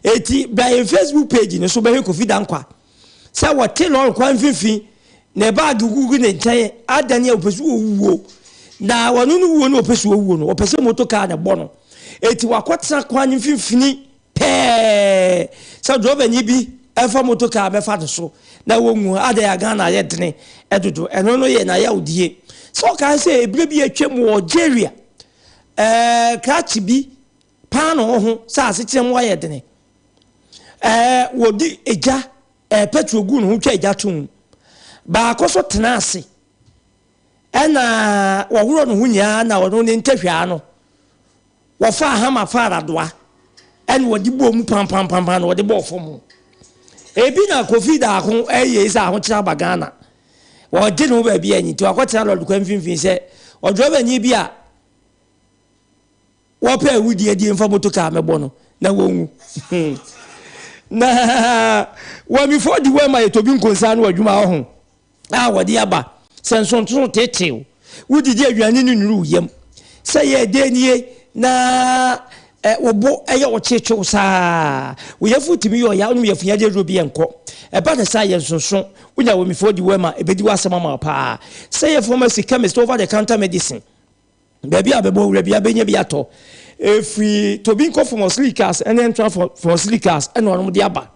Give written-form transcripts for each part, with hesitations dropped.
Eti bra yɛn Facebook page no so bɛhwɛ Kofi Dankwa sɛ wɔte lɔre kwan mfimfini na baage gugu ne nkyɛn adane a ɔpɛ so ɔwuo na wɔno no wuo no ɔpɛ so ɔwuo no ɔpɛ sɛ moto kaa na ɛbɔ no eti wakɔtena kwan no mfimfini pɛɛ sɛ drɔbani bi ɛfa moto kaa bɛfa no so na wɔnwu adɛn a Ghana ayɛ dene ɛdodo ɛno no yɛ n'ayawdie sɛ ɔkae sɛ ebire bi atwam wɔ Algeria ɛɛ krakye bi paanoo ho sɛ asekyerɛ mu ayɛ dene. Ɛɛ wɔde egya ɛɛ petrol gu ne ho twa egya to mu. Baako so tena ase ɛna wɔhorɔ ne ho nyinaa na ɔno ne ntahwaa no wɔfaa hama faa radoa ɛna wɔde bɔɔ mu pampampampa na wɔde bɔɔ fam. Ebi na Kofi Daako ɛyɛ sɛ ahokyerɛ aba Ghana. Wɔgye ne ho baabi anyi nti wakɔtena lɔre kwan mfimfini sɛ Ɔdrɔbani bi a wɔpɛ awudie die mfa moto kaa mɛbɔ no na wɔnwu. Na wɔmifo di wɔn ma yɛ tobi nkonsa no adwuma wɔ ho a wɔde aba sɛ nsonsono tetew wodidi aduane no nnuru wo yam sɛ yɛ ɛdɛn nie na wo bo yɛ wo kyekyew saa. Wo yafunu tumi yɛ ɔya, wonom yafunyade aduro bi ɛnkɔ. Ɛba ne saa yɛ nsonso. Wonya wɔmifoɔ di wɔ ma ɛbɛdi w'asɛm ama wo paa. Sɛ yɛ pharmacy, chemist, over the counter medicine, baabi a bɛbɔ wura bi abɛnya bi atɔ. Ɛfiri Tobinco Pharmaceuticals ɛne Entra Pharmaceuticals ɛna wɔnom de aba.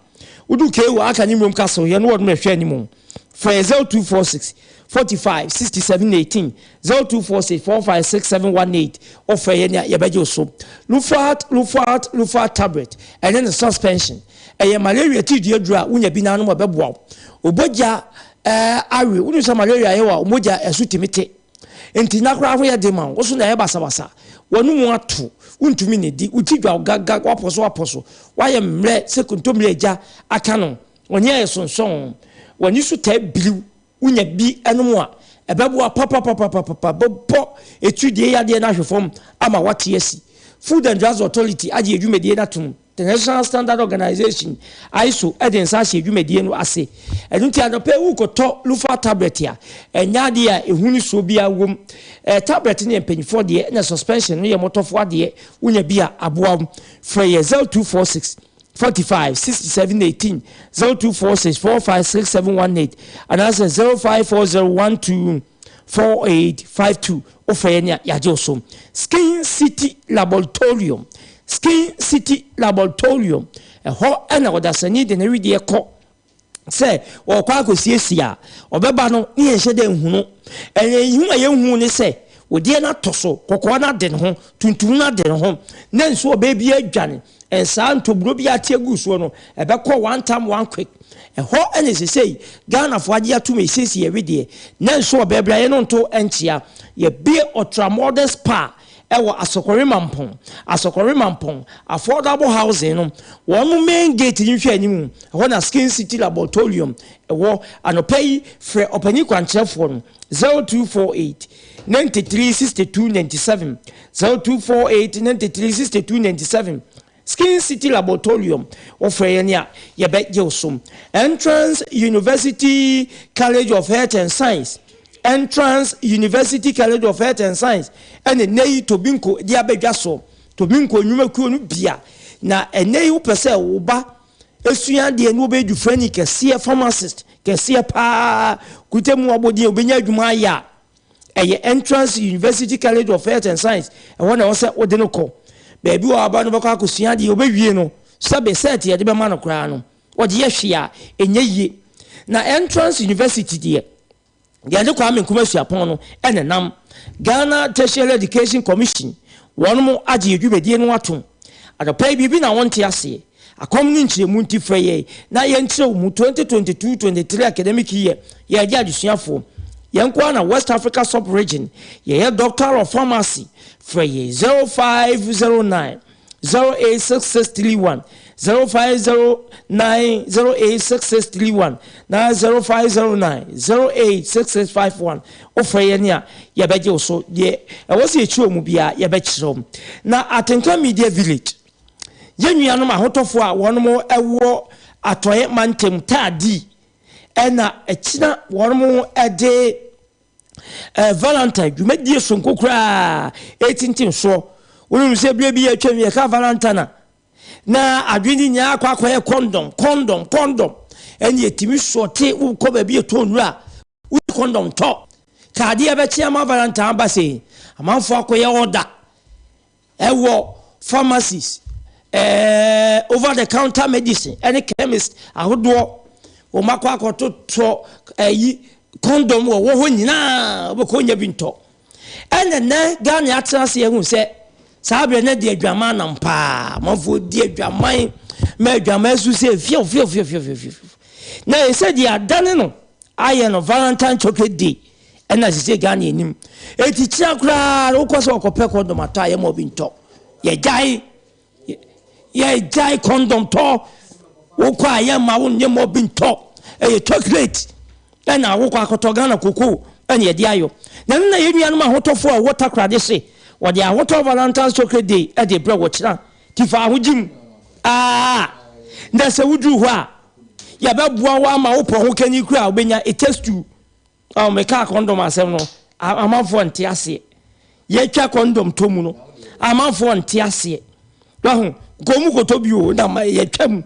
Wodu KO aka ne mmom castle yɛ ne wɔnom ɛhwɛ anim. Frɛ 0246 45 67 18, 0246 45 67 18. Wofrɛ yɛn a, yɛbɛgye wo so. Lufart, Lufart, Lufart tablet, ɛne ne suspension. Ɛyɛ malaria tiridii aduru a wonya bi na anom a ɛbɛboa wo. Wo bɔgya eh, awe. Wonim sɛ malaria yɛ wo a, wo mogya ɛso tumi te. Nti na koraa ho yɛ den ma wo. Wo so na ɛyɛ basabasa. W'anomu ato. Wontumi nnidi. Wo ti dwa wo gaga. Woapɔ so apɔ so. Woayɛ mmerɛ sɛ kontommire a gya aka no. W'ani ayɛ sonsɔn, w'ani so taa biriw, wunya bi nom a, ɛbɛboa papapapapapa, bɛbɔ atiridie yadeɛ no ahwe fam ama woate asi. Food and Drugs Authority agye yɛn dwumadie no atom. The National Standard Organization, ISO, de nsa ahyɛ yɛn dwumadie no ase. Ɛno nti anɔpa yi worekɔtɔ Lufa tablet a, ɛnyɛ adeɛ a ehu ne suro biara wom. Eh, tablet no yɛ mpanimfoɔ deɛ, ɛna suspension no yɛ mmɔtɔfoɔ adeɛ. Wonya bi a, aboa wo. Frɛ yɛn 0246 45 67 18, 0246 45 67 18 anaasɛ 0540 12 48 52. Wofrɛ yɛn a, yɛagye wo so. Skin City Laboratorium, Skin City Laboratorium, ɛhɔ na ɔdasani de ne wedeɛ kɔ sɛ ɔrekɔ akɔsiesie a, ɔbɛba no ne yɛnhyɛ da nhu no. Ɛnna ehu a yɛnhu ne sɛ, wodeɛ no atɔ so, kɔkɔɔ no ade ne ho, tuntum no ade ne ho, na nso ɔbaa bi adwane. Nsaa ntoburo bi ate agu soɔ no, ɛbɛkɔ one time one quick. Ɛhɔ ɛna sesei Ghanafoɔ agye atom ɛsiesie yɛn wedeɛ, na nso ɔbaa bi a yɛne nto nkyea. Yɛbue Ultra Modern Spa ɛwɔ Asokore Mampong, Asokore Mampong, Affordable Housing no, wɔn main gate no nhwɛ anim, ɛhɔ na Skin City Laboratorium ɛwɔ. Anɔpa yi, frɛ ɔpanin kwankyerɛfoɔ no, 0248 93 62 97, 0248 93 62 97. Skin City Laboratorium, wofrɛ yɛn a, yɛbɛgye wo so. Entrance University College of Health and Science, Entrance University College of Health and Science ɛna nnɛ yi Tobinco de aba dwa so. Tobinco nnwumakuo no bia. Na ɛnnɛ yi wopɛ sɛ wo ba sua adeɛ na wɔbɛyɛ dufrani kɛseɛ, pharmacist kɛseɛ paa, kuta mu abɔdeɛ, wobɛnya adwuma ayɛ a, Ɛyɛ Entrance University College of Health and Science, ɛhɔ na ɛwɔ sɛ wode no kɔ. Baabi wɔ aba no bɛkɔ akɔsua adeɛ, ɔbɛwie no, sɛbe sɛɛte yɛde bɛma no koraa no, ɔde yɛ hwee a, ɛnyɛ yie. Na Entrance University deɛ, yɛne Kwame Nkrumah Suapɔn no ɛna nam. Ghana Tertiary Education Commission, wɔn agye yɛ dwumadie no atom. Anɔpa yi biribi na wonte aseɛ. Akɔm ne nkyerɛmu nti frɛ yɛn na yɛnkyerɛ wo mu 2022-23 academic year yɛregye adesuafoɔ. Yɛn nko ara na West Africa sub-region yɛyɛ Doctor of Pharmacy. Frɛ yɛn 0509 086631, 0509 086631 na 0509 086651. Wofrɛ yɛn a yɛbɛgye wo so. Deɛ ɛwɔ sɛ yɛkyerɛ wo mu biara yɛbɛkyerɛ wo. Na Atenka Media Village. Yɛn nuanom ahotɔfoɔ a wɔn wɔ atɔeɛ mantam taa di ɛna akyina wɔn de Valentine dwumadie sonko koraa ɛtintim soɔ. Wonim sɛ berɛ bi atwam yɛka Valentine a na adwene ne nyinaa akɔ akɔyɛ kɔndɔm kɔndɔm kɔndɔm ɛne yɛtumi sɔte wokɔ baabi yɛtɔ nnuro a wodi kɔndɔm tɔ kaadeɛ bɛkye ama Valentine aba sei amanfoɔ akɔyɛ ɔda Ɛwɔ pharmacies, over the counter medicine ɛne chemist ahodoɔ. Wɔn akɔ akɔtotɔ ɛyi condom wɔ wɔ hɔ nyinaa wɔbɛkɔ nya bi ntɔ. Ɛna nɛ Ghana atena ase ahu sɛ saa berɛ no de adwaman nam paa. Amanfoɔ di adwaman ma adwaman su sɛ fiw fiw fiw fiw fiw fiw. Na ɛsɛ deɛ adane no ayɛ no Valentine chocolate day. Ɛna sese Ghana anim. Eti kyina koraa no wokɔ sɛ wɔkɔpɛ kɔndɔm atɔ a yɛma obi ntɔ. Yɛgyae yɛgyae kɔndɔm tɔ. Wokɔ a yɛma wo nyɛ ma obi ntɔ. Ɛyɛ chocolate ɛna wokɔ akɔtɔ Ghana koko. ɛna yɛde ayɔ. Na ɛno na yɛn nuanom ahotɔfoɔ a wɔwɔ Takoradi se wɔde Ahotɔ Valentine's Chocolate Day de rebrɛ wo ɔkyena. Nti fa ahogyem aa na sɛ woduru hɔ a yɛbɛboa wo ama wo pɔ ho kani kura a wobɛnya. It takes two. Ɔn mekaa kɔndɔm asɛm no amanfoɔ nte aseɛ. Yɛtwa kɔndɔm tɔ mu no amanfoɔ nte aseɛ. Wahu nka ɔmu kɔtɔ bi o na yɛtwa mu.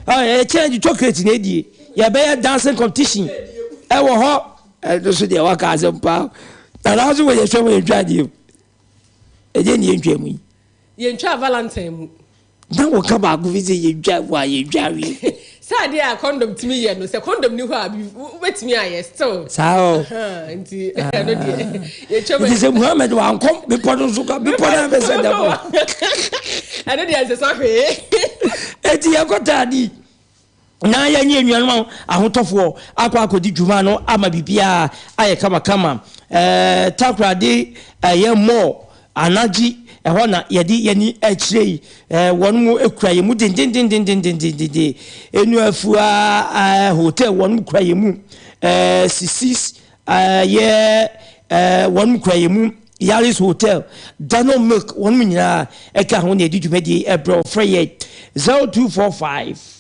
Ɛkyɛn de chocolate na ɛdie. Yɛbɛyɛ dancing competition ɛwɔ hɔ. Ɛno so deɛ waka asɛm paa. Na nanso wɔ yɛtwa mu yɛntwa adeɛ mu. Ɛdeɛ ne yɛntwa mu yi. Yɛntwa Valentine mu. Na wɔka baako bi sɛ yɛntwa mu a yɛntwa awie. Sɛ adeɛ a condom tumi yɛ no, sɛ condom ni hɔ a, wobɛtumi ayɛ still. Saa o. Nti ɛno deɛ yɛtwa mu. Nti sɛ Muhammad wankɔ bepɔ no so ka bepɔ no abɛsɛ dɛm. Ɛno deɛ nsesa hwee. Eti yɛkɔ taadi. na yɛne anuanom ahotɔfoɔ akɔ akɔdi dwuma no ama biribiara ayɛ kamakama. Ɛɛ Takoradi ɛyɛ mall anagye ɛhɔ na yɛde yɛni akyire yi. Ɛɛ wɔn mu kura yɛn mu dendendendendendenden. Enuafua ɛɛ hotel wɔn mu kura yɛn mu. Ɛɛ sisis ɛyɛ ɛɛ wɔn mu kura yɛn mu. Yaris Hotel, Dano Milk wɔn mu nyinaa ɛka ho na yɛde dwumadie ɛbrɛ wɔfrɛ yɛ 0245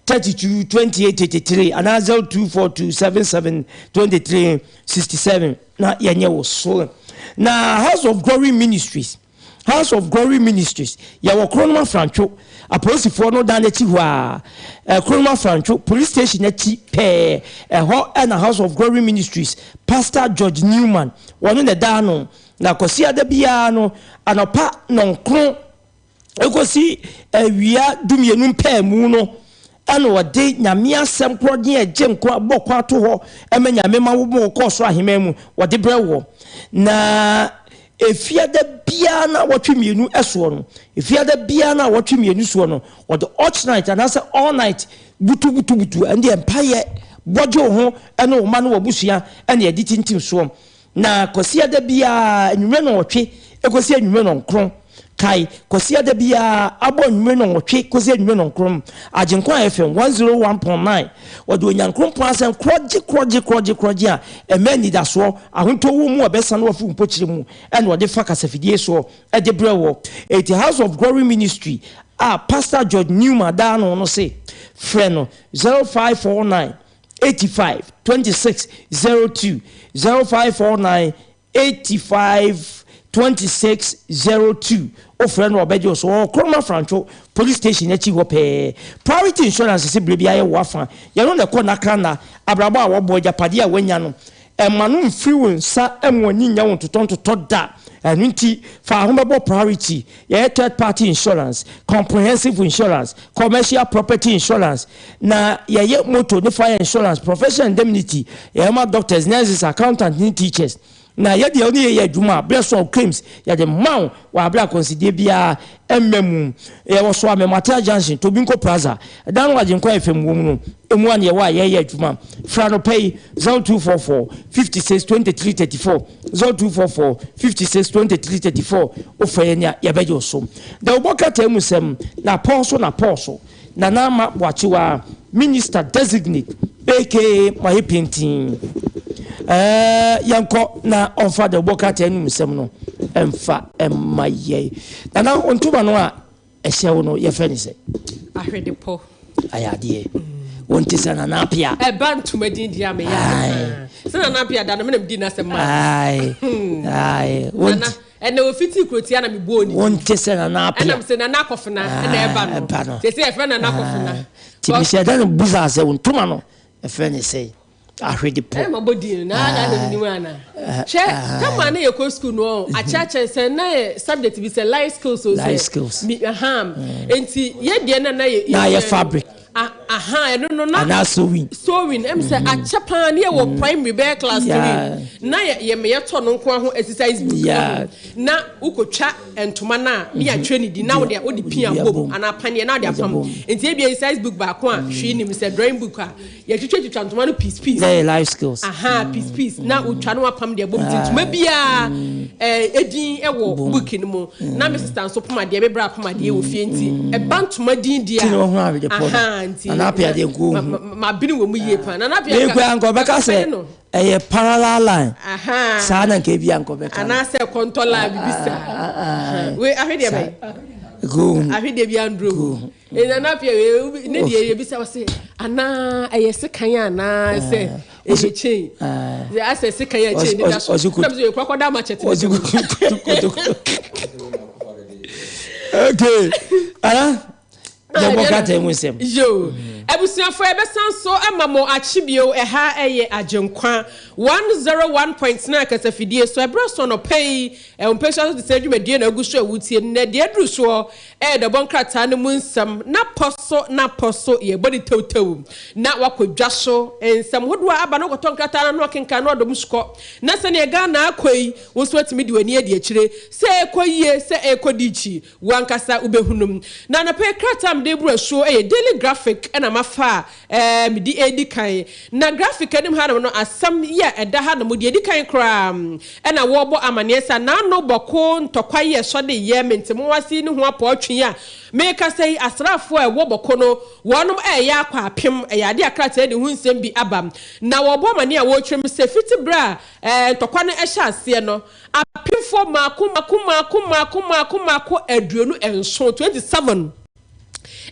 32 28 33 anaa 0242 77 23 67 na yɛnyɛ wo so. Na House of Glory Ministries, House of Glory Ministries, yɛwɔ Kronom Afrantwo, apolisifoɔ no dan n'akyi hɔ a, eh, Kronom Afrantwo police station akyi pɛɛ, ɛhɔ ɛna House of Glory Ministries, Pastor George Newman, wɔno na ɛda ano. Na Kwasiada biara no, anɔpa nɔnkron Ekosi awia dumienu mpaamu no, ɛna ɔde Nyame asɛm korɔgyen a ɛgye nkwa bɔ kwan to hɔ ma Nyame ma wo ma wɔkɔ ɔsoro aheman mu, wɔde brɛ woɔ. Na efiada biara na wɔtwe mmienu soɔ no, efiada biara na wɔtwe mmienu soɔ no, wɔde watch night anaasɛ all night butubutubutu, ɛndeɛ mpaeɛ bɔgye wo ho ne wo mma ne w'abusua ɛna yɛde tintim soɔ. Na Kwasiada biara anwummerɛ nnɔnwɔtwe kɔsi anwummerɛ nnɔnkron, kae, Kwasiada biara abɔ anwummerɛ nnɔnwɔtwe kɔsi anwummerɛ nnɔnkron, Agyenkwa FM 101.9, wɔde Onyankrompɔn asɛm korɔgye korɔgye korɔgye korɔgye a ɛma anidasoɔ, ahotɔ wɔ mu a ɛbɛsane wo afi wo mpokyerɛ mu na wɔde fa kasafidie soɔ de brɛ woɔ. Enti House of Glory Ministry a Pastor George Newman da ano no se frɛ no 0549 85 26 02 0549 85 26 02 Wofrɛ no a ɔbɛgye wo so. Ɔwɔ Koroma Frantwo Police Station akyi hɔ pɛɛ. Priority Insurance se berɛ biara yɛ wo afa. Yɛno na ɛkɔ nnakra nna. Abrabɔ a wɔbɔ, agyapadeɛ a woanya no, mma no mfiri wo nsa mma w'ani nnya wo ntotɔntotɔ da. Ɛno nti, fa ho bɛbɔ Priority. Yɛyɛ third party insurance, comprehensive insurance, commercial property insurance, na yɛyɛ motor ne fire insurance, professional indemnity, yɛyɛ ma doctors, nurses, accountants ne teachers. Na yɛ deɛ wo ne yɛ yɛ adwuma a, berɛ so a wo claims yɛde ma wo wɔ aberɛ a akwansideɛ biara mma mu. Yɛwɔ Soame, Matea Junction, Tobinco Plaza, ɛdan no Agyenkwa FM wɔ mu no, emu a na yɛwɔ a yɛreyɛ adwuma. Frɛ anɔpa yi, 0244 56 23 34. 0244 56 23 34 Wofrɛ yɛn a, yɛbɛgye wo so. Dawubɔ krataa mu nsɛm, N'apɔw so n'apɔw so, Nana Ama Boakyewa, Minister Designate aka Maye Pintinn. Ɛɛ, yɛnkɔ na ɔmfa dawubɔ krataa no mu nsɛm no mfa mma yɛn. Nana, wo ntoma no a Ɛhyɛ wo no yɛfrɛ no sɛ. Ahwedepɔ. Ayɛ adeɛ. Wonte sɛ Nana Apia. Ɛba ntoma din deɛ a meyɛ ade paa. Sɛ Nana Apia da no me na medi n'asɛm maa no. Ae ae. Nana ɛnɛ ofiti kurotia na mebɔɔ ne din. Wonte sɛ Nana Apia. Ɛna mesɛ Nana Akɔfena ɛna ɛba no. Ɛba no. Sɛsɛ yɛfrɛ Nana Akɔfena. Nti mehyɛ da no busaa sɛ wo ntoma no yɛfrɛ no sɛn. Ahwede po. Ɛna mabɔ din no na na menim ana. Hwɛ kama na yɛkɔ school no ɔn akyerɛkyerɛ sɛ na yɛ subject bi sɛ life skills o sɛ life skills mi aha nti yɛ deɛ na na yɛ na yɛ fabric aha ɛno no na ana sewing sewing ɛm sɛ akyɛ paa ne yɛ wɔ primary bɛyɛ class 3 na yɛ yɛ meyɛ tɔ no nko ho exercise book na wokɔtwa ntoma no a ne yɛatwerɛ ne din na wode wode pia bom anaa paneɛ na wode apam nti ebi exercise book baako a hwee nim sɛ drawing book a Yɛtwitwatwitwa ntoma no piece piece. Dɛ yɛ life skills. Ahaa piece piece na wotwa na wapam deɛ bom nti ntoma biara. Edin wɔ book no mu. Na me sister nso pom adeɛ, me bra pom adeɛ wɔ fie nti ɛba ntoma din deɛ a. Ti na ɔho ahwede pɔ no. Nti. Nana Appiah deɛ nko ohu. Ma bene wɔ mu yie paa. Nana Appiah nka. Ekura nka ɔbɛka sɛ ɛyɛ parallel line. Saa na nka ebi a nka ɔbɛka. Anaasɛ kɔntɔ line bibi saa. Wei ahwedeɛ bɛn? Nko ohu. Ahwedeɛ bi anduro mu. Nana Appiah wei ne deɛ yɛbisa wɔ se anaa ɛyɛ sekan anaa sɛ. Ɛyɛ chain. Asɛ sekan a chain deda so. Nam sɛ yɛkɔ akɔda ama kyɛte. Okay. Ara yɛbɔ krataa mu nsɛm. Yo. Abusuafo yɛbɛsan so ama mo akye bio ɛha ɛyɛ Agyenkwa 101.9 kasafidie so ɛberɛ so anɔpa yi ɛwɔ mpɛsua so te sɛ dwumadie na agu so a wotie no na deɛ aduru soɔ Ɛyɛ dɔbɔ nkrataa no mu nsɛm, n'apɔ so n'apɔ so, yɛbɔ no tewtew, na wakɔ dwa so, nsɛm hodoɔ a aba na wakɔtɔ nkrataa no ano akenkan na wadɔ mu sukɔ. Na sɛdeɛ Ghana akɔ yi, wo nso woatumi de w'ani adi akyire, sɛ ɛrekɔ yie, sɛ ɛrekɔ diikyi, wo ankasa wobɛhunu. Na anɔpa yi krataa a mede reboro asuo yɛ Daily Graphic na mafa a mede redi kan. Na graphic anim hanom no, asɛm yi a ɛda hanom, deɛ ɛdi kan koraa na wɔrebɔ amaneɛ sɛ Nano Bɔko ntɔkwa yi a ɛsɔ de yɛ Mentemoase yi ne ho apɔɔtwe yi a merekasa yi, asraafoɔ a ɛwɔ Bɔko no, wɔnom reyɛ akɔ apem. Ɛyɛ adeɛ a krataa yi de ho nsɛm bi aba. Na wɔrebɔ amaneɛ a wɔrekyerɛ mu sɛ fiti berɛ a ntɔkwa no hyɛ aseɛ no, apemfoɔ mmaako mmaako mmaako mmaako mmaako mmaako 27, 27,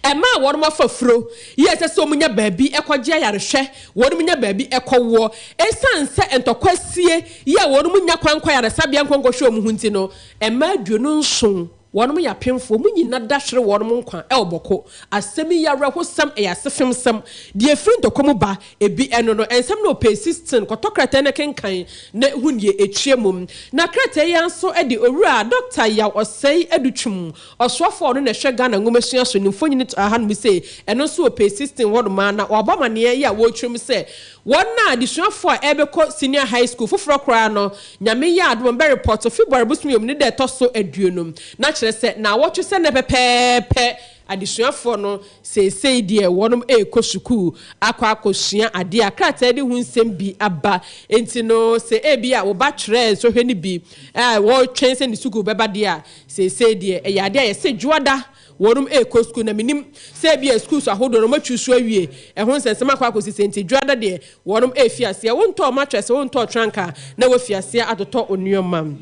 Ɛmaa wɔnom afafuro yi a ɛsɛ sɛ wɔn nya baabi kɔgye ayarehwɛ, wɔnom nya baabi kɔwoɔ. Ɛsiane sɛ ntɔkwa sie yi a wɔnom nnya kwan nkɔ ayaresabea nkɔ nkɔhwɛ wɔn ho nti no, mmaa 27, wɔnom yɛ apemfoɔ, wɔn nyina da hwere wɔnom nkwa wɔ Bɔko. Asɛm yi yɛ awerɛhosɛm, ɛyɛ asefemsɛm. Deɛ ɛfiri ntɔkwa mu ba, ebi ɛno no, nsɛm no wɔ page 16, kɔtɔ krataa no kenkan na hu deɛ ɛtua mu. Na krataa yi ara nso de Owura Dɔkta Yaw Osei Adutwum, Ɔsoafo a ɔno na ɛhwɛ Ghana nwomasua so no mfonyin to hanom sei, ɛno nso wɔ page 16 hɔnom ara na wɔabɔ amanneɛ yi a wɔretwerɛ mu sɛ wɔn a adesuafoɔ a ɛrebɛkɔ senior high school foforɔ koraa no Nyame yɛ adom a wɔbɛrepɔto February bosome mu ne da ɛtɔ so aduonum na kyerɛ sɛ naawɔtwe sɛ nnɛ pɛpɛɛpɛ adesuafoɔ no seesei deɛ wɔnom rekɔ sukuu akɔ akɔsua adeɛ a krataa de ho nsɛm bi aba nti no sɛ ebia wo ba twerɛɛ nsɔhwɛ no bi a wɔretwɛn sɛ ne sukuu bɛba deɛ a Seesei deɛ ɛyɛ adeɛ a yɛse dwoada wɔnom rekɔ sukuu na menim sɛ ebia sukuus ahodoɔ no wɔatwi so awie ɛho nsɛnsɛm akɔ akɔsi sɛ nti dwoada deɛ wɔnom refi aseɛ wontɔɔ mattress wontɔɔ trunk a na woafi aseɛ atotɔ nnoɔma.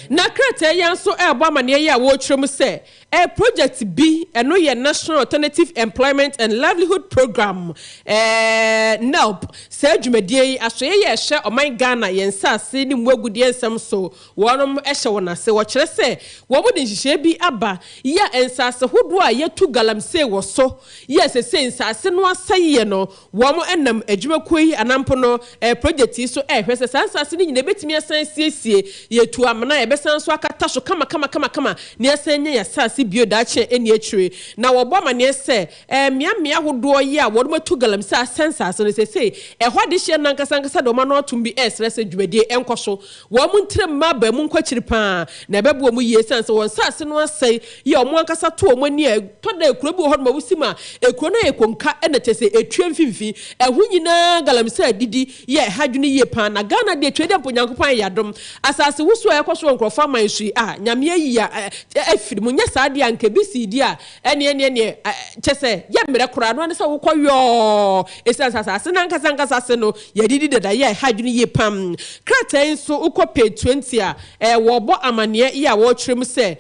Na krataa yi ara nso rebɔ amaneɛ yi a wɔrekyerɛ mu sɛ ɛyɛ project bi ɛno yɛ National Alternative Employment and Livelihood Programme, NELP, saa dwumadie yi asoɛeɛ yi a ɛhyɛ ɔman Ghana yɛn nsaase ne mu agudeɛ nsɛm so Wɔnom hyɛ wɔn ase. Wɔkyerɛ sɛ wɔn de nhyehyɛɛ bi aba yi a nsaase hodoɔ a yɛtu galamsey wɔ so yi a sesei nsaase no asɛeɛ no, wɔn nam adwumakuo yi anaa mpo no project yi so rehwɛ sɛ saa nsaase no nyinaa yɛbɛtumi asan asiesie, yɛtu amena a yɛbɛsan nso akata so kama kama kama kama na yɛasan anya yɛn asaase bio daakye a ɛnni akyire. Na wɔbɔ amaneɛ sɛ mmeammea ahodoɔ yi a wɔnom atu galamsey asɛe nsaase no sesei ɛhɔ adehyeɛ no ankasa ankasa de wɔn ano atom bi resrɛ sɛ dwumadie nkɔ so. Wɔn ntirim mma aba mu nkɔ akyiri pa ara, na ɛbɛboa wɔn yie esiane sɛ wɔn nsase no asɛe yi a wɔn ankasa to wɔn ani a ɛtɔ da a kuro bi wɔ hɔnom a wosi mu a kuro no ayɛ konka na kyerɛ sɛ ɛtua mfimfini. Ɛho nyinaa galamsey adidi yi a ɛha adwene yie pa ara. Na Ghana deɛ Twedeɛ mpo Nyankopɔn ayɛ yɛn adom. Asase wosow a ɛrekɔ so wɔ nkurɔfoɔ aman so yi a Nyame ayi a afiri mu. Nyɛ saa deɛ a anka ebi sii deɛ a Ɛneɛ neɛ neɛ kyɛ sɛ yɛ mmerɛ koraa no ara ne sɛ wokɔ yɔɔ ɛsiane sɛ asase no ankasa ankasa ase no yɛadidi dada yɛ ɛha adwene yie pam. Krataa yi nso wokɔ page 20 a ɛɛ wɔrebɔ amaneɛ yi a wɔrekyerɛ mu sɛ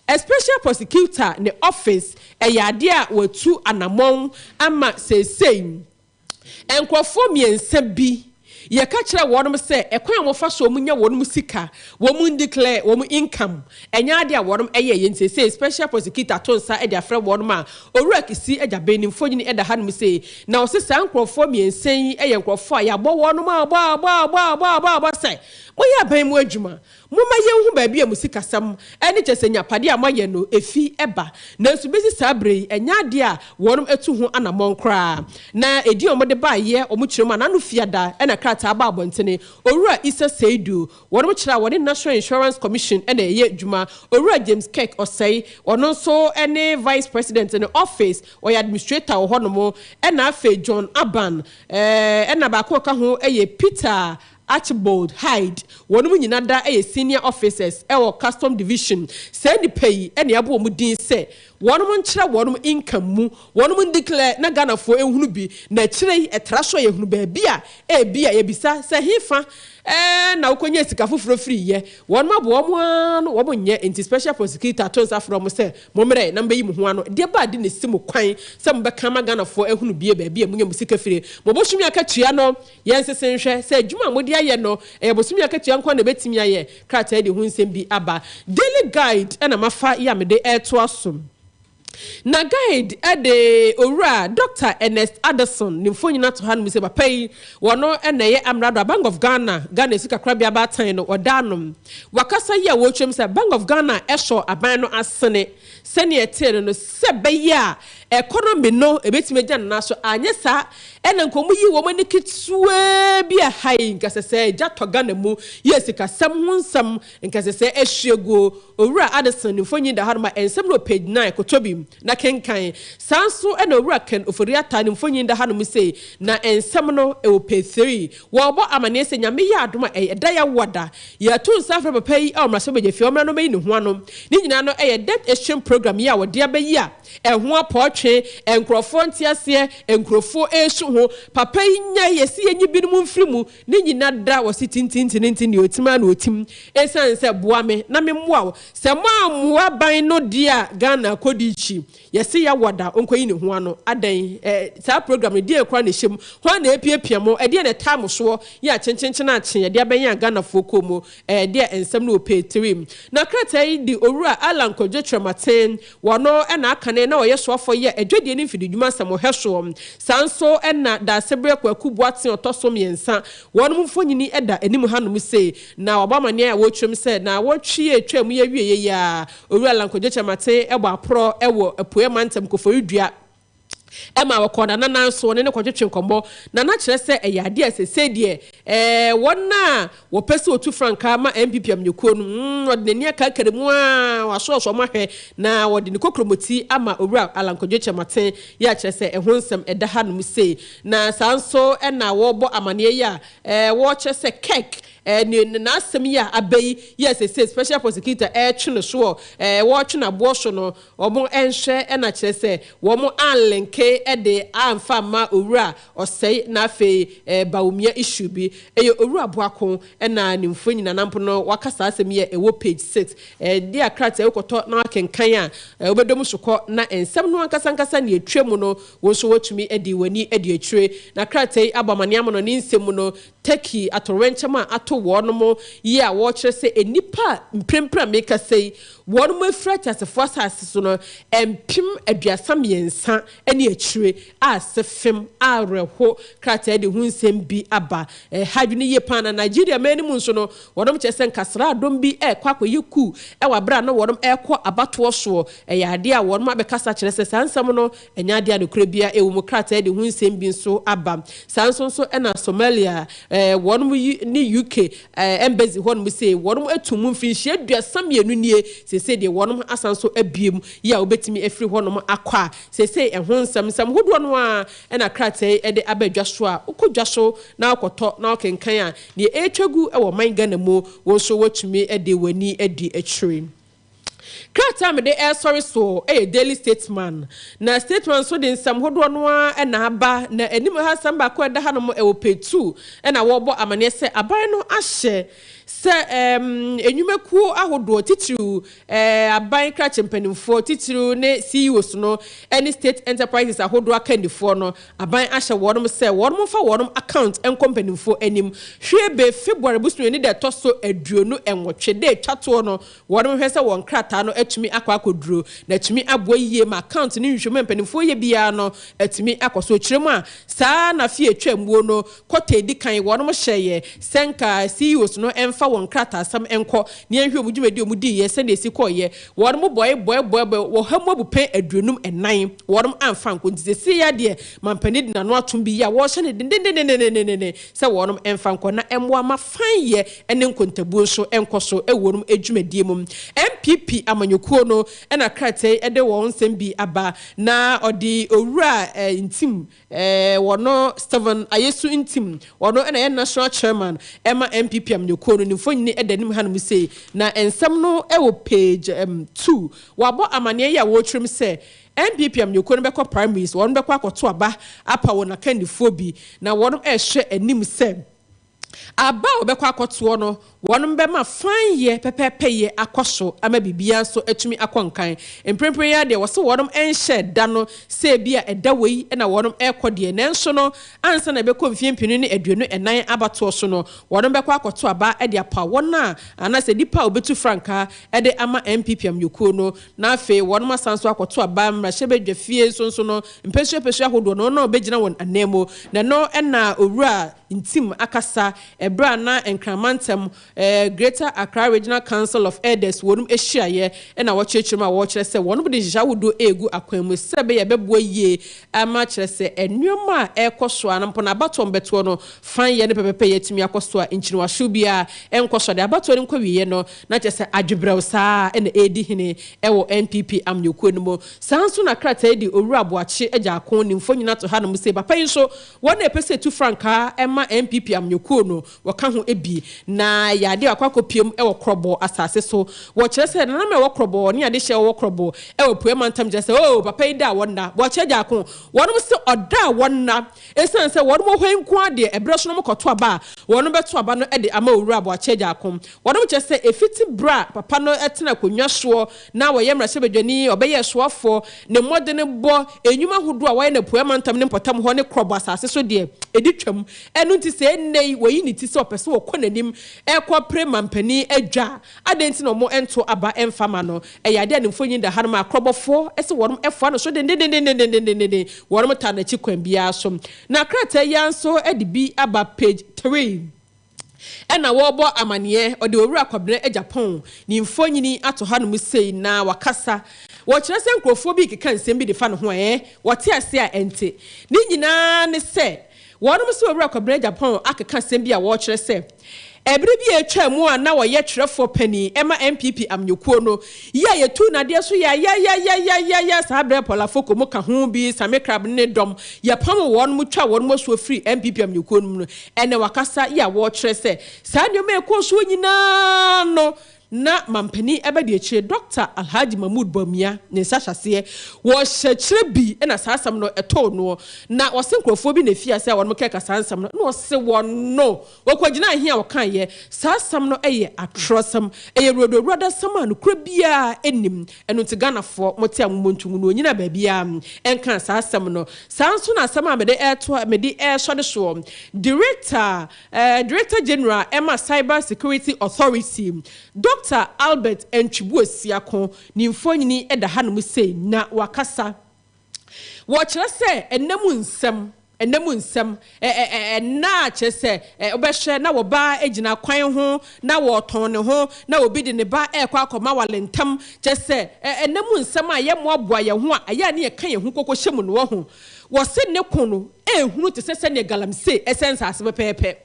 a special prosecutor ne office ɛyɛ adeɛ a wɔatu anamɔn ama seesei. Nkurɔfoɔ mmiɛnsa bi, yɛka kyerɛɛ wɔnom sɛ ɛkwan a wɔfa so wɔn nya wɔnom sika, wɔn ndeclare wɔn income, ɛnyɛ adeɛ a wɔnom yɛeɛ nti seesei Special Prosecutor ato nsa de afrɛ wɔnom a Owura Kissi Agyabeng ne mfonini da hanom sei, na ɔse saa nkurɔfoɔ mmiɛnsa yi yɛ nkurɔfoɔ a yɛabɔ wɔnom abɔ abɔ abɔ abɔ abɔ abɔ sɛ moyɛ aban mu adwuma, Momma yenhu baabi a mo sikasɛm ne kyerɛ sɛ nyapadeɛ a moayɛ no fi ba. Nanso besi saa bere yi, ɛnyɛ adeɛ a wɔnom atu ho anammɔn koraa. Na edin a wɔde baeɛ wɔn kyerɛ mu a n'ano fiada na krataa baa abɔntene. Owura Issa Seidu, wɔnom kyerɛ a wɔne National Insurance Commission na ɛyɛ adwuma. Owura James Kirk Osei, ɔno nso ne Vice President no office, ɔyɛ administrator wɔ hɔnom. Ɛna afei John Aban, ɛna baako a ɔka ho yɛ Peter. Archibald Hyde, wɔnom nyina da yɛ senior officers wɔ Custom Division. Saa nnipa yi na yɛabɔ wɔn din sɛ wɔnom nkyerɛ wɔnom income mu, wɔnom ndeclare na Ghanafoɔ nhunu bi, na akyire yi ɛtra so a yɛhunu baabi a ebia yɛbisa sɛ hefa na wokɔnyaa sika foforɔ firiiɛ. Wɔnom aboa wɔn ara no wɔn nyɛ, nti Special Prosecutor ato nsa afrɛ wɔn sɛ mommrɛ na mobɛyi mo ho ano. Deɛ ba ade na ɛsi mo kwan sɛ mobɛka ama Ghanafoɔ ahunu bie baabi a monya mo sika fire. Mo bosome akatua no Yɛnsese nhwɛ sɛ adwuma a mode ayɛ no, ɛyɛ bosome akatua nko ara na ɛbɛtumi ayɛ. Krataa yi de ho nsɛm bi aba. Daily Guide na mafa yi a mede retoa so. Na Guide de Owura Dɔkta Ernest Addison ne mfonyin ato hanom sɛ papa yi, wɔno na ɛyɛ Amrado a Bank of Ghana, Ghana sikakorabea baatan no, ɔda ano. Wakasa yi a wɔretwam sɛ Bank of Ghana sɔ aban no asene sɛnea ɛtee no no sɛ ɛbɛyɛ a Economy no ebetumi agya ne nan so, anyɛ saa ɛna nka wɔn yi wɔn ani ketewaa bi a ha yi nka sɛsɛɛ gya tɔ Ghana mu yɛ sikasɛm ho nsɛm nka sɛsɛɛ ahwie guo. Owura Addison ne mfonyin da hanom a nsɛm no wɔ page 9 kɔtɔ bi na kenkan. Saa nso na Owura Ken Ofori-Atta ne mfonyin da hanom sei na nsɛm no wɔ page 3. Wɔrebɔ amaneɛ sɛ Nyame yɛ adom a ɛyɛ da yawoa da. Yɛto nsa frɛ papa yi wɔ mmarahyɛbadwafie ɔmmra na ɔmmɛyi ne ho ano. Ne nyinaa no ɛyɛ Debt Exchange Program yi a wɔde aba yi a Ɛho apɔɔtwe, nkurɔfoɔ nteaseɛ, nkurɔfoɔ resu ho, papa yi nyae, yɛse yɛnyi binom mfiri mu, ne nyina da wɔse tintintinintin deɛ ɔtim ara na ɔtim, ɛsiane sɛ boa me na me mmoa wo, sɛ moammoa ban no deɛ a Ghana akɔdi kyi, yɛse yawada ɔnkɔyi ne ho ano, adɛn eh, saa program no deɛn koraa na ɛhyɛ mu, hwan na ɛrepiapia mo, ɛdeɛn na ɛtaa mo soɔ, yɛ a kyenkyenkyen akye yɛde abɛn a Ghanafoɔ kɔn mu, eh, deɛ nsɛm no wɔ page 3. Na krataa yi de Owura Allan Kwadwo Kyerematen Wɔno na akane na ɔyɛ soafoɔ yɛ adwadie ne mfididwuma nsɛmɔhwɛ soɔ. Saa nso na Daasebrɛ Kwaku Boateng ɔtɔ so mmiɛnsa. Wɔnom mfonini da anim hanom sei. Na wɔabɔ amaneɛ a wɔretwam sɛ naawɔtwe a ɛtwaam yi awieɛ yi ara, Owura Lankodjo Kyerematen bɔ aporɔ wɔ Apueɛ Mantam Koforidua ma wɔkɔɔ Nana nan so ne no kɔtwetwe nkɔmmɔ. Nana kyerɛ sɛ ɛyɛ adeɛ a seesei deɛ wɔn a Wɔpɛ sɛ wɔtu frankaa ma NPP amanyɔkuo no, wɔde n'ani akaakari mu ara, wɔasɔɔsɔ wɔn ahwɛ, na wɔde ne kokromoti ama Owura Allan Kwadwo Kyerematen yi a kyerɛ sɛ ɛho nsɛm ɛda hanom sei. Na saa nso na wɔrebɔ amaneɛ yi a wɔrekyerɛ sɛ Kirk ne n'asɛm yi a aba yi yi a seesei Special Prosecutor retwe no soɔ, wɔretwe no aboɔ so no, wɔnhwɛ na kyerɛ sɛ wɔn anlinke de amfa amma Owura Ɔsɛe na afei Bawumia issue bi. Ɛyɛ Owura Boako na ne mfonyin anampo no waka saa asɛm yi a ɛwɔ page 6. Ɛde a krataa yi wokɔtɔ na wakenkan a, wobɛdɔ mu sokɔ na nsɛm no ankasa ankasa nea ɛtwa mu no wo nso woatumi de w'ani adi akyire. Na krataa yi abɔ amaneɛ ama no ne nsɛm mu no Turkey atoyerɛnkyɛm a ato wɔnom yi a wɔkyerɛ sɛ nnipa a mprempren a merekasa yi wɔnom afiri ateasefoɔ asase so no 33,000 ne akyire a sefem awerɛho krataa de ho nsɛm bi aba. Ɛha adwene yie paa na Nigeria man no mu nso no wɔnom kyerɛ sɛ nka sraadɔm bi rekɔ akɔyɛ coup wɔ aberɛ a na wɔnom rekɔ abatoɔ soɔ. Ɛyɛ adeɛ a wɔnom abɛkasa kyerɛ sɛ saa nsɛm no Ɛnyɛ adeɛ a nokorɛ biara ɛwɔ mu, krataa de ho nsɛm bi nso aba. Saa nso nso na Somalia wɔnom ne UK embassy hɔ nom sei wɔnom atum mu mfirinhyia 32 nie, seesei deɛ wɔnom asan nso abue mu yi a wobɛtumi afiri hɔ nom akɔ a seesei ɛho nsɛm nsɛm hodoɔ no ara na krataa yi de aba dwa so a wokɔ dwa so na wokɔtɔ na wokenkan a deɛ ɛretwa gu wɔ ɔman Ghana mu wo nso woatumi de w'ani adi akyire. Krataa a mede resɔre soɔ yɛ Daily Statesman, na Statesman nso de nsɛm hodoɔ no ara na aba, na anim ha asɛm baako a ɛda hanom wɔ page 2 na wɔrebɔ amaneɛ sɛ aban no ahyɛ sɛ nnwumakuo ahodoɔ titiriw aban krakye mpanimfoɔ titiriw ne CEOs no ne state enterprises ahodoɔ akandifoɔ no aban ahyɛ wɔnom sɛ wɔnom mfa wɔnom account nkɔ mpanimfoɔ anim hwie be February bosome ne da ɛtɔ so 28 da ɛtwa toɔ no Wɔhwɛ sɛ wɔn nkrataa no atumi akɔ akɔduro, na atumi aboa yiye ma account ne nhwehwɛmu a mpanimfoɔ yɛ biara no atumi akɔ so. Kyerɛ mu a, saa ara na afe a ɛtwaam muo no, kɔta a ɛdi kan, wɔnom hyɛeɛ sɛ nka CEOs no mfa wɔn nkrataasɛm nkɔ na yɛnhwɛ wɔn dwumadi a wɔdiiɛ sɛdeɛ ɛsi kɔeɛ. Wɔnom bɔe bɔe bɔe bɔe wɔ ɔha mu abupɛn 54, wɔnom amfa ankɔ. Nti seesei ara deɛ mampanin de n'ano atom bi yi a wɔrehyɛ no dendendendendenden sɛ wɔnom mfa nkɔ na ɛmmoa ma fanyɛ ne nkontabuo nso nkɔ so wɔ wɔn dwumadie mu. NPP amanyɔkuo no na krataa yi de wɔn nsɛm bi aba na ɔde Owura Ntim wɔno Stephen Ayesu Ntim wɔno na ɛyɛ National Chairman ɛma NPP amanyɔkuo no ne mfonini da anim hanom sei na nsɛm no wɔ page 2 wɔabɔ amaneɛ yi a wɔrekyerɛ mu sɛ NPP amanyɔkuo no bɛkɔ primaries wɔn bɛkɔ akɔto aba apa wɔn akandifoɔ bi na wɔn rehwɛ anim sɛ Aber a wɔbɛkɔ akɔtoɔ no, wɔbɛma fanyɛ pɛpɛɛpɛyɛ akɔ so ama biribiara nso atumi akɔ nkan. Mprempren yi ara deɛ, wɔse wɔn nhyɛɛ da no sɛ ebia ɛda wei na wɔn rekɔ deɛ, nanso no, ansa na ɛbɛkɔ mfeɛ 2024 abatoɔ so no, wɔn bɛkɔ akɔto aba de apaw wɔn a anaasɛ nnipa a wɔbɛtu frankaa de ama NPP amanyɔkuo no, na afei wɔn asan nso akɔto aba mmarahyɛbadwafie nso nso no, mpɛsuapɛsua ahodoɔ no, wɔn a wɔbɛgyina wɔn ananmu, na ɛno na Owura. Ntim akasa ɛberɛ a na Nkran mantam Greater Accra Regional Council of Elders wɔnom hyiaeɛ na wɔkyerɛkyerɛ mu a wɔkyerɛ sɛ wɔnom de nhyehyɛe ahodoɔ regu akwan mu sɛ ɛbɛyɛ a ɛbɛboa yie ama kyerɛ sɛ nnoɔma a ɛrekɔ so a na mpo no abatoɔ mbɛtoɔ no fanyɛ ne pɛpɛpɛyɛ atumi akɔ so a nkyiniwahyew biara nkɔ so a deɛ abatoɔ no nkɔwieɛ no na kyerɛ sɛ adwebrɛw saa ara na ɛredi hene wɔ NPP amanyɔkuo no mu. Saa nso na krataa yi de Owura Boakye Agyarko ne mfonyin ato hanom sei papa yi nso Wɔn a ɛpɛ sɛ ɛtu frankaa ma NPP amanyɔkuo no, wɔka ho bi. Na ɛyɛ adeɛ a wɔakɔ akɔpiem wɔ Krɔbɔ asase so. Wɔkyerɛ sɛ nananom a ɛwɔ Krɔbɔ ne adehyeɛ a wɔwɔ Krɔbɔ wɔ Apueɛ mantam kyerɛ sɛ, Oh, papa yi da a wɔnna. Boakye Agyarko, wɔnom se ɔda a wɔnna. Ɛsiane sɛ wɔnom wɔ hɔ yi nko ara deɛ, ɛberɛ so no wɔkɔto aba a, wɔnom bɛto aba no de ama Owura Boakye Agyarko. Wɔnom kyerɛ sɛ ɛfiti berɛ a papa no tena akonnwa soɔ na ɔyɛ mmarahyɛbadwani, ɔbɛyɛɛ soafoɔ, ne mmɔdenbɔ, nnwuma ahodoɔ a wayɛ no Apueɛ Mantam ne mpɔtam hɔ ne Krɔbɔ asase so deɛ, ɛdi twam. Ɛno nti sɛ ɛnnɛ yi wayi ne ti sɛ ɔpɛ sɛ ɔkɔ n'anim rekɔpere mampanin adwa a, adɛn nti na wɔnto aba mfa ma no? Ɛyɛ adeɛ a ne mfonyin da hanom a Krɔbɔfoɔ se wɔnom foa no so dendendendendendenden, wɔnom taa n'akyi kwan biara so. Na krataa yi ara nso de bi aba page 3. Ɛna wɔrebɔ amaneɛ, ɔde Owura Kwabena Agyapong ne mfonini ato hanom sei na wakasa. Wɔkyerɛ sɛ nkurɔfoɔ bi rekeka nsɛm bi de fa ne ho a ɛɛ, wɔte aseɛ a ɛnte. Ne nyinaa ne sɛ, wɔnom sɛ Owura Kwabena Agyapong akeka asɛm bi a wɔrekyerɛ sɛ, ɛberɛ bi a atwa mu a na ɔyɛ twerɛfoɔ panin ma NPP amanyɔkuo no, Yi a yɛtuu no adeɛ so yayayayayaya saa berɛ Paul Afoko mo ka ho bi, Sammy Crab ne ne dɔm, yɛpamoo wɔn mo twaa wɔn asuo firii NPP amanyɔkuo no mu no, ɛnɛ wakasa yi a wɔrekyerɛ sɛ saa nneɛma a ɛkɔɔ soɔ nyinaa no na mampanin abadiakyire Dɔkta Alhaji Mahmood Bawumia ne nsa hyɛ aseɛ wɔ hyɛkyerɛ bi na saa asɛm no ɛtoo noɔ na ɔse nkurɔfoɔ bi na ɛfii aseɛ a wɔn kɛka saa nsɛm no na ɔse wɔn no Wɔkɔgyinaa he a wɔkaeɛ, Saa asɛm no yɛ atorɔsɛm. Ɛyɛ wuradawuradasɛm a nokorɛ biara nnim. Ɛno nti Ghanafoɔ, mote a mommɔ nto ngu na ɔnnyina baabiara nkaa saa asɛm no. Saa nso na asɛm a mede retoa, mede resɔre soɔ, Director, Director General ma Cyber Security Authority, Dɔkta Albert Antwi-Boasiako, ne mfonini da hanom sei, na wakasa. Wɔkyerɛ sɛ nna mu nsɛm, nna mu nsɛm, ɛ, ɛ, ɛ, nna a kyerɛ sɛ ɛ, wobɛhwɛ na wɔba gyina kwan ho na wɔretɔn ne ho, na obi de ne ba rekɔ akɔma wale ntam, kyerɛ sɛ ɛ, nna mu nsɛm a yɛmmoaboa yɛn ho a ɛyɛ a ne yɛka yɛn ho kɔkɔhyɛ mu no, wahu. Wɔse ne ko no ɛrehunu te sɛ sɛdeɛ galamsey sɛe nsase pɛpɛɛpɛ.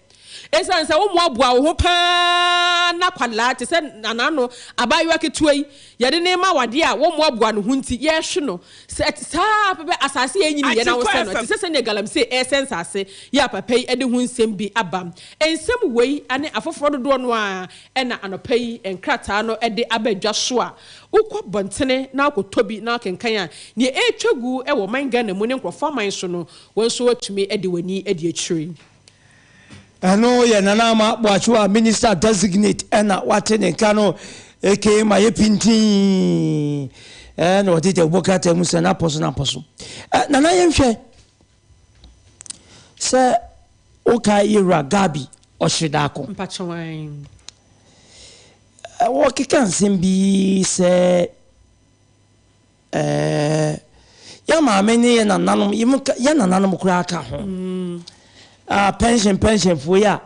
Esiane sɛ wommoaboa wo ho paa na akwadaa te sɛ nanaano abaayewa ketewa yi, yɛde no rema awadeɛ a wommoaboa ne ho nti, yɛrehwe no. Sɛ ɛte saa ara pɛpɛ, asase a ɛnyini yɛ na wosɛe no, ɛte sɛ sɛdeɛ galamsey resɛe nsase yi a papa yi de ho nsɛm bi aba. Nsɛm wei ne afoforɔ dodoɔ no ara na anɔpa yi nkrataa no de aba dwa so a wokɔ abɔntene na wokɔtɔ bi na wokenkan a, deɛ ɛretwa gu wɔ ɔman Ghana mu ne nkurɔfoɔ aman so no, wo nso woatumi de w'ani adi akyire. Ɛno yɛ Nana Ama Boakyewa Minister Designate ɛna wate ne nka no aka mayɛ pintinn ɛna ɔde dawubɔ krataa mu sɛ n'apɔ so n'apɔ so. Nana yɛnhwɛ sɛ wokae yɛwura Gabi Ɔhyedaako. Mpakyɛw. Wɔkeka nsɛm bi sɛ Ɛɛ, yɛn maame ne yɛn nananom, yɛn nananom koraa ka ho. Ah, pension pensionfoɔ yi a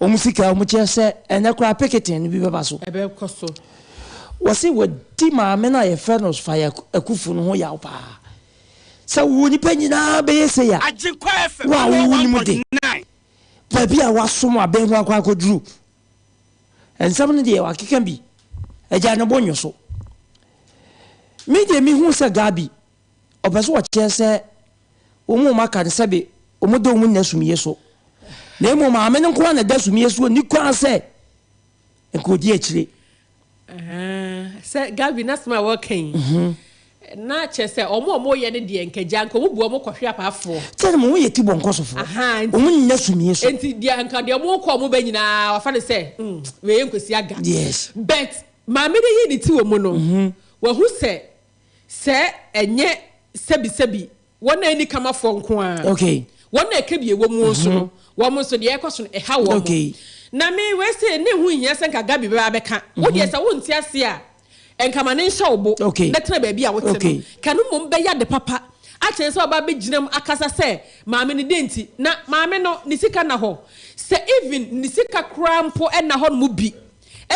wɔn sika wɔn kyerɛ sɛ ɛnɛ koraa picketing no bi bɛba so. Ɛbɛkɔ so. Wɔsi wɔdi maame no a yɛfrɛ no Fire Akufu no ho yaw paa. Sɛ wo nipa nyinaa bɛyɛ sei a, wo a wo nim de, baabi a wasom abɛn ho akɔ akɔduru. Nsɛm no deɛ wakeka bi, agya ne bo nwo so. Me deɛ mehu sɛ Gabi ɔpɛ sɛ ɔkyerɛ sɛ wɔn a wɔaka no sɛbe wɔn da wɔn nna sumie so, na mmom maame no nko ara na ɛda sumie so, ɔnni kwan sɛ nka ɔdi akyire. Sɛ Gabi n'asɛm a wɔka yi, na kyerɛ sɛ wɔn a wɔyɛ no deɛ nka gya nka wɔn bu wɔn kɔhwe apaafoɔ. Sɛ na wɔn yɛ ti bɔ nkɔsofoɔ, wɔn nna sumie so. Nti deɛ nka deɛ wɔn kɔ wɔn bɛ nyinaa wafa no sɛ wei yɛ nkosi aga. Yes. But maame no yi ne ti wɔ mu no, wahu sɛ sɛ ɛnyɛ sɛbisɛbi wɔn a ɛni kamafoɔ nko ara, wɔn a ɛka bi ɛwɔ mu nso no, wɔn nso deɛ ɛkɔ so no ɛha wɔn. Na me wei se ne ho nhia sɛ nka Gabi bɛba abɛka. Wo deɛ sɛ wonte ase a, nka ma ne nhyɛ wo bo na tena baabi a wote no. Ka no mmom bɛyɛ ade papa akyɛn sɛ ɔba abɛgyina mu akasa sɛ maame no dɛn nti na maame no ne sika nna hɔ. Sɛ even ne sika koraa mpo nna hɔ nom bi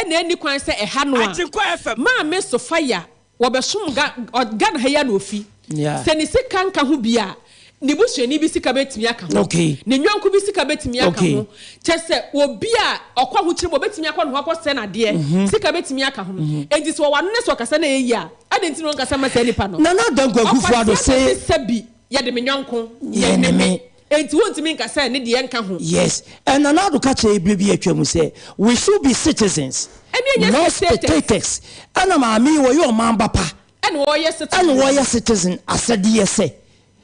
na ɛnni kwan sɛ ɛha no a, maame Sophia Wɔbɛsom Ga ɔ Ghana ha yi ara na ofi. Yeah. Sɛ ne sika nka ho bi a, ne busuani bi sika bɛtumi aka ho. Okay. Ne yɔnko bi sika bɛtumi aka Okay. ho. Kyerɛ sɛ, obi a ɔkɔ ahokyere mu, ɔbɛtumi akɔ ne ho akɔsɛe no adeɛ, sika bɛtumi aka ho. Enti sɛ ɔwɔ ano na sɛ ɔkasa na ɛyɛ yie a, adɛn nti na ɔnkasa mma saa nipa no? Nana Dankwa Akufo-Addo Ɔkwasea na se. ɔse sɛbi yɛde me yɔnko, Yɛ yɛ ne ne me. me. Enti wontumi nka sɛ ne deɛ nka ho. Yes, and Nana Addo ka kyerɛɛ berɛ bi a atwa mu sɛ, we should be citizens, Ɛne ɛnyɛ not spectators. spectators. Ɛna maame yi ɔyɛ ɔman ba pa. Ɛna ɔyɛ citizen. Ɛna ɔyɛ citizen asɛdeɛ sɛ,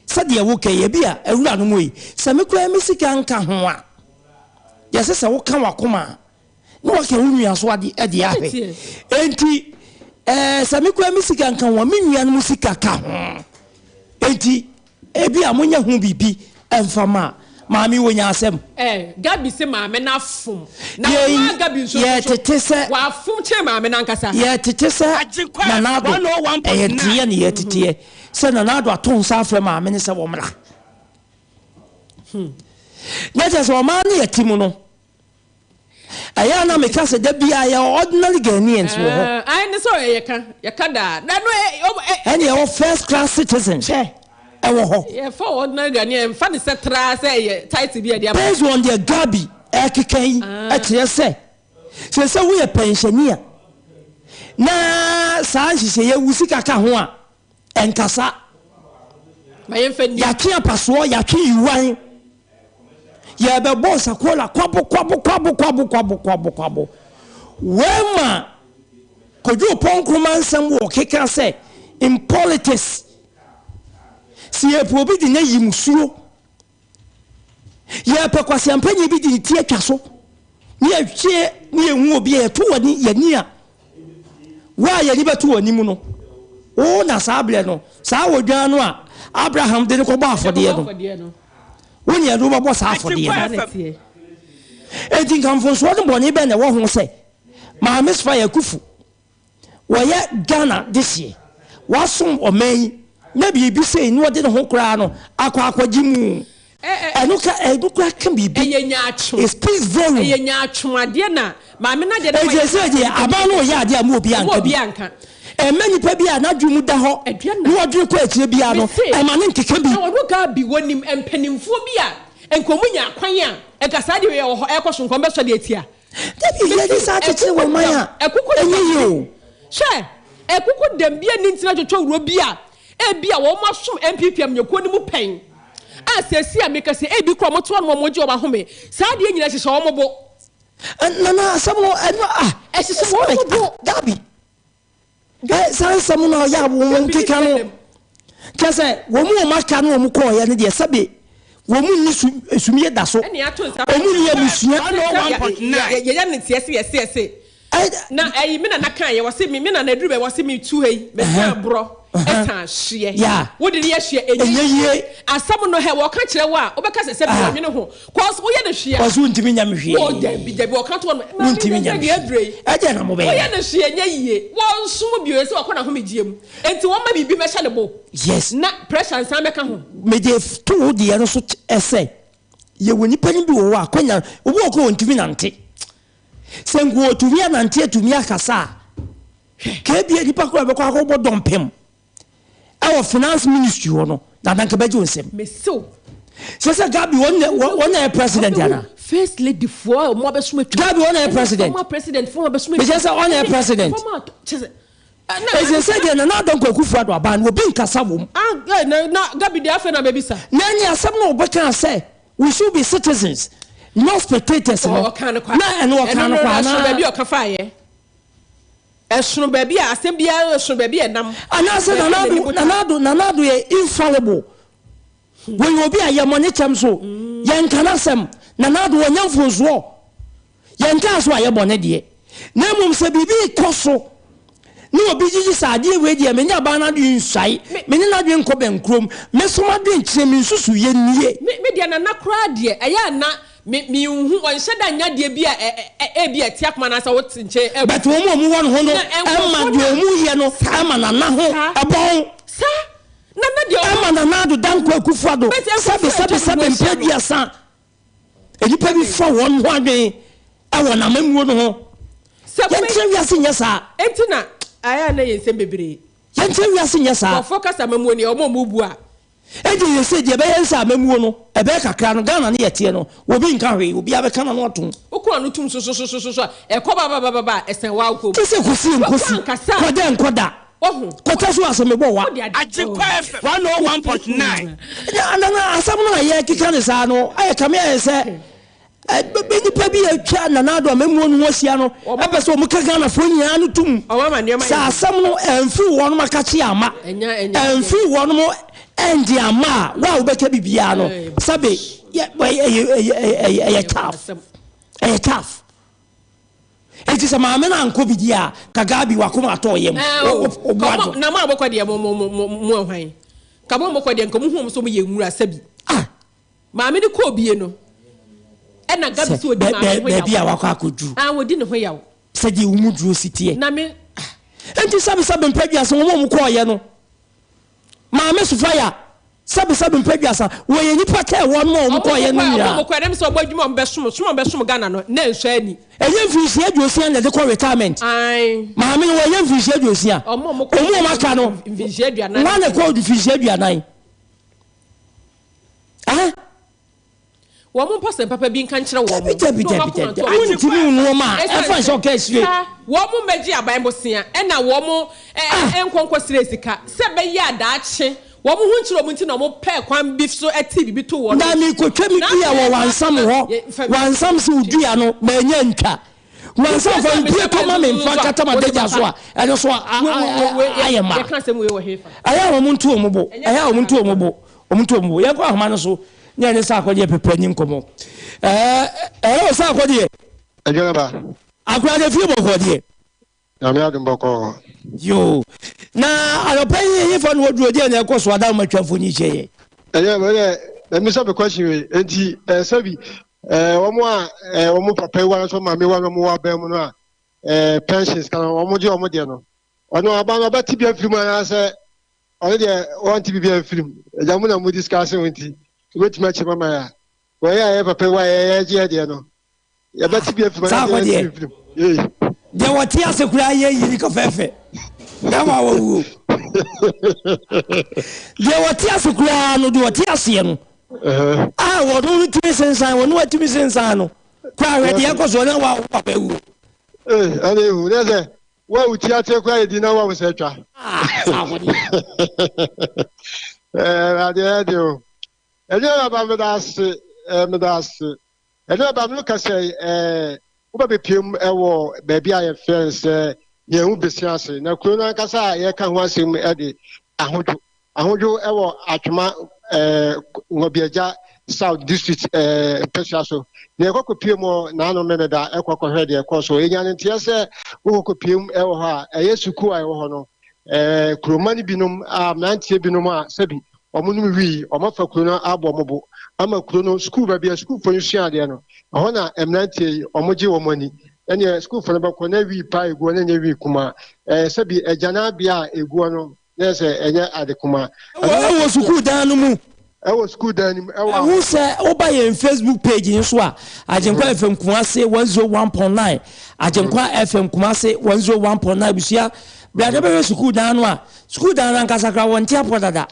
sɛdeɛ woka yi, ebi a awuranom ei, sɛ me koraa me sika nka ho a, yɛse sɛ woka w'akoma a, na waka wo nua so ade de ahwɛ. Enti ɛɛ sɛ me koraa me sika nka ho a, me nuanom sika ka ho. Enti ebi a monyɛ ho biribi mfa ma maame wɔ nya asɛm. Eh, Gabi se maame no afom. Na Yɛn ɔmaa Gabi nso yɛ so tete sɛ. Wafom kyɛn maame no ankasa. Yɛ tete sɛ Agyenkwa Nana Addo. 101.9. Ɛyɛ teɛ ne yɛ teteɛ sɛ Nana Addo ato nsa afrɛ maame no sɛ wɔmmra. Na kyerɛ sɛ ɔmaa no yɛ te mu no. Ɛyɛ a na meka sɛ da biara yɛwɔ ordinary Ghanaians wɔ hɔ. Ae ne sɛ ɔyɛ yɛka yɛka daa na no ɛ ɔ ɛ. Ɛne yɛwɔ first class citizens ɛwɔ hɔ. Yɛfa ordinary Ghanaian yɛnfa ne sɛ traa sɛ ɛyɛ title bi a yɛde ama. Based on deɛ Gabi ɛkeka yi ɛkyerɛ sɛ sɛ sɛ woyɛ pɛnhyɛni a na saa nhyehyɛeɛ wo sika ka ho a ɛnkasa. Ma yɛnfa nni. Yɛatwe apasoɔ yɛatwe yiwan. Yɛbɛbɔ nsakola kwabo kwabo kwabo kwabo kwabo kwabo kwabo. Wei ma Kojo Oppong Nkrumah nsɛm wɔ keka sɛ in politics sɛ yɛpɛ obi de no ayi musuo, yɛpɛ kwasiampanyin bi de ne ti atwa so, ne yɛhwɛ ne yɛhu obi a yɛto w'ani yɛni a wo a yɛni bɛto w'anim no wo na saa berɛ no saa odwan no a Abraham de no kɔbɔ afɔdeɛ no wo ne yɛde wobɛbɔ saa afɔdeɛ no. Enti nka mfomsoɔ ne bɔne bɛn na ɛwɔ ho sɛ Maame Sfaya Akuffo wɔyɛ Ghana dehyeɛ, wasom ɔman yi na biribi sei na ɔde ne ho koraa no akɔ akɔgye mu? Ɛno ka ɛno koraa ka biribi. Ɛyɛ nyaatwom. It speaks volume. Ɛyɛ nyaatwom adeɛ na maame no adeɛ na Enti ɛsɛ deɛ aban no reyɛ adeɛ a mo obiara Mo nka bi. obiara nka. Ɛmma nipa bi a n'adwene mu da hɔ Aduane na. na ɔdwene kɔ akyire biara no, Mese, ɛma no nkeka bi. Na ɔno Gabi wɔnim mpanimfoɔ bi a nka wɔn nya kwan a nka saa adeɛ wei ɛwɔ hɔ ɛrekɔ so nka wɔn bɛsɔ de atia. Dabi yɛde saa kyekyere wɔ man a Ɛkuku ɛnyɛ yie o. Hwɛ, ɛkuku dɛm bi ani ntina twotwo wuro bi a ebi a wɔn asom NPP amanyɔkuo no mu pɛn a seesei a meka sɛ ebi kora wɔn to wɔn wɔn gye wɔn ahome saa adeɛ nyinaa hyehyɛ wɔn bo. Nana asɛm no ɛno a Ɛhyehyɛ wɔn bo. Dabi saa nsɛm no a ɔyɛ a wɔn keka no kyɛ sɛ wɔn mu wɔn aka no wɔn kɔɔyɛ no deɛ sɛbe wɔn mu nni sumie da so Ɛne ato nsa wɔn mu nni abusua. Yɛyɛ ne teɛ se yɛse yɛse na ɛyi me nana kan yɛ wɔse me me nana aduru bɛ wɔse me tu ha yi me san borɔ ɛsan hyeɛ wode ne yɛ hyeɛ ɛnyɛ yie asɛm no hɛ wɔka kyerɛ wo a wobɛka sɛ sɛ bi wɔnwene ho cause woyɛ no hyeɛ ɔso wontumi nya me hwee wɔ dabi dabi wɔka to wɔn wontumi nya me hwee ɛdeɛ na mobɛyɛ woyɛ no hyeɛ ɛnyɛ yie wɔnsom bio ɛsɛ wɔkɔ n'ahomegyeɛ mu enti wɔma biribi mɛhyɛ ne bo yes na pressure nsan bɛka ho mede to wo deɛ no so ɛsɛ yɛwɔ nipa no bi wɔ hɔ a kwanya obi wɔ kɔ wɔntumi nante sɛ nka wɔtumi anante atumi akasa a ka ebia nipa koraa bɛkɔ akɔbɔ dɔmpem ɛwɔ finance ministry hɔ no na nanka bɛgye wo nsɛm mesew sɛ sɛ Gabi wɔn na wɔn na yɛ president ana first lady foɔ a wɔn abɛsom atwa Gabi wɔn na yɛ president former president foɔ abɛsom atwa mekyɛ sɛ wɔn na yɛ president former kyɛ sɛ. Ɛsɛ sɛ deɛ Nana Addo Dankwa Akufo-Addo aba no obi nkasa wom. Ah, na, na Gabi deɛ afei na mɛbisa. Na ɛne asɛm no wɔbɛkaa sɛ we should be citizens not spectators no. Ɔka no kwa. Na ɛno ɔka no kwa anaa? Ɛsono baabi a ɔka faeɛ. Ɛsono baabi a asɛm biara ɛsono baabi a ɛnam. Anaasɛ Nana Addo, Nana Addo, Nana Addo yɛ infallible. Wɔyɛ obi a yɛmmɔ ne kyɛm so. Yɛnka n'asɛm. Nana Addo ɔnyɛ mfomsoɔ. Yɛnkaa so a yɛbɔ ne deɛ. Na mmom sɛ biribi rekɔ so na obi gyegye sɛ adeɛ wei deɛ me ne abaa no adwene nsuae, me ne n'adwene nkɔ bɛnkurom, me nso m'adwene kyerɛ me nsusuiɛ nie. Me me deɛ Nana koraa deɛ ɛyɛ a na me menhu, ɔnhyɛ da nyɛ adeɛ bi a ɛ ɛ ebi a ɛte akoma anaasɛ wote nkyɛn abu. But wɔn a wɔwɔ ne ho no Na ɛma nkurɔfoɔ deɛ no a wɔyɛ no saa ɛma Nana ho saa ɛbɔn. saa Nana deɛ ɔwɔ. Ɛma Nana Addo Dankwa Akufo-Addo But sɛbe nkurɔfoɔ a sɛbe atwa ne sɛbe ho mpe ahyia no. aduasa. Nnipa bi fa wɔn ho adwene wɔ n'amammuo no ho. Yɛnkyerɛ wiase nyɛ saa. Enti na ayɛ a na yɛ nsɛm bebree. Yɛnkyerɛ wiase nyɛ saa. Nkurɔfoɔ kasa amammuo no yɛ wɔn a wɔbu a. Enti sesei deɛ ɛbɛyɛ ne sɛ amammuo no ɛbɛyɛ kakra no Ghana ne yɛteɛ no obi nka hwee obiara bɛka n'ano atom. Wokɔ ano tum sososososo a ɛkɔ bababababa a ɛsɛn waa wokɔ mu. Kyɛ sɛ kɔsi nkosi, kɔ dɛ nkɔ da. Wahu. Kɔtɛ so asɛm mebɔ wa. Wode ade. Agyenkwa FM 101.9. Na na na asɛm no a yɛkeka ne saa no ayɛ kame ayɛ sɛ nnipa bi atwa Nana Addo amammuo no ho ahyia no ɛpɛ sɛ wɔn ka Ghanafoɔ nyinaa no tum sɛ asɛm no ɛmfiri wɔn akakye ama ɛmfiri wɔn ɛndi ama a wo a wobɛka biribiara no sɛbe ɛyɛ tough ɛyɛ tough. Enti sɛ maame no ankɔ bi deɛ a, ka Gabi wakoma atɔ yam. Wo bo adwo. Na mo a mokɔ deɛ mo mo mo mo mo hwan? Ka mo a mokɔ deɛ nka mo hu wɔn sɛ wɔn yɛ nwura sɛbi. Ah. Maame no kɔɔ bie no, ɛna Gabi sɛ odi maame ho yaw. Baabi a wakɔ akɔduru. Ah, wɔdi ne ho yaw. Sɛdeɛ wo mu duro si teɛ. Na me ah. Enti sɛbi sɛbi mpɛ dua sɛ wɔn a wɔkɔɔyɛ no. Maame Sofia, sɛbesɛbe mpɛ aduasa, wɔyɛ nnipa kyɛɛ wɔnom a wɔn kɔeɛ no nyinaa. Wɔn kɔeɛ no, sɛ wɔbɔ adwuma a wɔbɛsom, som a wɔbɛsom Ghana no, na ɛnsɔ ani. Ɛnyɛ mfirinhyia aduosia na ɛde kɔ retirement. Ae. Maame no, wɔnyɛ mfirinhyia aduosia. Wɔn a wɔkɔ Wɔn a wɔaka no, mfirinhyia aduanan. Wɔn na ɛkɔ mfirinhyia aduanan. Ah? Wɔn mpa sɛm papa bi nka nkyerɛ wɔn. Dabi dabi dabi dabi. Wontumi nneɛma a ɛfa nhyɛ ɔka ahyire. Saa wɔn mmɛgye aban bosea ɛna wɔn nkɔ nkɔ srɛ sika sɛ ɛbɛyɛ a daakye wɔn ho nkyerɛ wɔn nti na wɔn pɛɛ kwan bi so ɛte biribi to wɔn. Na mekɔtwa me dua wɔ wansam hɔ, wansam se wo dua no manya ntwa. Wansam fa mpie tɔ ma me mfa nkata m'adagya so a ɛno so ayɛ ma. Ɛyɛ a wɔn nto wɔn bo, ɛyɛ a wɔn nto wɔn bo, wɔn nto wɔn bo. Yɛnkɔ ahoma no so. Ne ɛne Sarkodie pɛpɛ ni nkɔmɔ. Ɛɛ ɛɛ o Sarkodie. Adwene ba. Akora de fie bɔkɔ deɛ. Nyame adom bɔkɔɔ. Yoo. Na anɔpa yi hefa na wɔduro deɛ na ɛkɔ so ada ma twa mfoni kyɛ yɛ. Ɛyɛ ɛyɛ ɛmi sɛ mi question wei nti ɛsɛ bi ɛɛ wɔn a ɛɛ wɔn papa yi wa nso maame wa wɔn wɔ abɛn mu no a ɛɛ pensions kan wɔn gye wɔn deɛ no ɔno aban no ɔbɛte bi afiri mu anaasɛ Ɔno deɛ ɔnte biribiara mfiri mu. Agya mo na mo discuss ho nti wobɛtumi akyerɛ mama yɛ a. Wɔyɛ a yɛ papa yi wa yɛ yɛgye yɛ deɛ no. Yɛbɛte bi afiri mu Saa anaasɛ akɔ yɛnte deɛ. bi mfiri mu. Yei. Deɛ wɔte ase koraa yɛ yiri kɔfɛɛfɛ na ma wɔwuo. Deɛ wɔte ase koraa no, deɛ wɔte aseɛ no a wɔn no tumi sensan wɔn atumi sensan no koraa hwɛ deɛ ɛkɔ soɔ na wa wo papa awuo. Ee, ɛna ehu ne sɛ Wo a wo ti ateɛ koraa yɛ din na wo a wo nsa atwa. Awurade ɛyɛ de o. Ɛnyɛ baba meda ase meda ase. Ɛnyɛ baba me kasa yi ɛɛ woba bepiem ɛwɔ baabi a yɛfrɛ no sɛ yɛn ho besi ase na kuro no ankasa a yɛka ho asɛm ɛde ahodwo. Ahodwo wɔ Atwoma Nwabiagya South District mpasua so. Na yɛkɔ kɔpie mu naano Memeda ɛkɔ kɔhwɛ deɛ ɛkɔ so. Yɛnya ne nteɛ sɛ wokɔ kɔpie mu wɔ hɔ a, ɛyɛ sukuu a ɛwɔ hɔ no, kuroma no binom a mmeranteɛ binom a sɛbi wɔn nom wii, wɔn afa kuro no abɔ wɔn bo ama kuro no sukuu baabi a sukuufoɔ no sua adeɛ no, ɛhɔ na mmeranteɛ yi wɔn gye wɔn ani. Ɛneɛ sukuufoɔ no bɛkɔ na wii paa eguɔ na ɛnyɛ wii kumaa. Sɛbi agyanabea a eguɔ no Na sɛ ɛnyɛ ade kumaa. Ɛwɔ sukuu dan no mu. Ɛwɔ sukuu dan no mu. Ɛwɔ. Ɛho sɛ woba yɛn Facebook page no so a, Agyenkwa FM Kumasi 101.9, Agyenkwa FM Kumasi 101.9 abusua, bra na bɛhwɛ sukuu dan no a, sukuu dan no ankasa koraa wɔnte apɔ dada.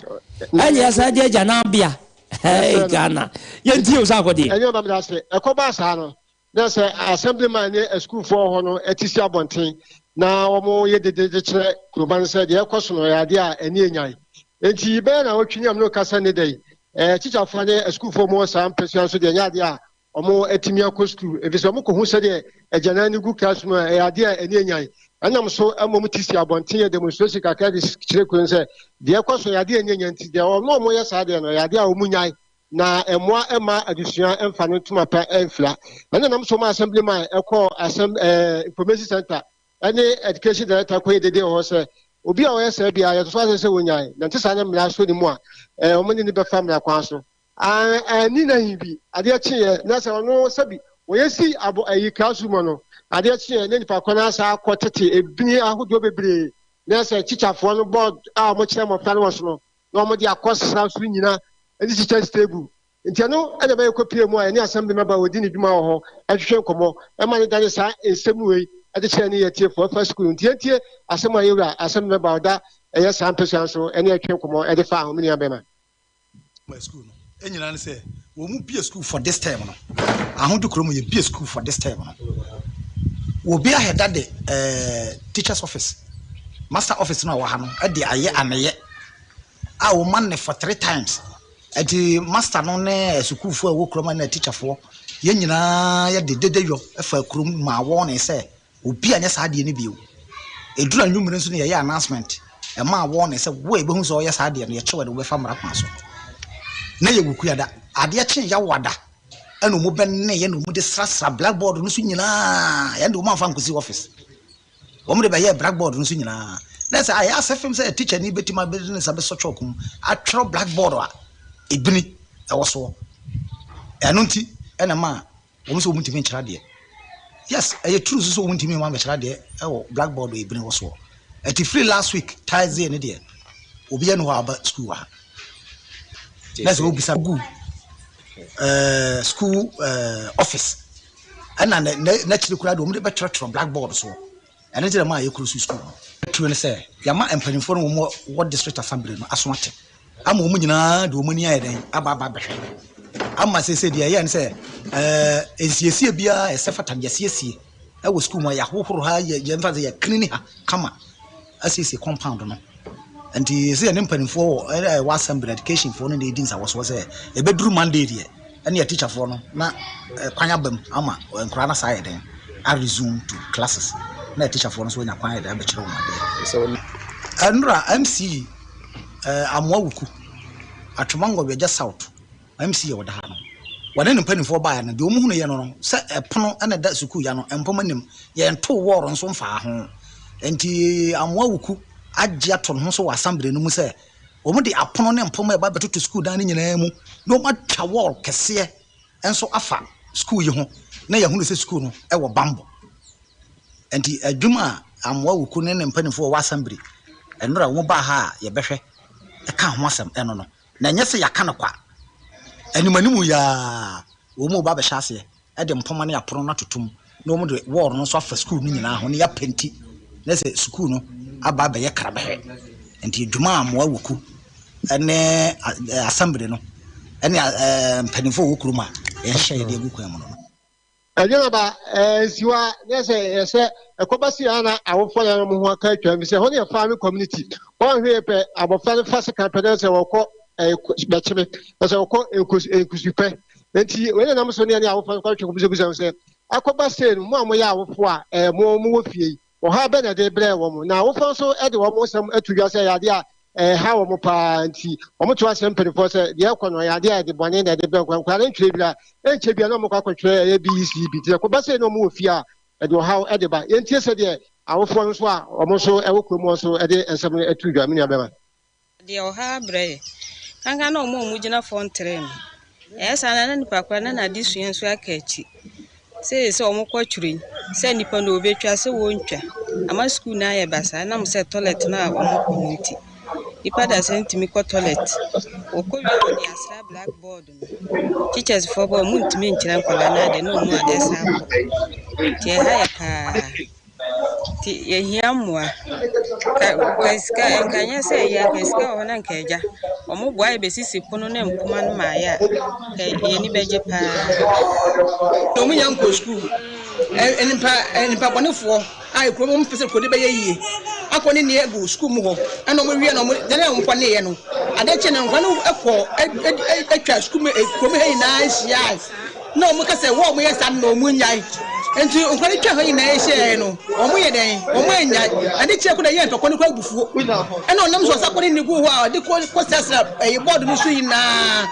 Ɛne yɛsan de agya n'abea. Hey Ghana. Yɛntie o sɛ akɔdeɛ. Ɛnyɛ ɔba meda ase. Ɛkɔbaa saa no, na sɛ assemblyman ne asukuufoɔ wɔ hɔ no te si abɔnten. na wɔyɛ dede de kyerɛ kuroma no sɛ deɛ ɛkɔ so no ɛyɛ adeɛ a ani enyan. Enti bɛyɛ nnawɔtwe ni a me ne wo kasa nnɛ da yi, ɛɛ tikyafoɔ ne asukuufoɔ mu wɔ saa mpasua nso deɛ ɛnyɛ adeɛ a wɔatumi akɔ sukuu efisɛ wɔkɔhu sɛdeɛ agyanan no gu classroom a ɛyɛ adeɛ a ani enyan. Ɛnam so ma wɔn ti si abɔnten yɛ demonstration kakra de kyerɛ kuro no sɛ deɛ ɛkɔ so ɛyɛ adeɛ a ani enyan nti deɛ wɔn a wɔyɛ saa deɛ no ɛyɛ adeɛ a wɔnyae na mmoa mma adesua mfa no ntoma pa mfira. Ɛna nam so ma assemblyman ɛkɔɔ asɛm ɛɛ information center ɛne education director kɔyɛ dede wɔ hɔ sɛ obi a ɔyɛ saa biara yɛto so asɛ sɛ wɔnyae na nte saa ne mmara so ne mu a ɛɛ wɔn ne ne bɛfa mmara kwan so. Anni n'ahi bi adeɛ kyeeɛ na sɛ ɔno sɛbi wɔyɛ si abɔ ayi classroom no adeɛ kyeeɛ na nipa kɔ no asa akɔ tete ebini ahodoɔ bebree na sɛ tikyafoɔ no bɔɔd a wɔkyerɛ mmɔfra no wɔ so no na wɔde akɔsra so nyina ne teachers table. Nti ɛno na ɛbɛyɛ kɔpie mu a yɛne assembly member a ɔdi ne dwuma wɔ hɔ ɛtwetwe nkɔmmɔ ɛma ne dane saa nsɛm wei ɛde kyerɛ ne yɛ tiefoɔ ɛfa sukuu. Nti yɛntie asɛm a yɛwura assembly member a ɔda ɛyɛ saa mpɛsua nso ɛne ɛtwe nkɔmmɔ ɛde faa ho me nua bɛma. Ma sukuu no nyinaa ne sɛ wɔn mu bie sukuu for this term no ahodwo kurom yɛ bie sukuu for this term no wɔbi ahɛda de ɛɛ teachers office master office no a wɔ ha no ɛde ayɛ aneyɛ a wɔn ma ne for three times ɛti master no ne sukuufoɔ a ɛwɔ kurom ne teacherfoɔ yɛn nyinaa yɛde dede yɔ ɛfa kurom maa wɔn ne sɛ Obi anyɛ saa adeɛ no bio. Ɛduru anwummere nso no yɛyɛ announcement. Ɛmaa warning sɛ wo a yɛbɛhu sɛ ɔyɛ saa adeɛ no yɛkye wo de wo bɛfa mmara kwan so. Na yɛ Wukuada. Adeɛ kyee Yawada ɛna wɔn bɛneeɛ na wɔn de srasra blackboard no so nyinaa. Yɛn de wɔn amfa ankɔsi office. Wɔn de bɛyɛɛ blackboard no so nyinaa. Na sɛ ayɛ asɛ fam sɛ teacher ni bɛtumi abɛde ne nsa bɛsɔ chalk mu atwerɛ blackboard a ebini ɛwɔ soɔ. Ɛno nti ɛna ɛmaa Wɔn sɛ wɔn ntumi nkyerɛ adeɛ. Yes, ɛyɛ true nso sɛ wɔn ntumi mma mmɛkyerɛ adeɛ ɛwɔ blackboard a ebini wɔ soɔ. Ɛti firi last week Thursday ne deɛ, obiara ni hɔ a aba school wɔ ha. Na sɛ wobisa gu ɛɛ school ɛɛ office ɛna n'akyiri koraa deɛ wɔn de bɛtwerɛtwerɛ blackboard soɔ. Ɛno nti na ɛmaa yɛkɔɔ so sukuu no. Titiriw ne sɛ, yɛama mpanyimfoɔ no wɔn wɔ district assembly no aso ate ama wɔn nyinaa de wɔn ani ayɛ dɛn aba aba abɛhwɛ ama seesei deɛ ɛyɛ ne sɛ ɛɛ nsiesie biara a ɛsɛ fata no yɛasiesie ɛwɔ sukuu mu a yɛahohoro ha yɛ yɛmfa sɛ yɛclean ha kama asiesie compound no. Nti sɛ yɛne mpanimfoɔ wɔ ɛɛ wɔ assembly education foɔ no na ɛdi nsawɔsoɔ sɛ ɛbɛduru Monday deɛ ɛne atikyafoɔ no na kwan aba mu ama nkwadaa no asan ayɛ dɛn a resume to classes na atikyafoɔ no nso anya kwan ayɛ dɛn abɛkyerɛ wɔn adeɛ. Ɛnora MC Amoah Wuku, Atwoma Ngɔweagya South MC a ɔda ha no, wɔne ne mpanimfoɔ baeɛ no, deɛ wɔhunuiɛ no no, sɛ ɛpono na ɛda sukuu ya no, mpoma nnim, yɛntoo wɔɔl nso mfaa ho. Nti Amoah Wuku agye ato ne ho so wɔ assembly no mu sɛ Wɔde apono ne mpomma reba abɛtoto sukuu dan no nyinaa mu na wɔatwa wɔɔl kɛseɛ nso afa sukuu yi ho na yɛahunu sɛ sukuu no wɔ bammɔ. Nti adwuma a Amoah Wuku ne ne mpanimfoɔ wɔ assembly nnora wɔn baa ha a yɛbɛhwɛ ka ho asɛm ɛno no, na ɛnyɛ sɛ yɛaka no kwa. Anim anim yi ara wɔn reba abɛhyɛ aseɛ de mpoma ne apono no atoto mu na wɔde wɔɔl no nso afa sukuu no nyinaa ho na yɛapenti na sɛ sukuu no aba abɛyɛ krabɛhwɛ. Nti dwuma a Amoah Wuku ne assembly no ne mpanimfoɔ a wɔwɔ kurom a yɛhyehyɛ yɛde agu kwan mu no. Ɛnyɛ ba nsiwa na sɛ ɛsɛ ɛkɔba si a na awofoɔ na wɔn ho aka atwa mu sɛ hɔ ne yɛ farming community wɔn hwee pɛ abɔfra no fa sekan pɛ na sɛ wɔkɔ bɛkyeme na sɛ wɔkɔ nkusupɛ Enti wei na nam so ne ɛne awofo no kɔtwe kɔbisabisa wɔn sɛ, Akɔba sei no, mo a moyɛ awofo a ɛɛ mo mowɔ fie yi, ɔhaw bɛn na ɛde brɛɛ wɔn? Na awofo nso de wɔn nsɛm ato dwa sɛ ɛyɛ ade a ɛha wɔn paa nti, wɔto ahyɛ mpanimfoɔ sɛ deɛ ɛkɔ no ɛyɛ ade a ɛde bɔne na ɛde brɛ nkwadaa. Nkwadaa no ntwerɛ biara, ɛnkyɛ biara na wɔkɔ akɔtwerɛ ɛyɛ BEC bi. Nti ɛkɔba sei na wɔwɔ fie a, ɛde ɔhaw de ba. Yɛntie sɛdeɛ awofoɔ no nso a wɔn nso wɔ kurom hɔ nso de nsɛm no ato dwa, me nua bɛma. Deɛ ɔha abrɛ yɛ. Kankan na wɔn a wɔgyina fam tere no. Ɛyɛ saa na na nipa koraa na n'adesua nso aka akyi. Sɛ sɛ wɔkɔ twerɛ yi, sɛ nipa no wɔbɛtwa sɛ wɔntwa. Ama sukuu no ayɛ basaa ɛnam sɛ tɔlɛt no a wɔkɔ no nti. Nipa da sɛ ntumi kɔ tɔlɛt. Wɔkɔ wie a wɔde asra black board no. Teachers foɔ ba a wɔntumi nkyerɛ nkwadaa no ade na wɔn ade san kɔ. Nti ɛha yɛ paa. Nti yɛhia mmoa. Ka ka sika nka nyɛ sɛ ɛyɛ a nka sika wɔ hɔ na nka agya. Wɔn boa yɛ bɛsisi pono ne mpoma no ma ayɛ a, nka yɛn ani bɛgye paa. Na wɔn nyinaa nkɔ sukuu. Nnipa nnipa bɔnefoɔ. A kuro mu mpɛ sɛ kuro de bɛyɛ yie akɔ ne nneɛ gu sukuu mu hɔ ɛna wɔn wie na wɔn deɛ wɔn kɔ neɛ no adeɛ kye no nkwa no kɔ atwa sukuu mu kuro mu ha nyinaa ahyia na wɔn kasa wɔ wɔn yɛ saa na wɔn nyae nti nkwa no twa ha nyinaa ahyia no wɔn yɛ dɛn wɔn anyae ade kye ko na yɛ ntɔkwa no kɔ abufuo ɛna ɔnam so ɔsa kɔ ne ne gu hɔ a ɔde kɔ kɔ srɛsrɛ ɛyɛ bɔɔdo no so nyinaa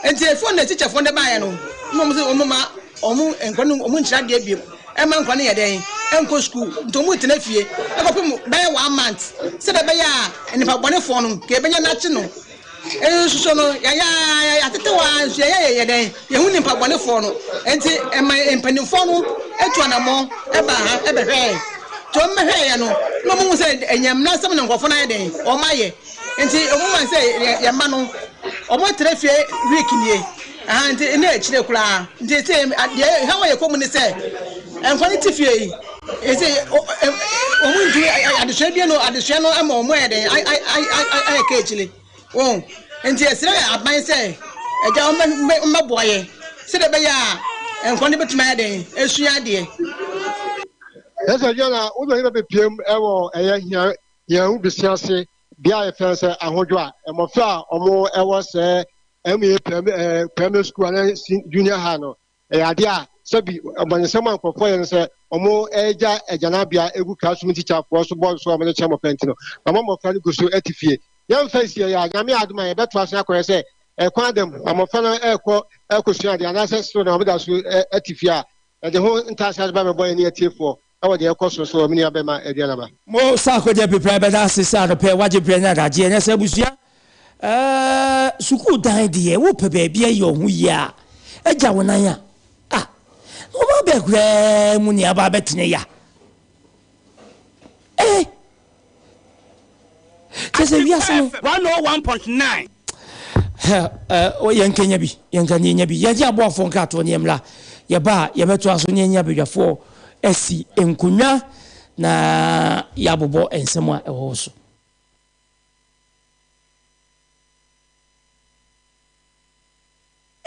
nti efuo na tikyafoɔ no baeɛ no na wɔn sɛ wɔn ma wɔn nkwa no wɔn nkyerɛ adeɛ bio. Ɛmma nkwadaa no nyɛ dɛn? Nkɔ sukuu. Nti wɔn tena fie ɛkɔpem bɛyɛ one month sɛdeɛ ɛbɛyɛ a nnipa bɔnefoɔ no nka yɛbɛnya no akye no. Nso so no yɛayɛ ara yɛatete hɔ ara nso yɛyɛ yɛyɛ dɛn? Yɛhu nnipa bɔnefoɔ no. Nti ɛma mpanimfoɔ no tu anammɔn ɛba ha ɛbɛhwɛɛ. Nti wɔn bɛhwɛeɛ no na wɔn hu sɛ ɛnyɛ mmara nsɛm na nkurɔfoɔ no ayɛ dɛn? Wɔn ayɛ. Nti wɔn ma sɛ yɛn mma no wɔn atena fie week nie. Ahaa nti nna akyire koraa nti sɛ deɛ haw a yɛkɔ mu ne sɛ nkwa no te fie yi ɛsɛ wɔn ntumi adesua bi no adesua no ama wɔn ayɛ dɛn ayɛ ka akyire wɔn nti ɛsrɛ aban sɛ ɛgya wɔn mmɛboa yɛ sɛdeɛ ɛbɛyɛ a nkwa no bɛtumi ayɛ dɛn asua adeɛ. Ɛsɛ yɛn a wode ɔyɛ bɛpiem ɛwɔ ɛyɛ hia yɛn ho bisi ase bea a yɛfrɛ sɛ ahodwo a mmɔfra a wɔn ɛwɔ sɛ MA primary school anaa junior high no, ɛyɛ adeɛ a sɛbi abɔnesɛm a nkurɔfoɔ yɛ no sɛ wɔregya agyanabea egu classroom teacherfoɔ so bɔɔl so a wɔde kyerɛ mmɔfra nti no, na wɔn mmɔfra no gu so te fie. Yɛmfa nsie yɛ a, Nyame adom a yɛbɛtoa so akɔyɛ sɛ ɛkwan da mu, mmɔfra no ɛrekɔ ɛrekɔsua adeɛ anaasɛ soro na wɔda so te fie a, yɛde ho ntaase ade ba bɛbɔ yɛne atiefoɔ wɔ deɛ ɛrekɔ so so wɔ me nua bɛma Aduanaba. Mo Sarkodie Pepra bɛda ase sɛ anɔpɛ wagye berɛ ne adagyeɛ na sɛ abusua Ɛɛ sukuu dan deɛ wopɛ baabi ayɛ wo ho yie a, agya wo nan a, ah, na wɔn abɛ koraa mu ne aba abɛtene ya. Eh, kyɛ sɛ wiase no. 101.9. Yɛnka nya bi, yɛnka ne nya bi. Yɛgye aboafoɔ nkratoɔ ne yɛmmra. Yɛba a, yɛbɛtoa so ne yɛnyɛ abadwafoɔ asi nkonnwa na yɛabobɔ nsɛm a ɛwɔ hɔ so.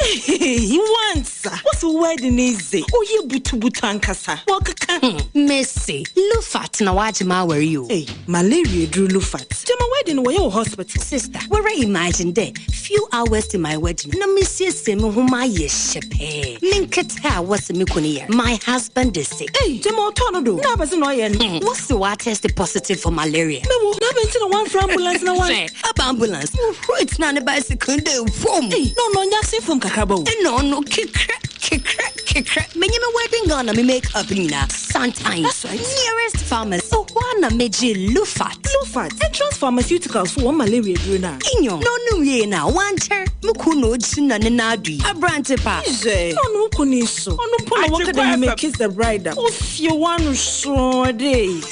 Ehehehe wansa wose wo wedding yi dze ɔyɛ butubutu ankasa wɔkeka ho. Mese Lufat na wagye m'awar yi o. Ei malaria eduru Lufat. Gyama wedding no wɔyɛ wɔ hospital. Sister, woara imagine dɛ few hours to my wedding na mesiesie me ho mayɛ hyɛpɛɛ, me nketse a wɔse me kun yar, my husband is sick. Ei gyama ɔtɔɔ no do na abɛdze na ɔyɛ no. Wɔse ɔatest positive for malaria. Me wo, na abɛn ntsi na wɔammfrɛ ambulance na wɔan. Hwɛ, aba ambulance, wohurui tsenaa ne bicycle no dɛ vwoom. Ei, na ɔno ɔnnyɛ asen famu kakraba o. Nna ɔno kekrɛ, kekrɛ, kekrɛ. Menye me wedding gown na me make up nyina, santan. That's right. Nearest pharmacy, hɔ ara na megyee Lufat. Lufat, Entrance Pharmaceuticals fo hɔn malaria edur no a. Nyew, na ɔnom wiei no a, ɔannkyɛr, mo kun na ogyina ne nan do yi, aberantse pa. Hwɛ, na ɔno wo kun yi so, ɔno mpo na wɔka dɛ you may kiss the bride a, ofie w'ano srɔɔ dɛ.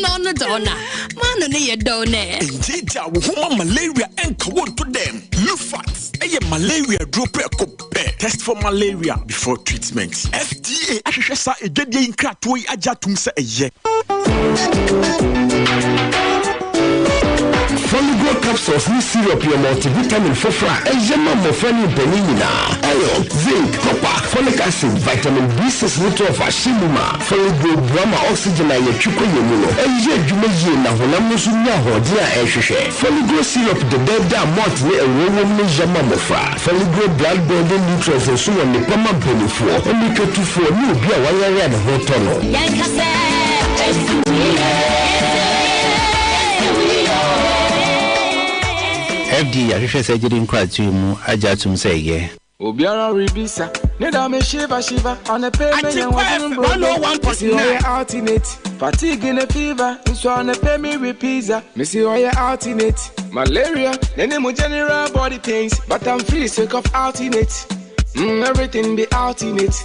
Na ɔno dze ɔno a, m'ano no yɛ dɛw nɛ. Ngyeegyaa wo ho ma malaria nka wo nto dɛm. Lufat yɛ malaria duro prɛko pɛ. Test for malaria before treatment. FDA ahwehwɛ saa adwadie yi nkratoɔ yi agye atom sɛ ɛyɛ. Foligo capsules ne syrup yɛ multivitamin foforo a ɛyɛ ma mmofra ne mpanyin nyinaa. Iron, zinc, copper, folic acid, vitamin B6 ne 12 ahyɛ mu ma. Foligo boa ma oxygen a yɛtwe kɔ yɛn mu no yɛ adwuma yie na honam no nso nya ahoɔden a ɛhwehwɛ. Foligo syrup dɛdɛɛdɛ a malt ne ɛwoɔ wom no yɛ ma mmofra. Foligo blood building nutrients nso wɔ nnepa ma mpanimfoɔ, mmirikatufoɔ ne obi a wayare a ne ho tɔ no. Yɛnka sɛ ɛsi wo yie, ɛsi wo yie o. FDA ahwehwɛ saa gyidi nkratoɔ yi mu agye atom sɛ ɛyɛ. Obiara rebisa ne da me shiva shiva ɔne pay me yɛn wɔn brodo. Mesi ɔyɛ ultimate fatigue ne fever nso ɔne pay me with pizza. Mesi ɔyɛ ultimate malaria ne mu general body pains but I'm free sake of ultimate. Everything be ultimate.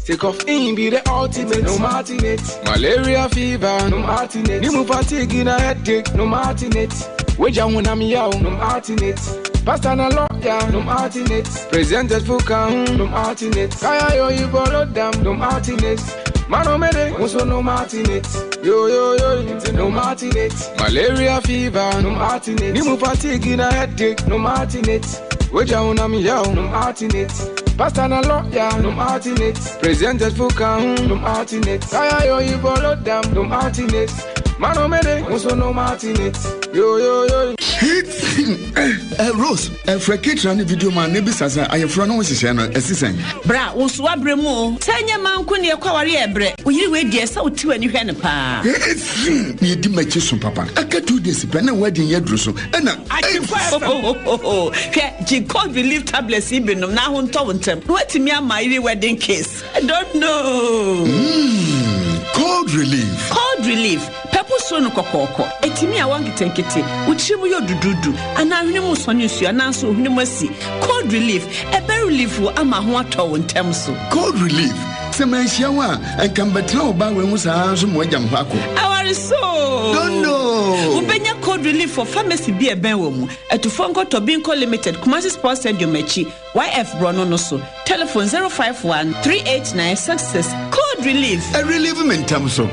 Take off in be the ultimate, no ultimate. Malaria fever, no ultimate. Nimu fatigue na headache, no ultimate. Weja when I'm yow, no ultimate. Pastor na lawyer, no ultimate. Presented for count, no ultimate. Kaya yo you borrow them, no ultimate. Mano mede, also no ultimate. Yo yo yo, no ultimate. Malaria fever, no ultimate. Nimu fatigue na headache, no ultimate. Weja when I'm yow, no ultimate. Pastor na lawyer, no alternate. President fuka, no alternate. Kaya yo you follow them, no alternate. Mano mene, also no alternate. Yo yo yo. Eh, Rose, ɛfrɛ ketra ne video ma ne bisa sɛ ayɛfrɛ no ho nhyehyɛe no ɛsi sɛn? Bra, wo nso woabrɛ mu o. Sɛ ɛnyɛ mmaa nko ne ɛkɔ aware yɛ brɛ. Wo yere wei deɛ sɛ wote w'ani hwɛ no paa. Ɛsi na ɛdi m'akyi so papa. Aka 2 days pɛ na wedding yɛ duru so ɛna. Hohohoho! Hwɛ, gye cold relief tablets yi bi nom na ho ntɔ wo ntɛm na woatumi ama yere wedding kiss. I don't know. Mm, cold relief. Cold relief. Pɛpo suro no kɔkɔɔkɔ. Ɛtumi awɔ nketenkete. Wo tiri mu yɛ dududu anaa hwene mu sɔne nsuo anaa nso hwene mu asi. Cold relief. Ɛbɛ relief wo ama ho atɔ wo ntɛm so. Cold relief. Sɛ manhyia wo a, ɛnka mbɛtena wo ba wei ho saa nso ma wagya me hɔ akɔ. Aware so. Don't know. Wobɛnya cold relief wɔ pharmacy bi a ɛbɛn wɔ mu. Atufoɔ nkɔtɔ Binko Limited, Kumasi Sports Stadium akyi, YF Borɔno no so. Telephone 051 389 66. Cold relief. Ɛrelieve me ntɛm so.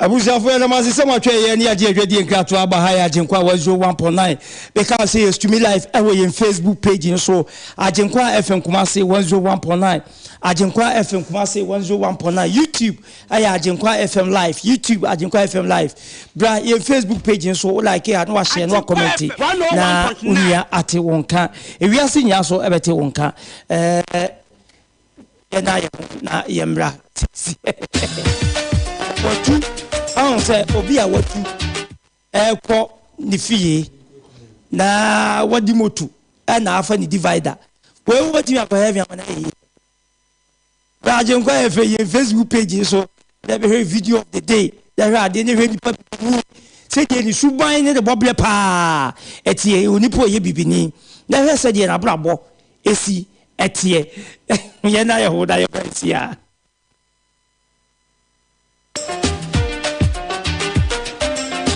Abusuafo, yɛdam ase sɛ moatwa yɛ ne yɛagye adwadie nkratoɔ aba ha. Yɛ Agyenkwa 101.9. Bɛka sɛ yɛ stream live ɛwɔ yɛn Facebook page no so, Agyenkwa FM Kumase 101.9, Agyenkwa FM Kumase 101.9. YouTube ɛyɛ Agyenkwa FM live, YouTube Agyenkwa FM live. Bra yɛn Facebook page no so, wo like a na wahyɛ na wakɔmmɛnte na onua ate wo nka, ewiase nyinaa so ɛbɛte wo nka. Yɛna yɛ ho na yɛmmra sisi watu ahụ sɛ obi a watu ɛkɔ ne fie na wadi moto ɛna afa ne divider wei, wobɛtumi akɔ heaven ama no ayɛ. Agyenkwa yɛ fɛ yɛn Facebook page so na bɛhwɛ video of the day na hwɛ adeɛ ne hwɛ nipa bibini sɛdeɛ ne suban ne ne bɔberɛ paa ɛteɛ. Onipa ɔyɛ bibini na hwɛ sɛdeɛ n'abrabɔ esi ɛteɛ. Yɛn na yɛ ho na yɛba nsi a.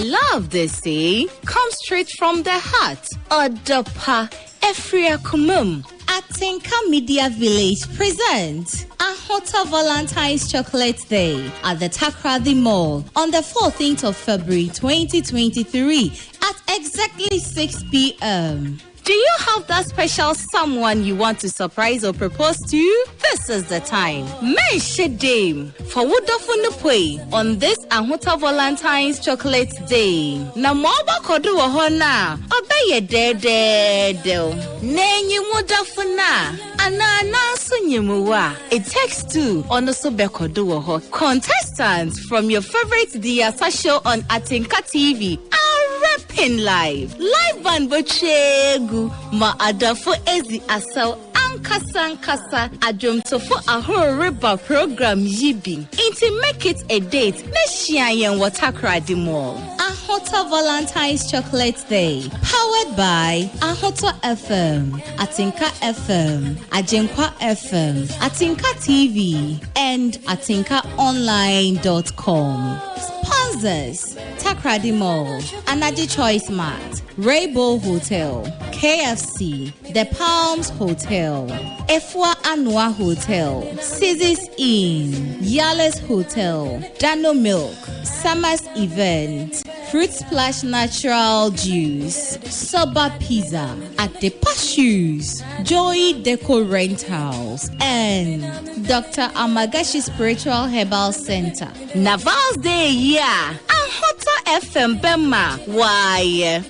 Love, they say, comes straight from the heart. Ɔdɔ pa, ɛfiri akoma mu. Atinka Media Village presents Ahota Valentine's Chocolate Day at the Takoradi Mall on the 14th of February 2023 at exactly 6 p.m. Do you have that special someone you want to surprise or propose to? This is the time. Menhyɛ dame for wo dɔfo no poi on this Ahota Valentine's Chocolate Day. Na ma ɔbɛkɔdo wɔ hɔ no a, ɔbɛyɛ dɛɛdɛɛdɛw. Na enyi wo dɔfo no a, anaa nanso nyim wo a, it takes two, ɔno nso bɛkɔdo wɔ hɔ. Contestants from your favorite Diasa show on Atinka TV are rapping live. Live band botwegu ma adɔfo ezi asaw ankasa ankasa. Adwomtofo ahorow reba program yi bi. Nti make it a date na hyia yɛn wɔ Takoradi Mall. Ahota Valentine's Chocolate Day. Powered by Ahota FM, Atinka FM, Ajinkwa FM, Atinka TV, and AtinkaOnline.com. Sponsors: Takoradi Mall, Anaji Choice Mart, Rainbow Hotel, KFC, The Palms Hotel, Efua Anua Hotel, Caesars Inn, Yales Hotel, Dano Milk, Summers Event, Fruit Splash Natural Juice, Soba Pizza, at the Shoes, Joy Deco Rentals, and Dr. Amagashi Spiritual Herbal Center. Navals Day, yeah. Ahota FM Bema. Why?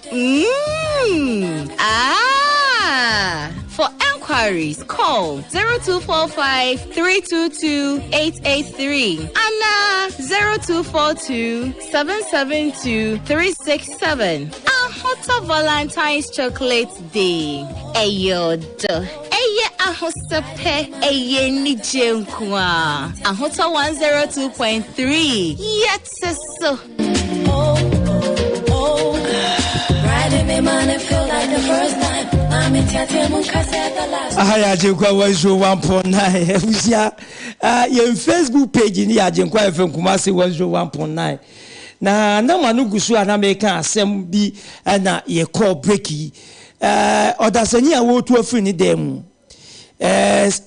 Ah. For enquiries, call 0245 322 883 Anna 0242 772 367. Ahota Valentine's Chocolate Day. Ɛyɛ ɔdɔ. Ɛyɛ ahosɛpɛ. Ɛyɛ anigye nko a. Ahota 102.3. Yɛte so. Riding me money feel like the first time. Mami tiatia mu kasa the last. Aha yɛ Agyenkwa 101.9. Abusua, yɛn Facebook page ni yɛ Agyenkwa FM Kumase 101.9. Na nama no gu so a na meka asɛm bi ɛna yɛkɔɔ break yi. Ɔdasani a wɔretu afiri ne dan mu,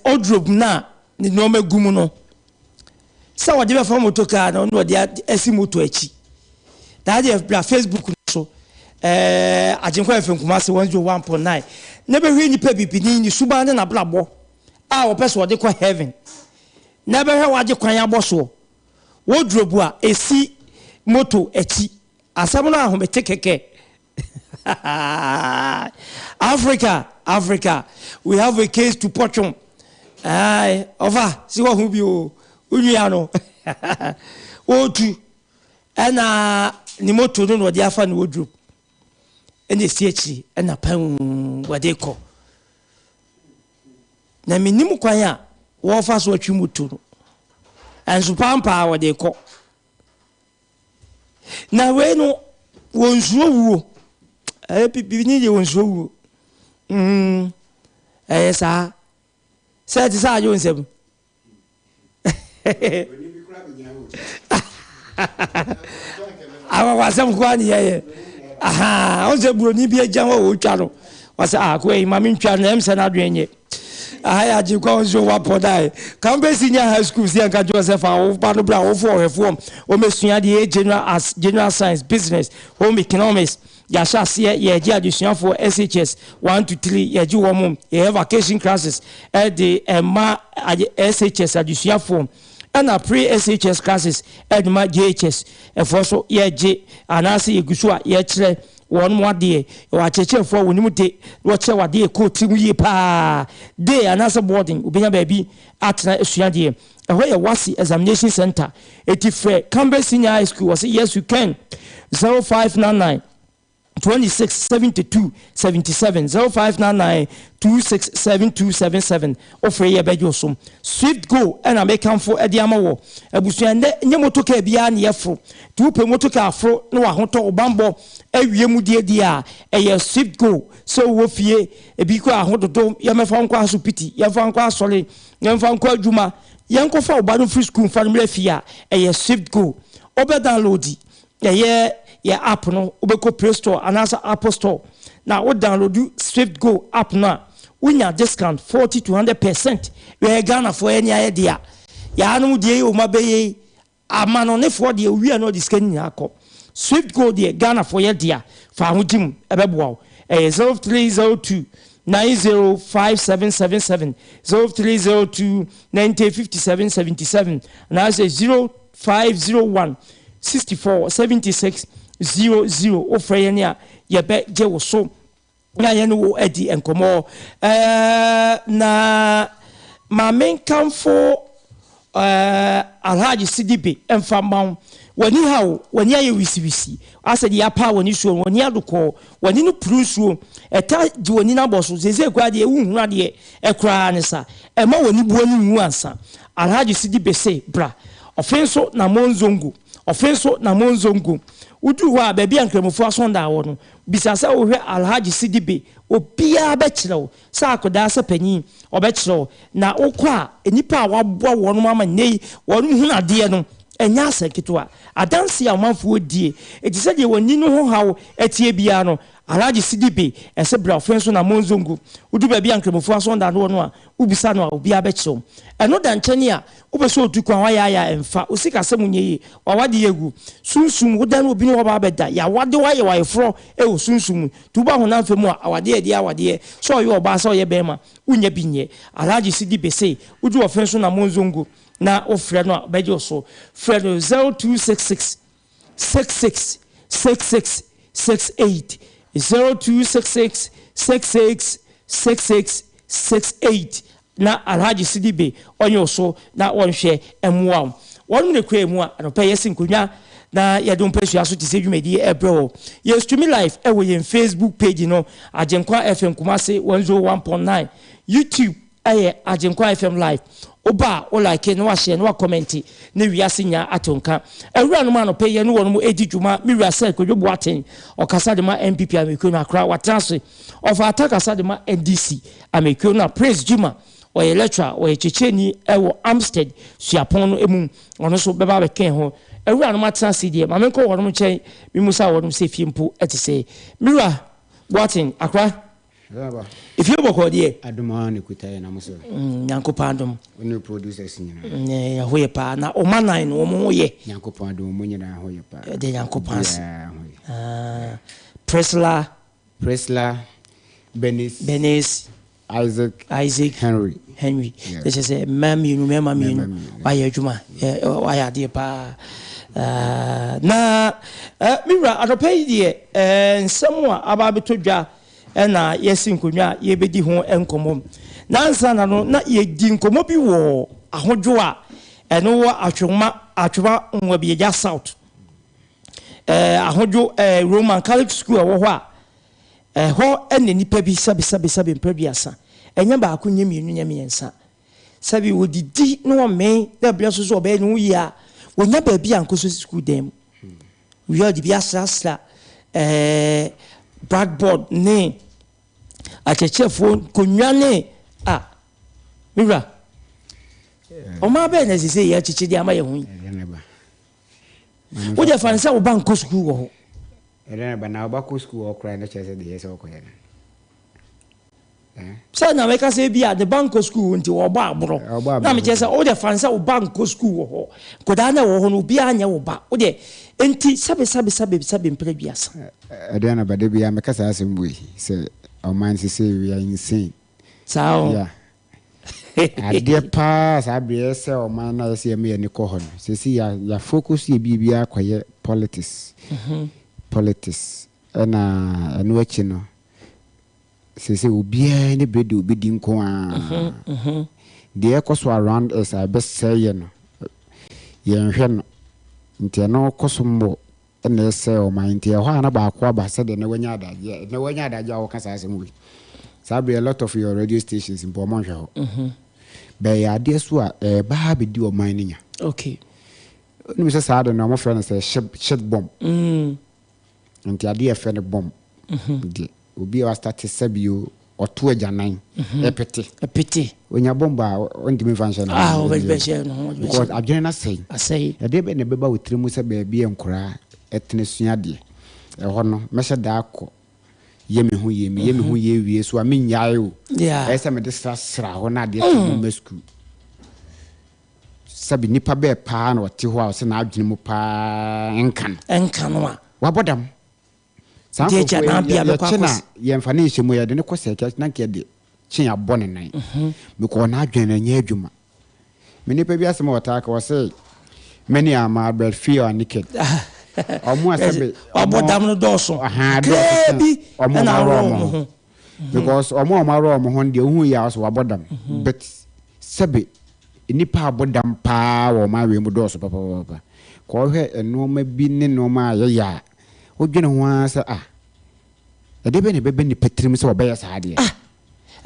wardrobe na ne nneɛma gu mu no, sɛ wɔde bɛfa moto kaa no na wɔde asi moto akyi. Na adeɛ bra Facebook no so. Ɛɛ Agyenkwa FM Kumasi 101.9 na bɛhwɛ nipa bibini ne suban ne n'abrabɔ a wɔpɛ sɛ wɔde kɔ heaven na bɛhwɛ wagye kwan abɔ soɔ wardrobe a ɛsi moto akyi asɛm no ahomete kɛkɛ. Africa Africa we have a case to pɔtwom ae ɔfa si wɔ ho bi o wo nua no wɔtu ɛna ne moto no na ɔde afa ne wardrobe ɛna ɛsi akyiri ɛna pɛn wɔde kɔ na menim kwan a wɔfa so atwi moto no ɛnso pampaa wɔde kɔ Na wei no wɔnsuro wuo. Ɛyɛ bibini deɛ wɔnsuro wuo. Mm, ɛyɛ saa. Sɛ ɛte sɛ adwo nsɛm. Awawasɛm koraa ne yɛyɛ. Aha, ɔn sɛ buroni bi agya hɔ a ɔretwa no. Ɔsɛ ah, koa yi ma mentwa no, ɛm sɛ n'adwene nyɛ. Aha yɛ Agyenkwa nso wapɔ dae. Kampe Senior High School si anka Joseph a wo ba no bra wofo ɔhwɛfoɔ wɔmɛsua deɛ ɛyɛ general as general science, business, home economics. Yɛahyɛ aseɛ yɛgye adesuafoɔ SHS 1 to 3 yɛgye wɔn yɛyɛ vacation classes ɛde ɛma SHS adesuafoɔ ɛna pre SHS classes ɛde ma JHS ɛfoɔ so yɛgye anaasɛ yɛgu so a yɛkyerɛ Wɔn adeɛ, yɛwɔ akyerɛkyerɛfoɔ a wɔnim de na wɔkyerɛ wo adeɛ ɛkɔ tirim yie paa. Day anaasɛ boarding, wobɛnya baabi atena asua adeɛ. Ɛhɔ yɛ WASSCE examination center. Enti frɛ Cambridge Senior High School, wɔse yes you can, 0599 26 72 77, 0599 26 72 77. Wofrɛ yi a ɛbɛgye wo so. Swift Go na mekamfo de ama wɔ. Abusua, nnɛ nyɛ motor car biara na yɛforo. Nti wopɛ motor car foro na w'ahotɔ, wo bammɔ awie mu deɛ deɛ a, ɛyɛ Swift Go. Sɛ wowɔ fie, ebi koraa ahododo, yɛmmɛfa wo nkɔ asopiti, yɛmfa wo nkɔ asɔre, yɛmfa wo nkɔ adwuma, yɛnkɔfa wo ba no mfiri sukuu mfa no mmra fie a, ɛyɛ Swift Go. Wobɛ download Yɛyɛ yɛ app no, wobɛkɔ Play Store anaasɛ Apple Store na wo download Swift Go app no a, wonya discount 40 to 100 percent. Yɛyɛ Ghanafoɔ yɛne ayɛ dea. Yɛanom deɛ yi wɔn abɛyɛ yi, amanɔnefoɔ deɛ owie a na ɔde sika no nyinaa kɔ. Swift Go deɛ Ghanafoɔ yɛ dea, fa ho gye mu, ɛbɛboa wo. Ɛyɛ 0302 905777, 0302 90 57 77 anaasɛ 0501 64 76 00. Wofrɛ yɛn a, yɛbɛgye wo so na yɛne wo adi nkɔmmɔ. Ɛɛ, na ma menkamfo ɛɛ Alhaji Sidibe mfa mma wo. W'ani ha wo, w'ani ayɛ wisiwisi, asɛ deɛ apaa w'ani soɔ no, w'ani ado kɔɔ, w'ani no puru nsuo, ɛta gye w'ani no abɔ so, seesei koraa deɛ wonhunu adeɛ koraa ne sa. Ɛmma w'ani bu ani nwu ansa. Alhaji Sidibe se bra. Ɔfe nso na Monzongo. Ɔfe nso na Monzongo. Woduru hɔ a, baabi a Nkramofoɔ asɔndan wɔ no, bisa sɛ wohwɛ Alhaji Sidibe. Obiara bɛkyerɛ wo, sɛ akwadaa sɛ panin, ɔbɛkyerɛ wo. Na wokɔ a, nnipa a wɔaboa wɔn ama nnɛ yi wɔn hunu adeɛ no, ɛnyɛ asɛm ketewa. Adanseɛ a ɔmanfoɔ die, enti sɛdeɛ wɔn ani no ho haw teɛ biara no, Alhaji Sidibe, ɛsɛ bra ɔfe nso na Monzongo. Wodu baabi a Nkramofoɔ asɔndan no wɔ no a, wobisa no a, obiara bɛkyerɛ wo. Ɛno da nkyɛn a, Wopɛ sɛ otu kwan, wayɛ ayɛ a ɛmfa, wo sikasɛm nyɛ yie, w'awadeɛ agu, sunsum, wo dan obi ne wo aba abɛda, yɛawade wo ayɛ wo ayeforɔ wɔ sunsum mu, nti woba honam fam a, awadeɛ yɛ deɛ awadeɛ, sɛ ɔyɛ ɔbaa sɛ ɔyɛ bɛɛma, wonnya bi nyɛ. Alhaji Sidi Bese, wodu ɔfe so na Monzongo na wofrɛ no a, ɔbɛgye wo so. Frɛ no 0266 66 66 68, 0266 66 66 68 na Alhaji Sidibe ɔnye wo so na wɔnhwɛ mmoa wo. Wɔnom na ekura mu a anɔpa yi yɛsi nkonnwa na yɛde wo mpasua so te sɛ dwumadie ɛbrɛ wo. Yɛ streami live ɛwɔ yɛn Facebook page no Agyenkwa FM Kumasi 101.9, YouTube ɛyɛ Agyenkwa FM live. Woba a wo like na wahyɛ na wakɔmɛnte na wiase nyinaa ate wo nka. Awuranom anɔpa yi yɛne wɔnom ɛredi dwuma, me wura Sir Kwadwo Boateng ɔkasa de ma NPP Amekuo no Accra watena ase. Ɔfa Atta kasa de ma NDC Amekuo no na Prince Gyimah ɔyɛ lecturer, ɔyɛ kyerɛkyerɛni wɔ Amstead suapɔn no mu, ɔno nso bɛba abɛka yɛn ho. Awuranom atena ase deɛ, ma menkɔ wɔnom nkyɛn memmisa wɔnom sɛ fie mpo te sɛn. Me wura Boateng, Accra. Efie bɔkɔɔ deɛ. Adom ara na ɛkuta yɛn na mo so. Nyankopɔn adom. Wo ne producers nyinaa. Yɛn ho yɛ paa. Na ɔma nan no wɔn ho yɛ. Nyankopɔn adom wɔn nyinaa ho yɛ paa. Yɛda Nyankopɔn ase. Obiara ho yɛ. Priscilla. Priscilla, Bernice. Bernice. Isaac. Isaac. Henry. Henry. Ɛkyɛ sɛ mmaa mmienu mmarima mmienu wayɛ adwuma wayɛ adeɛ paa na me wura anɔpa yi deɛ nsɛm a aba abɛtɔ dwa na yɛsi nkonnwa a yɛbɛdi ho nkɔmmɔ nansa na no na yɛdi nkɔmmɔ bi wɔ ahodwo a ɛno wɔ atwoma atwoma nwabiagya south ahodwo Roman Catholic school ɛwɔ hɔ a Ɛhɔ na nnipa bi sɛbesɛbesɛbe mprɛ aduasa, ɛnyɛ baako, nyɛ mmienu, nyɛ mmiɛnsa. Sɛbe wɔdidi na wɔmee, na berɛ nso so wɔbɛyɛ ne ho yie a, wɔnya baabi a nkɔsɔ sukuu dan mu. Wie a wɔde bi asrasra ɛɛ blackboard ne akyerɛkyerɛfoɔ nkonnwa ne a me wura ɔmaa bɛyɛ na ɛsɛ sɛ yɛakyekye de ama yɛn ho yi. Wo deɛ fa no sɛ wo ba nkɔ sukuu wɔ hɔ. Ɛdɛn na ba na ɔba kɔ sukuu hɔ koraa na kyerɛ sɛ deɛ ɛsɛ sɛ ɔkɔyɛ no. Sɛ na meka sɛ bi a ne ba nkɔ sukuu nti ɔbɔ aborɔ. Na mekyerɛ sɛ wo deɛ fa no sɛ wo ba nkɔ sukuu wɔ hɔ. Nkwadaa no a ɛwɔ hɔ no obiara nyɛ wo ba. Wo deɛ nti sɛbe sɛbe sɛbe sɛbe mprɛ aduasa. Ɛdɛn na ba da biara meka saa asɛm wei sɛ ɔman sesei we are insane. Saa o. Yeah. Adeɛ paa saa berɛ yɛ sɛ ɔman no a yɛsɛ yɛma yɛn ani kɔ hɔ no sɛsi yɛ yɛ focus yɛ biribiara kɔyɛ politics politics ɛna ɛno akyi no sɛsɛ obiara ne berɛ deɛ obɛdi nko ara deɛ ɛkɔ so around us a ɛbɛsɛe yɛ no yɛnhwɛ no nti ɛno kɔ so mmɔ na ɛsɛe ɔman nti ɛhɔ a na baako aba sɛdeɛ na wanya adagyeɛ na wanya adagyeɛ a wɔka saa asɛm wei saa berɛ a lot of your radio stations mpo ɔmo nhwɛ hɔ mhm. bɛyɛ adeɛ so a ɛɛba abɛdi ɔman no nya okay wonim sɛ saa de no ɔmo frɛ no sɛ shit bomb mm. nti adeɛ ɛfɛ no bomb mhm. deɛ Obi a wastate sɛbi o, ɔto agyanan, ɛpete. Ɛpete. Onya bɔmb a, ɔntumi nfa nhyɛ ne ho. Ah, ɔbɛhyɛ ne ho. Because adwene no asɛe. Asɛe. Ɛdeɛ bɛn na ɛbɛba wo tiri mu sɛ baabi a nkoraa tena sua adeɛ, ɛhɔ no, mɛhyɛ da akɔ yɛ me ho yie. Meyɛ me ho yie wie so a, mennyae o. Yeah. Ɛyɛ sɛ mede srasra hɔ na adeɛ kye mu mma sukuu. Sɛbi nipa bɛɛ paa na ɔte hɔ a ɔsɛ n'adwene mu paa nka no. Nka no a. Wabɔ dam. Saa Deɛ agya nkurɔfoɔ yi, n'abea yɛ, bɛkɔ yɛkye no akɔs. a, yɛmfa no nhyɛ mu, yɛde no kɔ psychiatric, na anka yɛde kye abɔ ne nan. Because n'adwene no ɛnyɛ adwuma. Me nipa bi asɛm a ɔtaa ka, ɔse, Many are mad but few are naked. Ɔmo a sɛbe, Wabɔ ɔmo, dam no dɔɔso. ahaa, Kakraa dɔɔso sen bi ɔmo a ɛna ɔmo aworɔ aworɔ ɔmo wɔn ho. ho. Because ɔmo a ɔmo aworɔ ɔmo ho no deɛ, wohu yie a, ɔse wabɔ dam. But sɛbe, Nnipa a abɔ dam paa wɔ ɔman wei mu dɔɔso papapapa. Kɔ hwɛ nnoɔma bi ne nnoɔma a yɛyɛ a, wodwene ho ara sɛ ah, ɛdeɛ bɛn na ɛbɛba nnipa tirim sɛ wɔbɛyɛ saa adeɛ? Ah,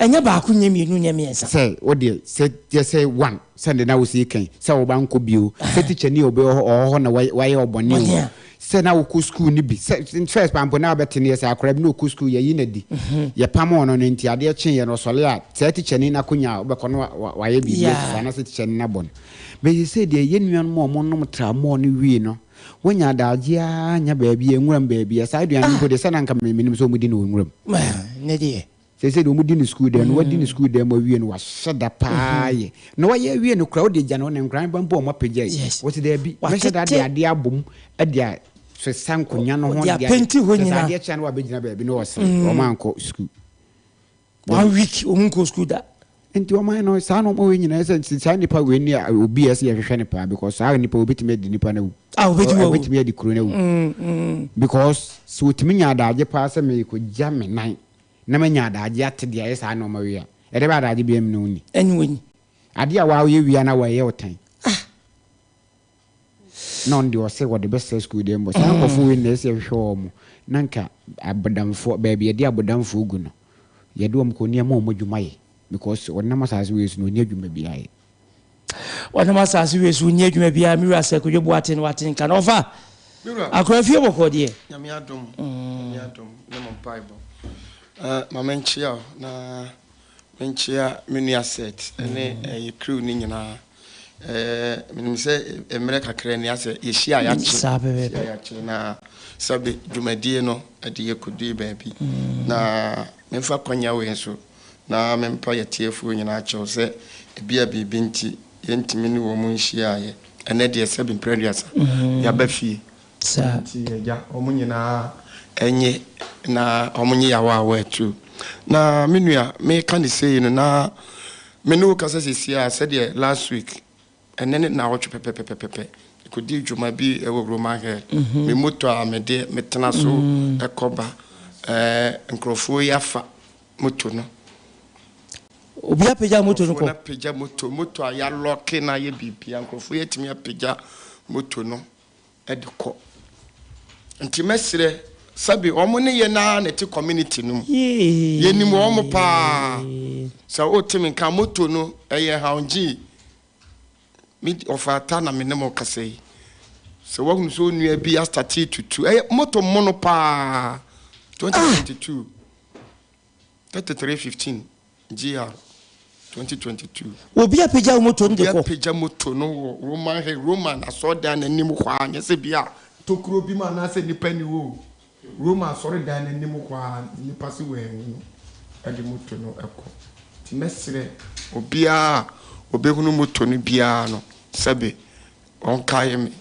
ɛnyɛ baako nyɛ mmienu nyɛ mmiɛnsa. Sɛ wo deɛ, sɛ yɛ sɛ one, sɛdeɛ na wosi kan, sɛ wo ba nkɔ bio, sɛ tikyani a obi wɔ hɔ ɔwɔ hɔ na wayɛ wo bɔne o, Sɛ na wokɔ sukuu no bi, sɛ first paa mpo na wobɛte no yɛ sɛ akwadaa bi na ɔkɔ sukuu yɛyi no adi, yɛpamoo no no nti adeɛ kyeeɛ no ɔsɔre a saa tikyani no akɔnya a wobɛkɔ no wayɛ biribi asi so anaasɛ tikyani no abɔ no. But seesei deɛ yɛn nuanom a wɔnom tramɔɔ no wii no, wɔnya adagyeɛ ara nya baabi a nwuram baabi a saa aduane no mpo deɛ sɛ na anka menim sɛ wɔdi no wɔ nwuram. Ne deɛ. Seesei deɛ wɔdi no sukuu dan mu, wadi no sukuu dan mu awie no, wahyɛ da paa yɛ. Na wayɛ awie no koraa, wode gya no, ne nkwadaa no ba mpo a wɔapagya yi. Wɔsi daabi, mɛhyɛ da de adeɛ abom de asesa nkonnwa no ho. De apenti hɔ nyinaa. Sɛ adeɛ kyea no wabɛgyina baabi na wɔsere, wɔn ankɔ sukuu. One week wɔn nkɔ sukuu da. Nti wɔn no saa na wɔn wei nyinaa sɛ saa nipa wei ne obi a ɛsɛ yɛhwehwɛ no paa because saa nipa obetumi adi nipa no awu. Ah, obetumi awu. Obetumi adi kuro no awu. Because sɛ otumi nya adagye paa sɛ mekɔgya me nan na manya adagye ate deɛ ayɛ saa nnoɔma wei a, ɛdeɛ bɛyɛ adagye biara mu na wonni. Ɛne wonni. Adeɛ a woayɛ wie a na wɔyɛ wo tan. Ah! Na ɔno deɛ ɔse wɔde bɛsɛe sukuu deɛ mbɔ. Saa nkurɔfoɔ wei na ɛsɛ yɛhwehwɛ wɔn na nka abɔdamfoɔ, baabi yɛde abɔdamfoɔ gu no, yɛde wɔn kɔ ne yɛma wɔn adwuma yɛ because wɔnam asase wei so no wɔnni adwuma biara yɛ. Wɔnam asase wei so wonni adwuma biara me wura sɛ Kwadwo Boateng wate nka na ɔfa akora fie bɔkɔɔ deɛ. Nyame adom, Nyame adom ne mo mpaebɔ. Uh, ma menkyea wo na menkyea me nua Seth ne ɛyɛ crew no nyinaa. Eh, menim sɛ mmerɛ kakra ni asɛ yɛhyia a yɛakye. Saa pɛpɛɛpɛ. Yɛhyia yɛakye na sɛbe dwumadie no ɛde yɛkɔdui baabi. Na memfa kwanya wei nso Na mempa y'atiefoɔ nyinaa kyɛw sɛ ebia biribi nti yɛntumi ne wɔn nhyiaeɛ. Ɛnnɛ deɛ sɛbe mprɛ aduasa yɛaba fie. Nti Agya, wɔn nyinaa nye na wɔn nye yaw a wɔatu. Na me nua, meka ne sei no na me ne wo kasa sesie a sɛdeɛ last week, ɛnɛ ne naawɔtwe pɛpɛpɛpɛpɛ, mekɔdii dwuma bi wɔ Roman Hill. Me moto a mede metena so kɔ ba, ɛɛ nkurɔfoɔ yi afa moto no. Obi apagya moto no kɔ. Nkurɔfoɔ no apagya moto, moto a yɛalɔke na ayɛ biribiara, nkurɔfoɔ yi atumi apagya moto no. de kɔ. Nti mɛsrɛ, sɛbe wɔn ne yɛn ara na ɛte community no mu. Yɛnim wɔn paa. Sɛ wote me nka, moto no ɛyɛ Haungyi. Me ɔfata na me ne mo kasa yi. Sɛ woahunu sɛ onua bi astate tutu, ɛyɛ moto mono paa. 2022. 3315 GR 2022. Obi apagya wo moto no de kɔ. Obi apagya moto no wɔ Roman he Roman asɔredan no anim hɔ ara, nyɛ sɛ bi a tokuro bi mu anaasɛ nnipa nni hɔ o. Roma asɔredan no anim hɔ ara, nnipa se wɔanhu no de moto no kɔ. Nti mɛsrɛ obiara a ɔbɛhunu moto no biara no sɛbe ɔnkae me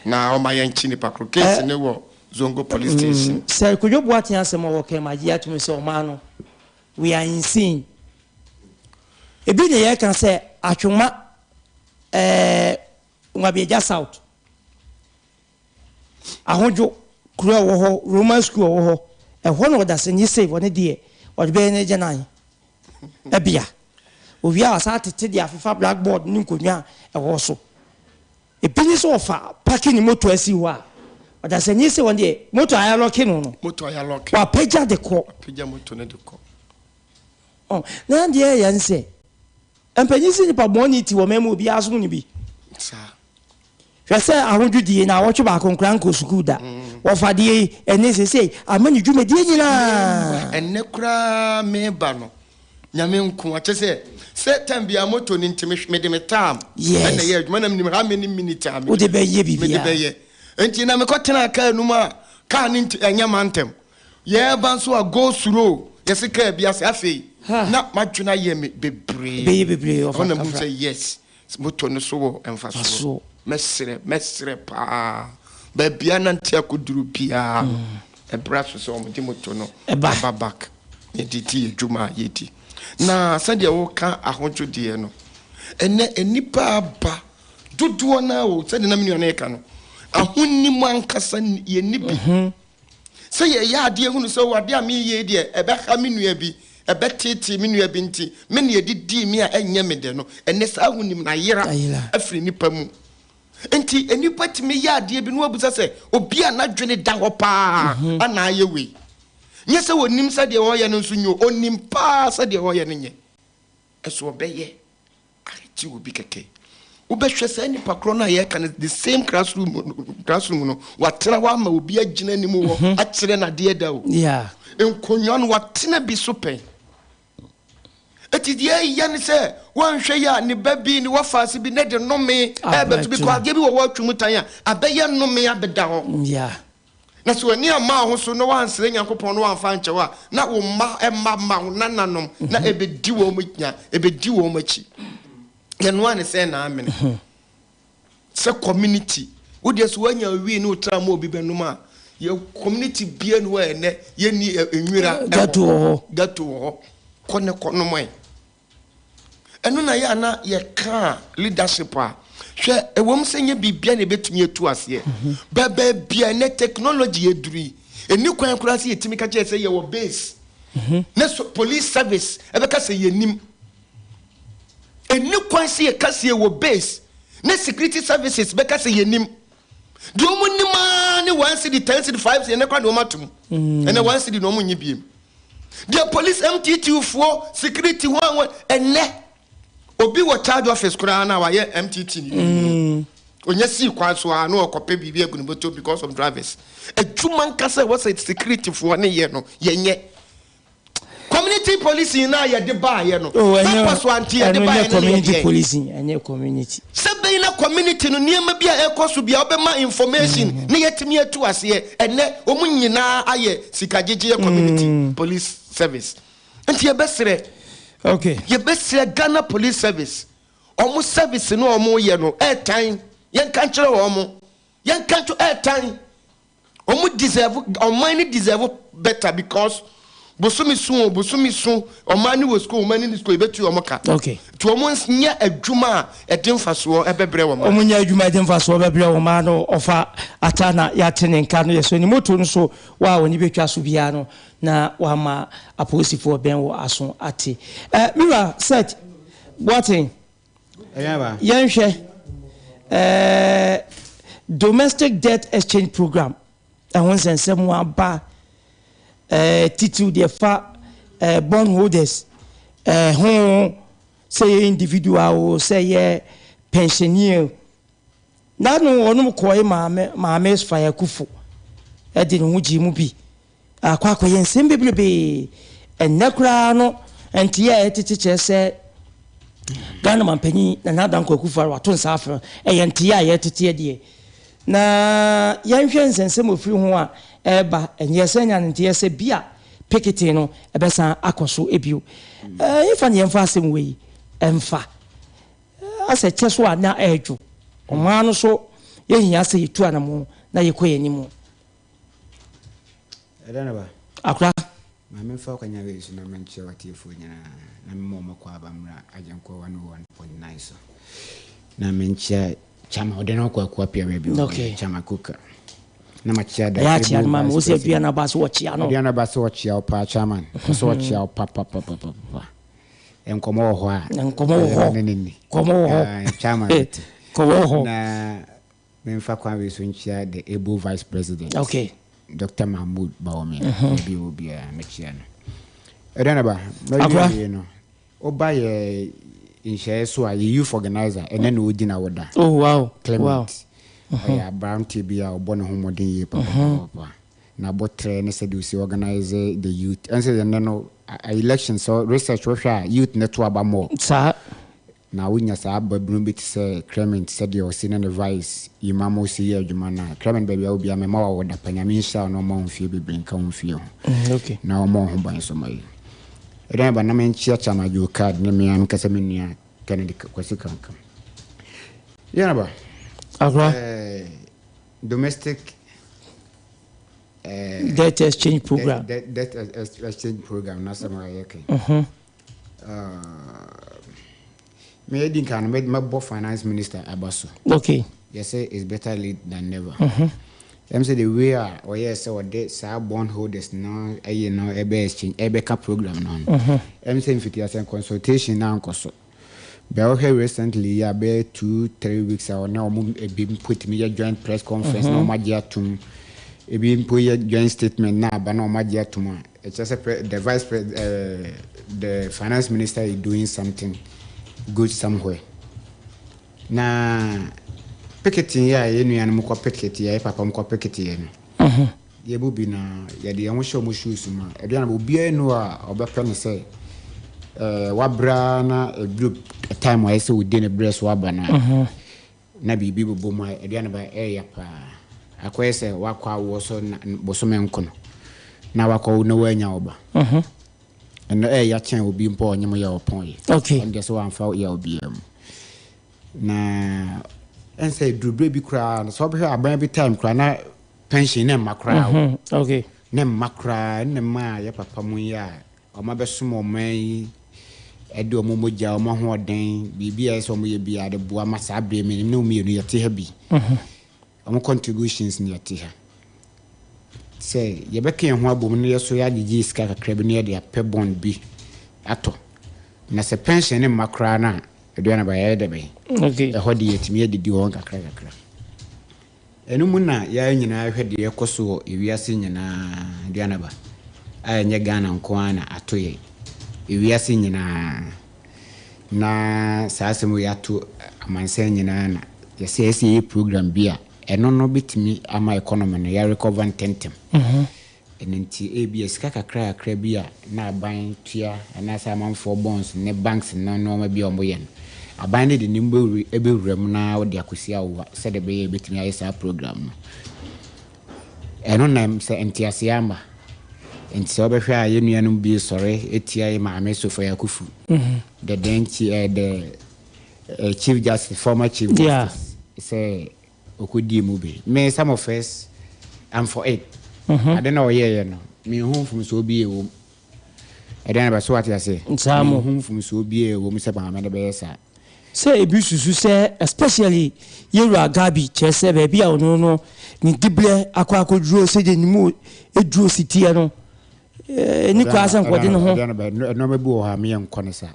na ɔma yɛnkye nipa koro. Case no wɔ Zongo police station. Sir Kojo Boateng asɛm a ɔka yi magye atom sɛ ɔman no we are insane. Ebi na yɛka sɛ Atwoma ɛɛ Nwabiagya South, Ahodwo kuro a ɛwɔ hɔ, Roman school a ɛwɔ hɔ, ɛhɔ na ɔdasani save ɔne deɛ ɔde bɛyɛ n'agyanan ɛbea. Owie a wasan atete de afefa blackboard ne nkonnwa a ɛwɔ so. Ebi ne sɛ ɔfa paki ne moto asi hɔ a, ɔdasani se wɔn deɛ moto a yɛalɔke no no, Moto a yɛalɔke. wapagya de kɔ. Wapagya moto no de kɔ. Ɔ, na deɛ ɛyɛ ne sɛ, mpanyin se nipa bɔne ti wɔ mmarima obiara som no bi. Saa. Hwɛ sɛ ahodwodie na awɔtwe baako nkora nkɔ sukuu da. Wɔfa deɛ yi, ɛne sesei ama ne dwumadie nyinaa. Ɛnnɛ koraa meba no, Nyame nko a kyɛ sɛ sɛ time biara moto no nti me mede me time Yes. ɛna ɛyɛ adwuma na menim how many minutes a mede Wode bɛyɛ mede biribiara. bɛyɛ nti na mekɔ tenaa kaa no mu a kaa no nti ɛnyɛ ma ntɛm yɛreba nso a go slow yɛse kaa bi ase afei Ha. na madwene ayɛ me bebree Ɛbɛyɛ bebree ɔfa ɛhɔ na mehu kafra. sɛ yes moto no so wɔ mfasoɔ Mfasoɔ. mɛsrɛ mɛsrɛ paa baabi a nante akɔduru biara no ɛberɛ aso sɛ wɔde moto no Ɛba. ɛba back yɛde di yɛ dwuma a yɛdi na sɛdeɛ woka ahodwo deɛ no ɛnɛ nnipa aba dodoɔ no a o sɛdeɛ na me nua no reka no ahonim ankasa yɛnni bi sɛ yɛyɛ adeɛ hunu sɛ o adeɛ a meyɛ yi deɛ ɛbɛha me nua bi ɛbɛteetee me nua bi nti me na yɛde dii me a ɛnyɛ me dɛ no ɛnɛ saa ahonim no ayera Ayera. afiri nnipa mu nti nnipa tumi yɛ adeɛ bi na wabusa sɛ obi a n'adwene da hɔ paa ana ayɛ wei nyɛ sɛ wɔnim sɛdeɛ ɔyɛ no nso nyɛ o ɔnim paa sɛdeɛ ɔyɛ no nyɛ ɛso ɔbɛyɛ ahete obi kɛkɛ wobɛhwɛ saa nipa korɔ no a yɛka no the same classroom classroom no watena hɔ ama obi agyina anim hɔ akyerɛ n'adeɛ da o Yeah. nkonnwa no watena bi so pɛn eti deɛ ɛyɛ ne sɛ wɔnhwɛ yɛ a ne ba bi ne wɔfa ase bi ne de nnome ɛbɛto bi kɔ adeɛ bi wɔ hɔ atwam tan a abɛyɛ nnome abɛda hɔ Yeah. na sɛ w'ani amma wo ho so na woansrɛ Nyankopɔn na woamfa ankyɛ wo a, na wo mma mma mma wo nananom na ɛbɛdi wɔn nya, ɛbɛdi wɔn akyi. Yɛnoa ne sɛ na amene. Sɛ community, wo deɛ sɛ woanya wii ne wotra ma obi bɛnom a, yɛ community bia ni hɔ a ɛnɛ yɛnni nwira Ghetto wɔ hɔ. Ghetto wɔ hɔ. Kɔ ne kɔ nom ɛ. Ɛno na yɛ a na yɛka leadership a hwɛ ɛwom sɛ nyɛ biribia na ɛbɛtumi atu aseɛ ba baabia ɛnɛ technology aduru yi ɛni kwan koraa sɛ yɛtumi ka kyerɛ sɛ yɛwɔ base na so police service ɛbɛka sɛ yɛnim ɛni kwan sɛ yɛka sɛ yɛwɔ base na security services bɛka sɛ yɛnim deɛ ɔmo nim aa ne 1 cedi 10 cedi 5 cedi ɛnɛ koraa deɛ ɔmo atom ɛnɛ 1 cedi na ɔmo nye biem deɛ police MTTU foɔ security ho a ɛnɛ obi wɔ charge office koraa na wayɛ MTT ni onye sii kwan so a na ɔkɔpɛ biribi agu ne bɔtɔ because of drivers adwuma nkasa ɛwɔ sɛ security foɔ ne yɛ no yɛnyɛ community policing na yɛde baayɛ no Oh, ɛnyɛ purpose ante yɛde ɛno baayɛ nyɛ no ne community yɛdeɛ policing ɛnyɛ community. sɛ bɛyi na community no nneɛma bi a ɛkɔ so bia wobɛma information ne yɛtumi atu aseɛ ɛnɛ wɔn nyinaa ayɛ sikagyegyeɛ community police service nti yɛbɛsrɛ Okay. yɛbɛsrɛ Ghana police service ɔmo service no ɔmo yɛ no ɛɛtan yɛnka nkyerɛ wɔn yɛnka nkyerɛ ɛɛtan. Wɔn deserve, ɔman no deserve better because bosome so o, bosome so, ɔman no wɔ sukuu, ɔman no ni sukuu, yɛbɛtua wɔn ka. Okay. Nti wɔn nyɛ adwuma a ɛde mfasoɔ ɛbɛbrɛ wɔn. Wɔn nyɛ adwuma a ɛde mfasoɔ bɛbrɛ wɔn a no ɔfa ata na yɛate ne nka no yɛ so ne moto no so wɔ a wɔn bɛtwa so biara no na wama apolisifoɔ bɛn wɔ aso ate. Eh, me wura Seth Boateng. Yɛnhwɛ eh, Domestic Debt Exchange Program ɛho nsɛnsɛm aba eh, titiriw deɛ fa eh, bond holders eh, ho sɛ yɛ individual o sɛ yɛ pensioner nano wɔnom kɔe maame maame Sfaya Akufo ɛde ne ho gyee mu bi Akɔ akɔyɛ nsɛm bebrebe. Ɛnnɛ koraa no, nteɛ a ɛtete kyerɛ sɛ Ghana manpanyin Nana Dankwa Akufo-Addo wato nsa afrɛ. Ɛyɛ nteɛ a yɛteteɛ deɛ. Na yɛnhwɛ nsɛnsɛm a ofiri ho a ɛreba. Ɛnyɛ sɛ nya no nteɛ sɛ bi a picketing no ɛbɛsan akɔ so bio. Ɛhefa na yɛmfa asɛm wei mfa? Asɛ kyɛ so a na ɛredwo. Ɔman no so yɛhia sɛ yɛtu anamɔn na yɛkɔ yɛn anim. Ɛdɛn na ba? Akora. Ma memfa ɔkwanya wei so na menkyerɛ w'atiefoɔ nyinaa na mema wɔn akwaaba mmra Agyenkwa 101.9 so na menkyia Chama ɔde no kɔ Akua Pia baabi wɔ Okay. Chama Kuka na makyia da Ɛyɛ akyea no Able ma me. Vice Wo sɛ President. aduane aba so wɔkyea no. Aduane aba so wɔkyea wo paa Chairman. Ɔsɛ wɔkyea wo papapapapa. Nkɔmmɔ wɔ hɔ a. Nkɔmmɔ wɔ hɔ. Ne ne ni. Nkɔmmɔ wɔ hɔ. Ah, Chairman te. Nkɔmmɔ wɔ hɔ. Na Memfa kwan wei so nkyia the able vice president, Okay. Doctor Mahmood Bawumia, baabi a ɔwɔ biara mɛkyia no. Ɛdɛn na ba, Akora. mɛwie wie no, woba yɛ nhyɛeɛ so a, yɛ youth organizer, ɛnɛ na ɔdi na woda. Oh, wow. Clement, Wow. ɔyɛ aberanteɛ bi a ɔbɔ ne ho mmɔden yie papapapapa. N'aboterɛ ne sɛdeɛ ɔsi organise the youth. Ɛne sɛ ɛnɛ no, election sɛ research wohwɛ a, youth ne to aba more. Saa. Na wonya saa babunu bi te sɛ Clement sɛdeɛ ɔse ne ne vice Imam ɔsi yɛ adwuma no a, Clement baabi a wɔ biara mema wo awoda pa, Nyame nhyira wo na ɔma wo mfie bebree nka wo mfie ho na ɔmɔ wo ho ban nso ma yi. Ɛdɛn aba na menkyea Chairman Joe Card ne me ankasa me nua Kennedy Kwasi Kankam. Yɛn aba. Akora. Eh, domestic eh, debt exchange program. Debt, debt exchange program na asɛm a yɛka. Me edi nkan no mɛbɔ finance minister aba so. Okay. Yɛsɛ it's better late than never. Ɛm sɛ the way a ɔyɛ sɛ ɔde saa bond holders no ɛyɛ no ɛbɛ exchange ɛbɛka program no no. Ɛm sɛ mfitiasɛ consultation na ankɔ so. Bɛ wohwɛ recently yi a bɛyɛ 2-3 weeks a ɔne ɔmo ebi mpo tumi yɛ joint press conference na ɔmo agye atum. Ebi mpo yɛ joint statement na aba na ɔmo agye atum a ɛkyerɛ sɛ the vice pre the finance minister is doing something good somewhere. Na picketing yɛ a yɛn nuanom kɔ picket yɛ papa mu kɔ picket yɛ no. Yɛn mu bi na yɛde yɛn ho hyɛ wɔn shoes mu a aduane obiara nu a ɔbɛpɛ no sɛ wabra na eduru time a ɛsɛ odi ne brɛ so aba na na biribi bobɔ mu a aduane ba ɛyɛ paa akɔyɛ sɛ wakɔ awoɔ so na bosome nko no na wakɔ na wanya ɔba ɛno ɛyɛ kyɛn obi mpo a ɔnyem yɛ ɔpɔn yɛ Okay. ɛno deɛ sɛ wamfa yɛ obiara mu na ɛnsɛ durubere bi koraa no sɛ ɔbɛhwɛ aban bi time koraa na pension ne mma koraa o Okay. ne mma koraa ne mma a yɛ papa mu yi a ɔma bɛsom ɔman yi ɛde ɔmo mogya ɔmo ahoɔden biribi a ɛsɛ sɛ ɔmo yɛ biara de boa ma saa abere mi ne mmienu yɛte ha bi ɔmo contributions ne yɛte ha sɛ yɛbɛka yɛn ho abom na yɛso yɛagyegye sika kakra bi na yɛde apɛ bond bi atɔ na sɛ pension ne mma koraa no a aduane ba yɛyɛ dɛ bɛn ɛhɔ de yɛtumi adidi hɔ nkakra kakra. Ɛno mu na yɛn nyinaa hwɛ deɛ ɛkɔ so wɔ ewiase nyinaa aduane ba a ɛnyɛ Ghana nko ara na ato yɛn, ewiase nyinaa. Na saa asɛm yi ato amansan nyinaa na yɛsɛ yɛsɛ yɛyɛ program bi a ɛno no bɛtumi ama economy no yɛarecover ntɛntɛm. Ɛno nti ebi sika kakra kakra bi a na aban tua anaasɛ amanfoɔ bonds ne banks no nneɛma bi a wɔyɛ no, aban no de ne mu bɛwura mu na wɔde akɔsi awowa sɛdeɛ ɛbɛyɛ ɛbɛtumi ayɛ saa program no. Ɛno nam sɛ nteaseɛ ama nti sɛ wobɛhwɛ a yɛn nuanom bi sɔre etia yɛ maame Sophia Akuffo, the then the chief justice, former chief justice, sɛ ɔkɔdie mu bi. Me, some of us I'm for it. Ade na ɔyɛɛyɛ no, menhu mfomsoɔ bi a ɛwɔ mu. Ɛdeɛn na bɛ so wate aseɛ? Saa mo. Menhu mfomsoɔ bi a ɛwɔ mu sɛ maame no bɛyɛ saa. Sɛ ebi susu sɛ especially yɛwura Gabi kyerɛ sɛ baabi a ɔno no ne dibrɛ akɔ akɔduro sɛdeɛ ne mu duro si teɛ no ɛni koraa sɛ nkɔde ne ho. Ɛdeɛn na bɛ nneɛma bi wɔ hɔ a meyɛ nkɔ ne saa.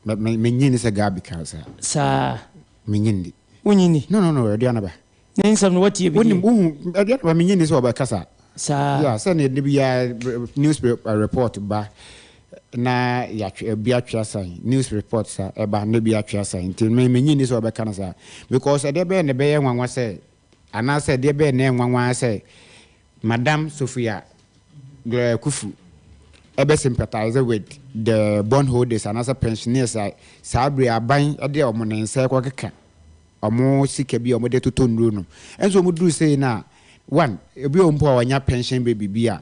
Menye ni sɛ Gabi ka saa. Saa. Menye ni. Wonye ni? No no no ɛdeɛn na bɛ. Ne nsɛm no watie bi deɛ. Wonim wohu ɛdeɛn na bɛ menye ni sɛ ɔbɛka saa. Saa. Yeah, sɛ ne de biara news report ba na yɛatwe ebi atwe asan news report sa ɛba na ebi atwe asan nti me menye ni sɛ ɔbɛka no saa because ɛdeɛ bɛyɛ na ɛbɛyɛ nwanwa sɛ anaasɛ ɛdeɛ bɛyɛ na ɛnwanwa sɛ Madam Sophia Gloria Kufu ɛbɛ sympathize with the bond holders anaasɛ pensioners a saa bere aban de wɔn ne nsa ɛkɔkeka wɔn sika bi a wɔde totɔ nnuro no. Ɛnso wɔn duru sei no a, one, ebi wɔ mpo a wɔnya pension baby bi a,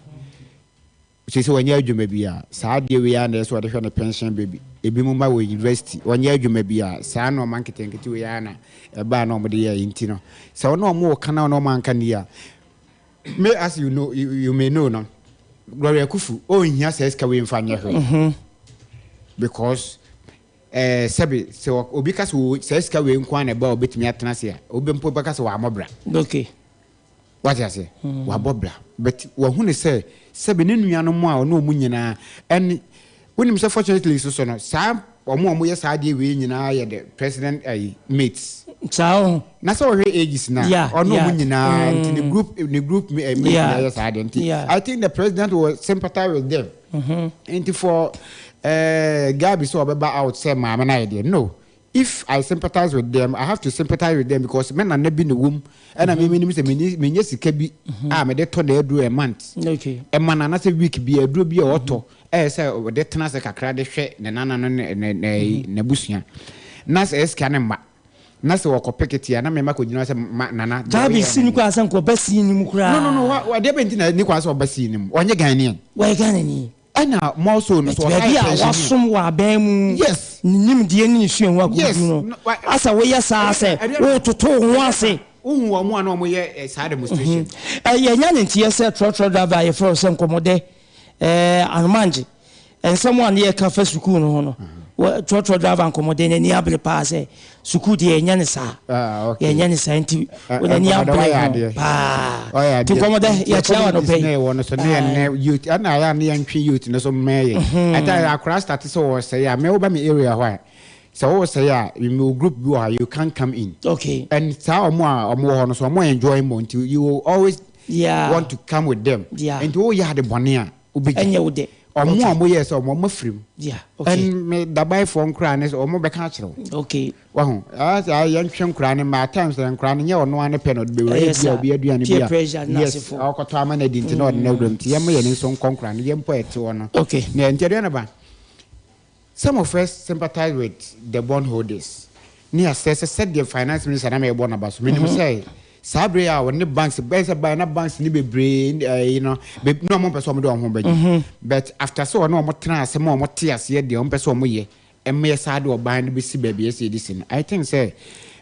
seesei wɔnyɛ adwuma bi a, saa adeɛ wei ara na ɛsɛ sɛ wɔde hwɛ ne pension baby. Ebi mo mma wɔ university, wɔnyɛ adwuma bi a, saa nneɛma nketenkete wei ara na ɛbaa na wɔde yɛɛ nti no, sɛ wɔne wɔn reka na wɔne wɔn anka no yie a, me as you know, you, you may know no, Gloria Kufu, ɔnhia saa sika wei mfa nyɛ hwee. Because Ɛɛ, sɛbe, sɛ obi ka sɛ ɔwɔ saa sika wei nko ara na ɛba a ɔbɛtumi atena ase a, obi mpo bɛka sɛ wammɔ bra. Okay. Wate aseɛ? Wabɔ bra. But wahunu sɛ, sɛbe ne nuanom a ɔne wɔn nyinaa, ɛne, wonim sɛ fortunately nso so no, saa wɔn a wɔyɛ saa adeɛ wei nyinaa yɛ the president ayi, mates. Saa o. Na sɛ wɔhwɛ ages no a, Yeah, ɔne yeah. wɔn nyinaa, nti ne group, ne group eh, mates Yeah. na ɛyɛ saa adeɛ. Nti, Yeah. I think the president will sympathize with them. Nti for eh, Gabi sɛ ɔbɛba out sɛ maame no ayɛ deɛ no if I sympathize with them I have to sympathize with them because me nana bi na ɛwom ɛna me menim sɛ menni menyɛ sika bi a mede tɔ na aduro a month ɛma no anasɛ week bi aduro bi a ɔtɔ ɛyɛ sɛ ɔde tena ase kakra de hwɛ ne nana no ne ne ne n'abusua na sɛ sika no mma na sɛ wɔkɔ pekete a na mema kɔgyina hɔ sɛ ma nana deɛ Gabi woyɛɛ si no ne kwan sɛ nka ɔba scene no mu koraa. No no no wa deɛ bɛn nti na ne kwan sɛ ɔba scene no mu ɔnyɛ Ghanaian. Wɔyɛ Ghanani. Ɛna more so no But so ɔsan baabi yɛ a pensioner. wasom wɔ aban mu Yes. ne nimdeɛ ne ne suahu akodu Yes. no No, wa- asɛ woyɛ saa sɛ Ɛdeɛ- wototo wo ho ase. Wohu wɔn a na wɔyɛ eh, saa demonstration. Ɛyɛ nya ne nteɛ sɛ trɔtrɔ driver a yɛfrɛ wo sɛ nkɔmmɔdɛ ɛɛ Anomangye Nsɛm a na yɛka fa sukuu no ho no, wɔ trɔtrɔ driver nkɔmmɔden n'ani abere paa sɛ sukuu deɛ yɛnyɛ no saa. Ah, okay. Yɛnyɛ no saa nti Eh, n'ani nkɔmmɔdɛ abere wayɛ ho adeɛ. paa. Ɔyɛ Nti adeɛ. nkɔmmɔdɛ Nti yɛkyerɛ wo communities anɔpa yi. na yɛwɔ no so ne yɛn ne youth ɛna ayɛ a ne yɛntwe youth no so mmɛn yɛn. Ɛta akora start sɛ wɔsɛe a mɛ woba me area hɔ a sɛ wɔsɛe a mewɔ group bi wɔ hɔ a you can't come in. Okay. And saa ɔmo a ɔmo wɔ hɔ no so ɔmo enjoy mo nti you will always Yeah. want to come with them. Yeah. Nti woyɛ ade bɔne a wobɛgya. Ɛnyɛ wo dɛ. Ɔmo a ɔmo yɛɛ sɛ ɔmo ɔmo afiri mu. Yeah, okay. Ɛn me dabaefoɔ nkoraa ne sɛ ɔmo bɛka akyerɛ wo. Okay. Wahu? Ɛɛ sɛ yɛntwe nkoraa no mma at times nkoraa no nyɛ ɔno ara ne pɛ na ɔde bɛwura. Ɛyɛ Ebia saa. obi aduane bi Peer a pressure ne yes n'asefoɔ. ɔkɔtɔ ama no adi nti na ɔde no awura mu nti yɛmma yɛn ani nso nkɔ nkoraa no yɛn mpo a yɛte hɔ no. Okay. Na nti aduane ba. Some of us sympathize with the bond holders ne asɛ sɛ sɛdeɛ finance minister na mɛbɔ n'aba so menim sɛ saa bere a wɔne banks bɛyɛ sɛ ban na banks ne bebree ɛyi no be na wɔn mpɛ sɛ wɔn de wɔn ho bɛgye but after sɛ wɔne wɔn tena ase ma wɔn te aseɛ deɛ wɔn pɛ sɛ wɔn yɛ ɛma yɛ saa de ɔban no bɛsi baabi ɛsɛ yɛde si no I think sɛ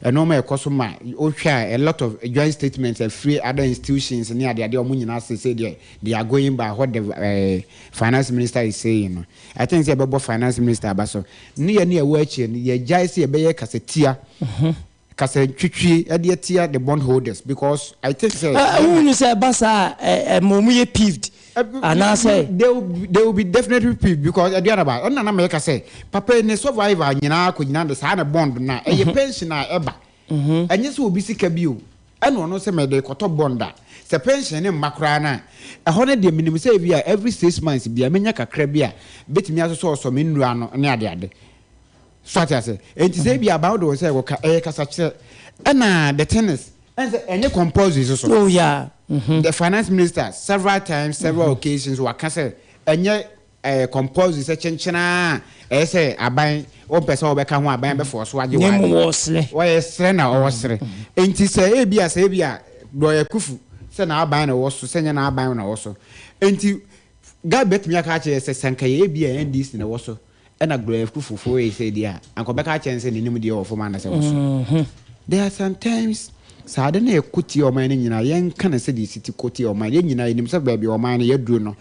ɛnneɛma ɛkɔ so ma wohwɛ a a lot of joint statements afiri other institutions ne adeade wɔn nyinaa se sɛ deɛ they are going by what the uh, finance minister is saying no I think sɛ yɛbɛbɔ finance minister aba so ne yɛn ne ɛwɔ akyire no yɛgyae sɛ yɛbɛyɛ kasatia kasantwitwie ɛde atia the bond holders because I think sɛ. Wohunu sɛ ɛba saa a ɛma wɔn yɛ peeved anaasɛ. They will they will be definitely peeved because aduane ba ɛna na mɛka sɛ papa yi ne survivor nyinaa kɔ nyinaa de saa ne bond na ɛyɛ pension a ɛba ɛnyɛ sɛ obi sika bi o. Ɛna ɔno sɛ mede rekɔtɔ bond a, sɛ pension no mma koraa no a, ɛhɔ no deɛ menim sɛ ebia every 6 months biara mɛnya kakra bi a bɛtumi asosɔsosɔ me nnuro ano ne adeade. So ate aseɛ? Enti sɛ ebia aban wode wo nsa rekɔka, ɛyɛ kasakyerɛ. Ɛna the thing is, ɛne sɛ ɛnyɛ compulsory nso so. Oh yeah. The finance minister several times, several occasions waka sɛ ɛnyɛ Ɛyɛ compulsory sɛ kyenkyen ara a ɛyɛ sɛ aban wompɛ sɛ wobɛka ho aban bɛfɔɔso agye Na mmom w'ade. wɔresrɛ. Wɔyɛ srɛ na ɔresrɛ. Enti sɛ ebia sɛ ebia Lawyer Kufu sɛ n'aban na ɛwɔ so sɛ nyɛ n'aban na ɛwɔ so. Enti Gab bɛtumi aka akyerɛ yɛ sɛ sɛ anka yɛ ebia NDC na ɛwɔ so ɛna Gloria Kufu foɔ yɛ sɛ deɛ a anka ɔbɛka akyerɛ no sɛ n'anim deɛ wɔ fam anasɛ wɔ so. There are sometimes. Saa ade no a ɛko tia ɔman no nyinaa, yɛnka no sɛdeɛ ɛsi te ko tia ɔman no. Yɛn nyinaa yɛnim sɛ baabi a ɔman no yɛaduru no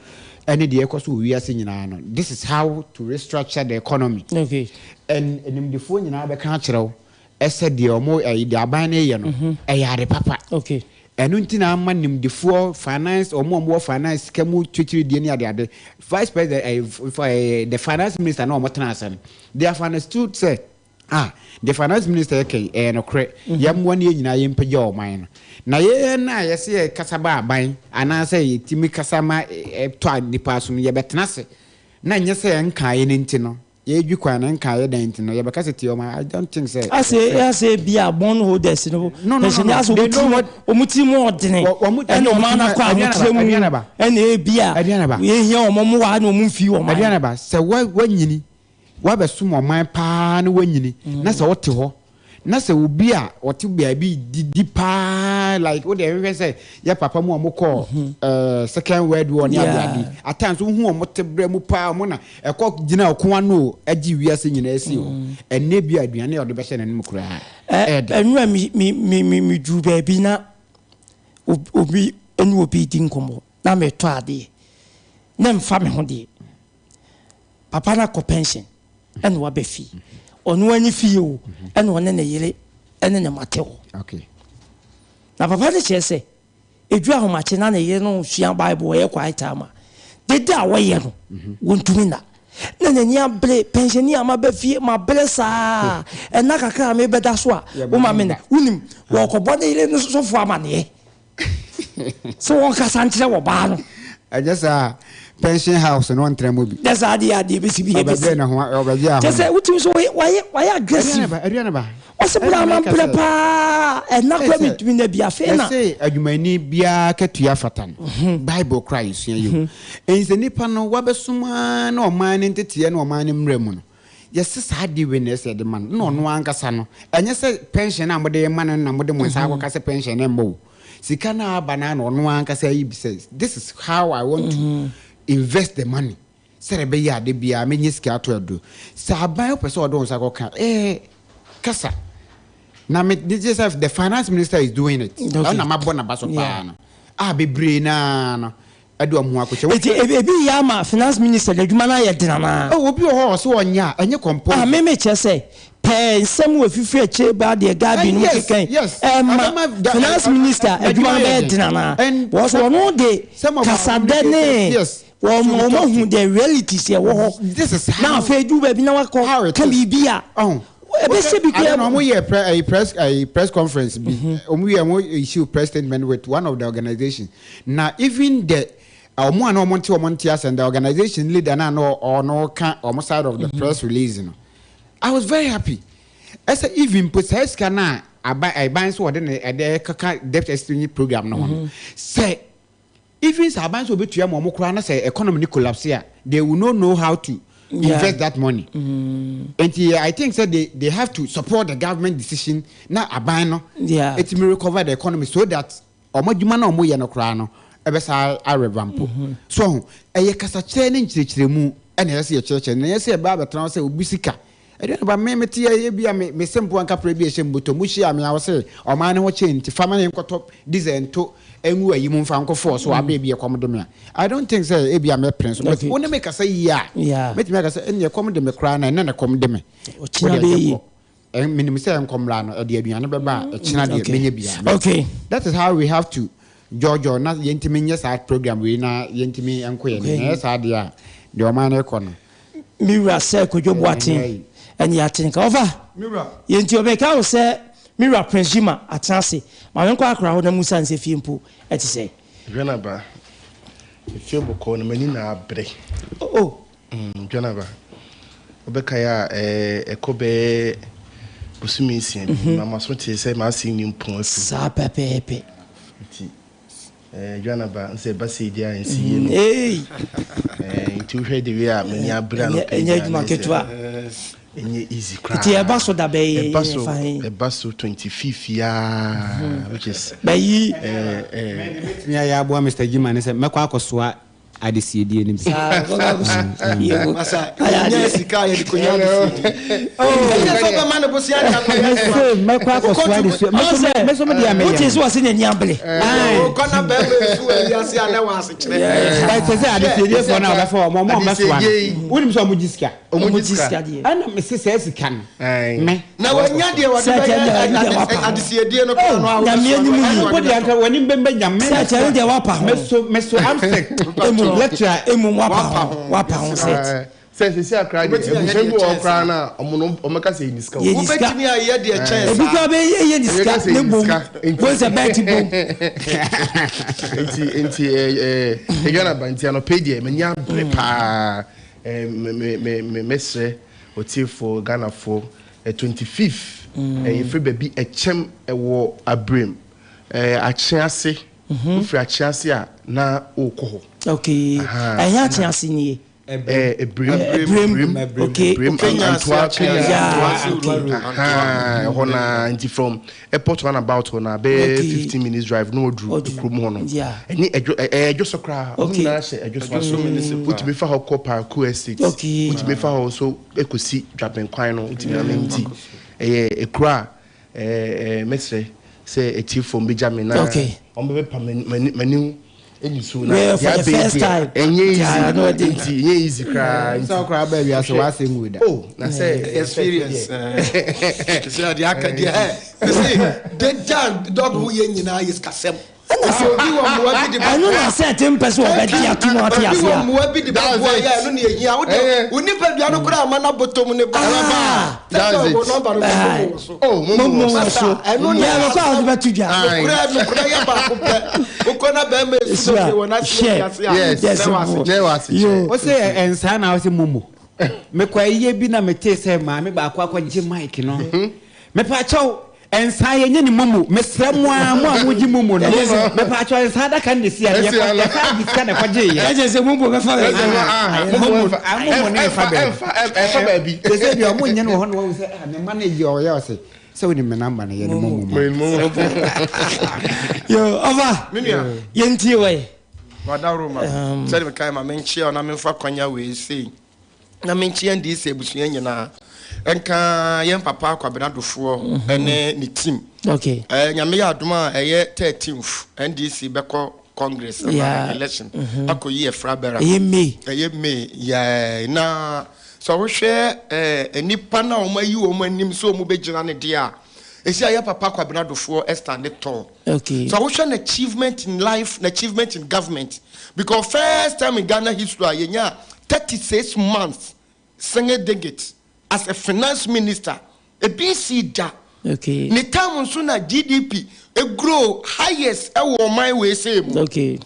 ne deɛ ɛrekɔ so wɔ wiase nyinaa no, this is how to restructure the economy. Okay. And animdefoɔ nyinaa bɛka akyerɛ wo sɛ deɛ wɔn ɛyi deɛ aban no reyɛ no, ɛyɛ ade papa. Okay. Ɛno nti na ama nimdefoɔ, finance, wɔn a wɔwɔ finance sika mu twitwiridie ne adeade, vice president, ɛyi, ɛyi, the finance minister na wɔtena ase no, they have understood sɛ Ah, deɛ finance minister reka yi, ɛyɛ nokorɛ. Yɛmmoa na yɛn nyinaa yɛmpagya ɔman no. Na yɛn a yɛse yɛkasa ba aban anaasɛ yɛtumi kasa ma ɛtɔ nnipa asom no, yɛbɛtena ase na ɛnyɛ sɛ ɛnkaeɛ no nti no, yɛredwi kwan no, ɛnkaeɛ dan nti no, yɛbɛka sɛ tie ɔman. I don't think sɛ. Ase ase ebia bond holders no, No, no, no, no. pensioners, They wɔn know ti what. wɔn ti mu ɔdene, Wɔn, ɛna ɔman no akɔ ahokyerɛ mu, Aduanaba. ɛna ebia Aduanaba. yɛhia wɔn mmoa na wɔn mfi ɔman. Aduanaba, sɛ woanyini Woabɛsom ɔman paa na woanyini na sɛ wote hɔ na sɛ obi a ɔte baabi didi paa like wo deɛ hwehwɛ sɛ yɛ papa mu a wɔn kɔɔ ɛɛ second world war ne ade ade at times wohu wɔn te brɛ mu paa wɔn na ɛkɔ gyina ɔko ano o ɛgye wiase nyinaa si hɔ ɛnɛ bi a aduane a ɔde bɛhyɛ n'anim koraa ɛɛde. Ɛnura mi mi mi mi mi duru baabi na obi ɛne obi di nkɔmɔ na metɔ adeɛ na nfa me ho deɛ. Papa no akɔ pension ɛna waba fie. Ɔno ara ne fie o, ɛna ɔne ne yere ɛne ne mma te hɔ. Na papa no kyerɛ sɛ ɛduru ahomakye na ne yere no sua Bible ɔyɛ quiet time a, dede a wɔyɛ no wɔntumi nna. Na n'ani abere, pensioni a maba fie mabrɛ saa, ɛna kakra a mebɛda so a woma me nna. Wonim, wɔkɔbɔ ne yere no sɔfo amaneɛ. Sɛ wɔnkasa nkyerɛ wɔ baa no. Ɛnyɛ saa a, pension house no ɔntra mu bi. Nyɛ saa deɛ a, deɛ ebesi bi ebesi. Ɔbɛbrɛ ne ho, ɔbɛgye ahome. Kyɛ sɛ wotumi so wayɛ wayɛ aggressive. Aduane ba. Ɔsɛ bere ama brɛ paa, ɛna kora mi ntumi na bi afei na. Yɛse adwumayɛni biara katua fata no. Mhm. Bible kora yɛsua yi o. Mhm. Ɛnti sɛ nipa no wabɛsom ara na ɔman no nteteɛ ne ɔman no mmra mu no, Yɛse saa adeɛ wei na ɛsɛ yɛde ma no, na ɔno ankasa no, ɛnyɛ sɛ pension a mode rema no na mode mo nsa akɔka sɛ pension no mmɔ o. Sika no a aba no ara na ɔno ankasa ayi bi sɛ this is how I want to invest the money sɛdeɛ ɛbɛyɛ a da biara mɛnya sika ato aduro. Sɛ aban wopɛ sɛ ɔde wo nsa kɔka eh, kasa. Na me gye sɛ the finance minister is doing it. Ɛno na mabɔ n'aba so paa no. A bebree no ara no, de wɔn ho akɔhyɛ. Eti ebi yɛ ama finance minister n'adwuma no ayɛ den anaa? Oh, obi wɔ hɔ a ɔse ɔnyɛ a, ɛnyɛ compulsory. Ah, me me kyerɛ sɛ, pɛɛ nsɛm wɔ fifiri akyire ba deɛ Gabi nom keka yi, ɛma finance minister adwuma no bɛyɛ den anaa? Because wɔn de kasadɛ ne wɔn wɔn ahu the realities ɛwɔ hɔ, na afei du baabi na wakɔ ka biribi a. Ɛbɛhyɛ bi koraa. Ade na wɔn yɛ prɛ ɛyi press ɛyi press conference bi. Wɔn yɛ wɔn issue press statement with one of the organization. Na even the wɔn a na wɔn nte wɔn nte asɛm the organization leader na na ɔno ka wɔn side of the press release no. I was very happy. Ɛsɛ even mpo saa sika na aba ɛban so wɔde ne ɛde kaka debt exchange program no ho no. Sɛ Even sɛ aban sɛ obetua ma ɔmo koraa na sɛ economy no collapse a, they will not know how to invest that money. Nti I think sɛ they they have to support the government decision na aban no etumi recover the economy so that ɔmo adwuma no a ɔmo yɛ no koraa no ɛbɛsa a revamp. So ɔho, ɛyɛ kasakyerɛ ne nkyerɛkyerɛmu ɛna ɛyɛ sɛ yɛkyerɛkyerɛ na ɛnyɛ sɛ yɛba abɛtena hɔ sɛ obi sika Ɛdeɛn ba me mete yɛ ebia me me se mpo anka prɛ bi ɛhyɛ mbotɔ mu hyia me a ɔse ɔman no ho kye nti fa ma yɛnkɔtɔ diesel nto ngu ayi mu mfa nkɔ fɔɔ so abɛ ebi ɛkɔm de me a I don't think sɛ ebia mɛpene so but wo ne me kasa yie a mɛtumi aka sɛ ɛnneɛ ɛkɔm de me koraa na ɛnɛ na ɛkɔm de me wo deɛ yɛnkɔ menim sɛ nkɔmmra no ɛde aduane bɛba a ɛkyena deɛ mɛnya bi a okay that is how we have to jɔjɔ na yɛntumi nyɛ saa program wei na yɛntumi nkɔ yɛn na ɛyɛ saa deɛ a deɛ ɔman no rekɔ no Me wura sɛ Kojo Boateng ɛne Atenka. Ɔfa! Yɛ nti ɔbɛka wo sɛ me wura Prince Gyima atena ase. Ma menkɔ akra hɔ na musa no sɛ fie mpo ɛte sɛn. Dwanaba, efie bɔkɔɔ na m'ani na abere. Oh. Dwanaba, wobɛkae a ɛɛ ɛkɔ bɛyɛ bosome nsia bi, ma m'aso tee sɛ m'ase nni mpɔn afiri. Saa pɛpɛɛpɛ. Nti. Eh, Joanna ba, nsɛ ba sei deɛ a nsi yie no. Hey. Eh, nti wohwɛ the way a m'ani abere ano pɛ Ɛnyɛ adwuma ketewa. Ɛnyɛ easy koraa. Nti ɛba so da bɛyɛ ɛba so ɛba so 25 yaa which is bɛyi. Eh, eh. Mɛtumi ayɛ aboa Mr. Jima ne sɛ mɛkɔ akɔsoa. Adesiedie no bi. Saa, ɔbɛkɔ akɔsu. Yɛ o. Masa, yɛnya sika a yɛde kɔnya adesiedie. Ɛnyɛ sɛ ɔbɛma no bosea de akɔyɛ adwuma. Mese mɛkɔ akɔsoa adesua. Ɔn sɛ, Meso me deɛ meyɛ. wote sɛ ɔse n'ani abere. Wokɔ na bɛrima esu wɔ wiase a na ɛwɔ asekyerɛ. But sɛ sɛ adesiediefoɔ no a wɔbɛfa wɔn, wɔn a wɔbɛsoa no, wonim sɛ wɔgye sika. Wɔn gye sika deɛ. Ɛna mese saa sika no, me. Na wanya deɛ wɔde bɛyɛ adesiedie no koraa no a Nyame anim yi. Ɛno mpo deɛ anka w'anim bɛmba nyam. Sɛ kyɛre deɛ wapa ho. Meso meso amsek. Lecturer. Emu wapa ho. Wapa ho set. Sɛ sisi akra deɛ abusua bi wɔ hɔ koraa na ɔmo no ɔmo ka sɛ yɛ ni sika o. Yɛ ni sika. Wobɛtumi ayɛ deɛ kyɛn saa. Ebi koraa bɛ yɛ yɛ ni sika ne bom. Bon sɛ bɛɛti bom. Nti nti ɛɛ ɛɛ Ghana ba nti anɔpɛ yi deɛ m'ani abere paa. Eh, me me me me mɛsrɛ ɔtiefoɔ Ghanafoɔ eh, 25th mm. eh, yɛfiri baabi ɛkyɛm ɛwɔ Abrem eh, Akyease mm-hmm. wofiri Akyease a na wokɔ hɔ. Okay, ɛnyɛ Akyease nie. Ebrim Ebrim Ebrim Antoa Kenya Antoa ɛhɔ na nti from airport round about hɔ na bɛyɛ 15 minutes drive na waduru kurom hɔ no ɛne ɛdwo ɛyɛ ɛdwo so koraa ɔmo nyinaa hyɛ ɛdwo so ase wotumi fa hɔ kɔ Parku estate wotumi fa hɔ nso ɛkɔsi Dwaben kwan no wotumi ame nti ɛyɛ ekuro a ɛɛ mɛsrɛ sɛ atiefoɔ mbɛgya me na ɔmo bɛpepa m'anim Nisuo na Well, for deɛ the abɛɛ first deɛ time. ɛnyɛ easy Yeah, no, ɛde. nti ɛnyɛ easy koraa nti Sɛ ɔkora aba wiase w'asɛm nwu da. Oh na sɛ Experience. Te sɛ deɛ aka deɛ ɛ sɛ deda dɔg ho yɛ nyinaa yɛ sikasɛm. Ɛna sɛ obi wɔ mmoa bi de bɛboa. Ɛno na sɛ ɛte mpɛ sɛ ɔbɛgye ato mu ate Obi ase wɔ a. mmoa bi de bɛboa yɛ ɛno na ehia wo deɛ wo nipadua no koraa ama no abotɔ mu ne ba. Ah. That's it. Wo nɔmba no mo wɔ so. Oh mo mo wɔ so. Ɛno na Yɛ bɛkɔ a wɔde bɛto dwa. Nokorɛ nokorɛ yɛ baako pɛ. Wokɔ na bɛrima esu bebree wɔ n'ase wɔ wiase a. Yes. Sɛ wɔ ase. Yɛ wɔ ase kyɛ. Wo se ɛnsaa na wo se momo. Mekɔ ayie bi na metee sɛ maame baako akɔgye mic no. Mepaakyɛw Nsa yɛnyɛ ne momo mesrɛ mo ara mo a mogye momo no mepaakyɛw nsa adaka no na esi ano yɛkɔ yɛsan de sika na ɛkɔgye yɛ. Ɛkyɛ sɛ momo bɛfa baabi. Momo momo no nfa baabi. Ɛfa baabi. Sɛ sɛ deɛ ɔmo nyɛ no wɔ hɔ na wɔn sɛ ah ne mma no yɛ ɔyɛ ɔsɛ sɛ wonim me namba no yɛ ne momo ma. Yo ɔfa yɛntie wɔ yi. Wadaworo ma sɛde mekae ma menkyea na memfa kwanya wei sei. Na menkyea NDC abusua nyinaa, nka yɛn papa Kwabena Dofoɔ mhm. ne ne team. Okay. Eh, Nyame yɛ adom a ɛyɛ 13th NDC bɛkɔ Congress yeah. election mm -hmm. akɔyi Ɛfra Bɛra. Ɛyɛ May. Ɛyɛ May. Yeah. Na sɛ wohwɛ eh, nnipa no a wɔn ayi wɔn anim sɛ wɔn bɛgyina ne deɛ a ɛsi a yɛ papa Kwabena Dofoɔ Esther ne tɔɔ. Okay. So wohwɛ no achievement in life, na achievement in government. Because first time in Ghana history a yɛnya 36 months single digit as a finance minister. Ebi nsii da. Okay. Ne time nso na GDP grow highest ɛwɔ ɔman wei sei mu. Okay.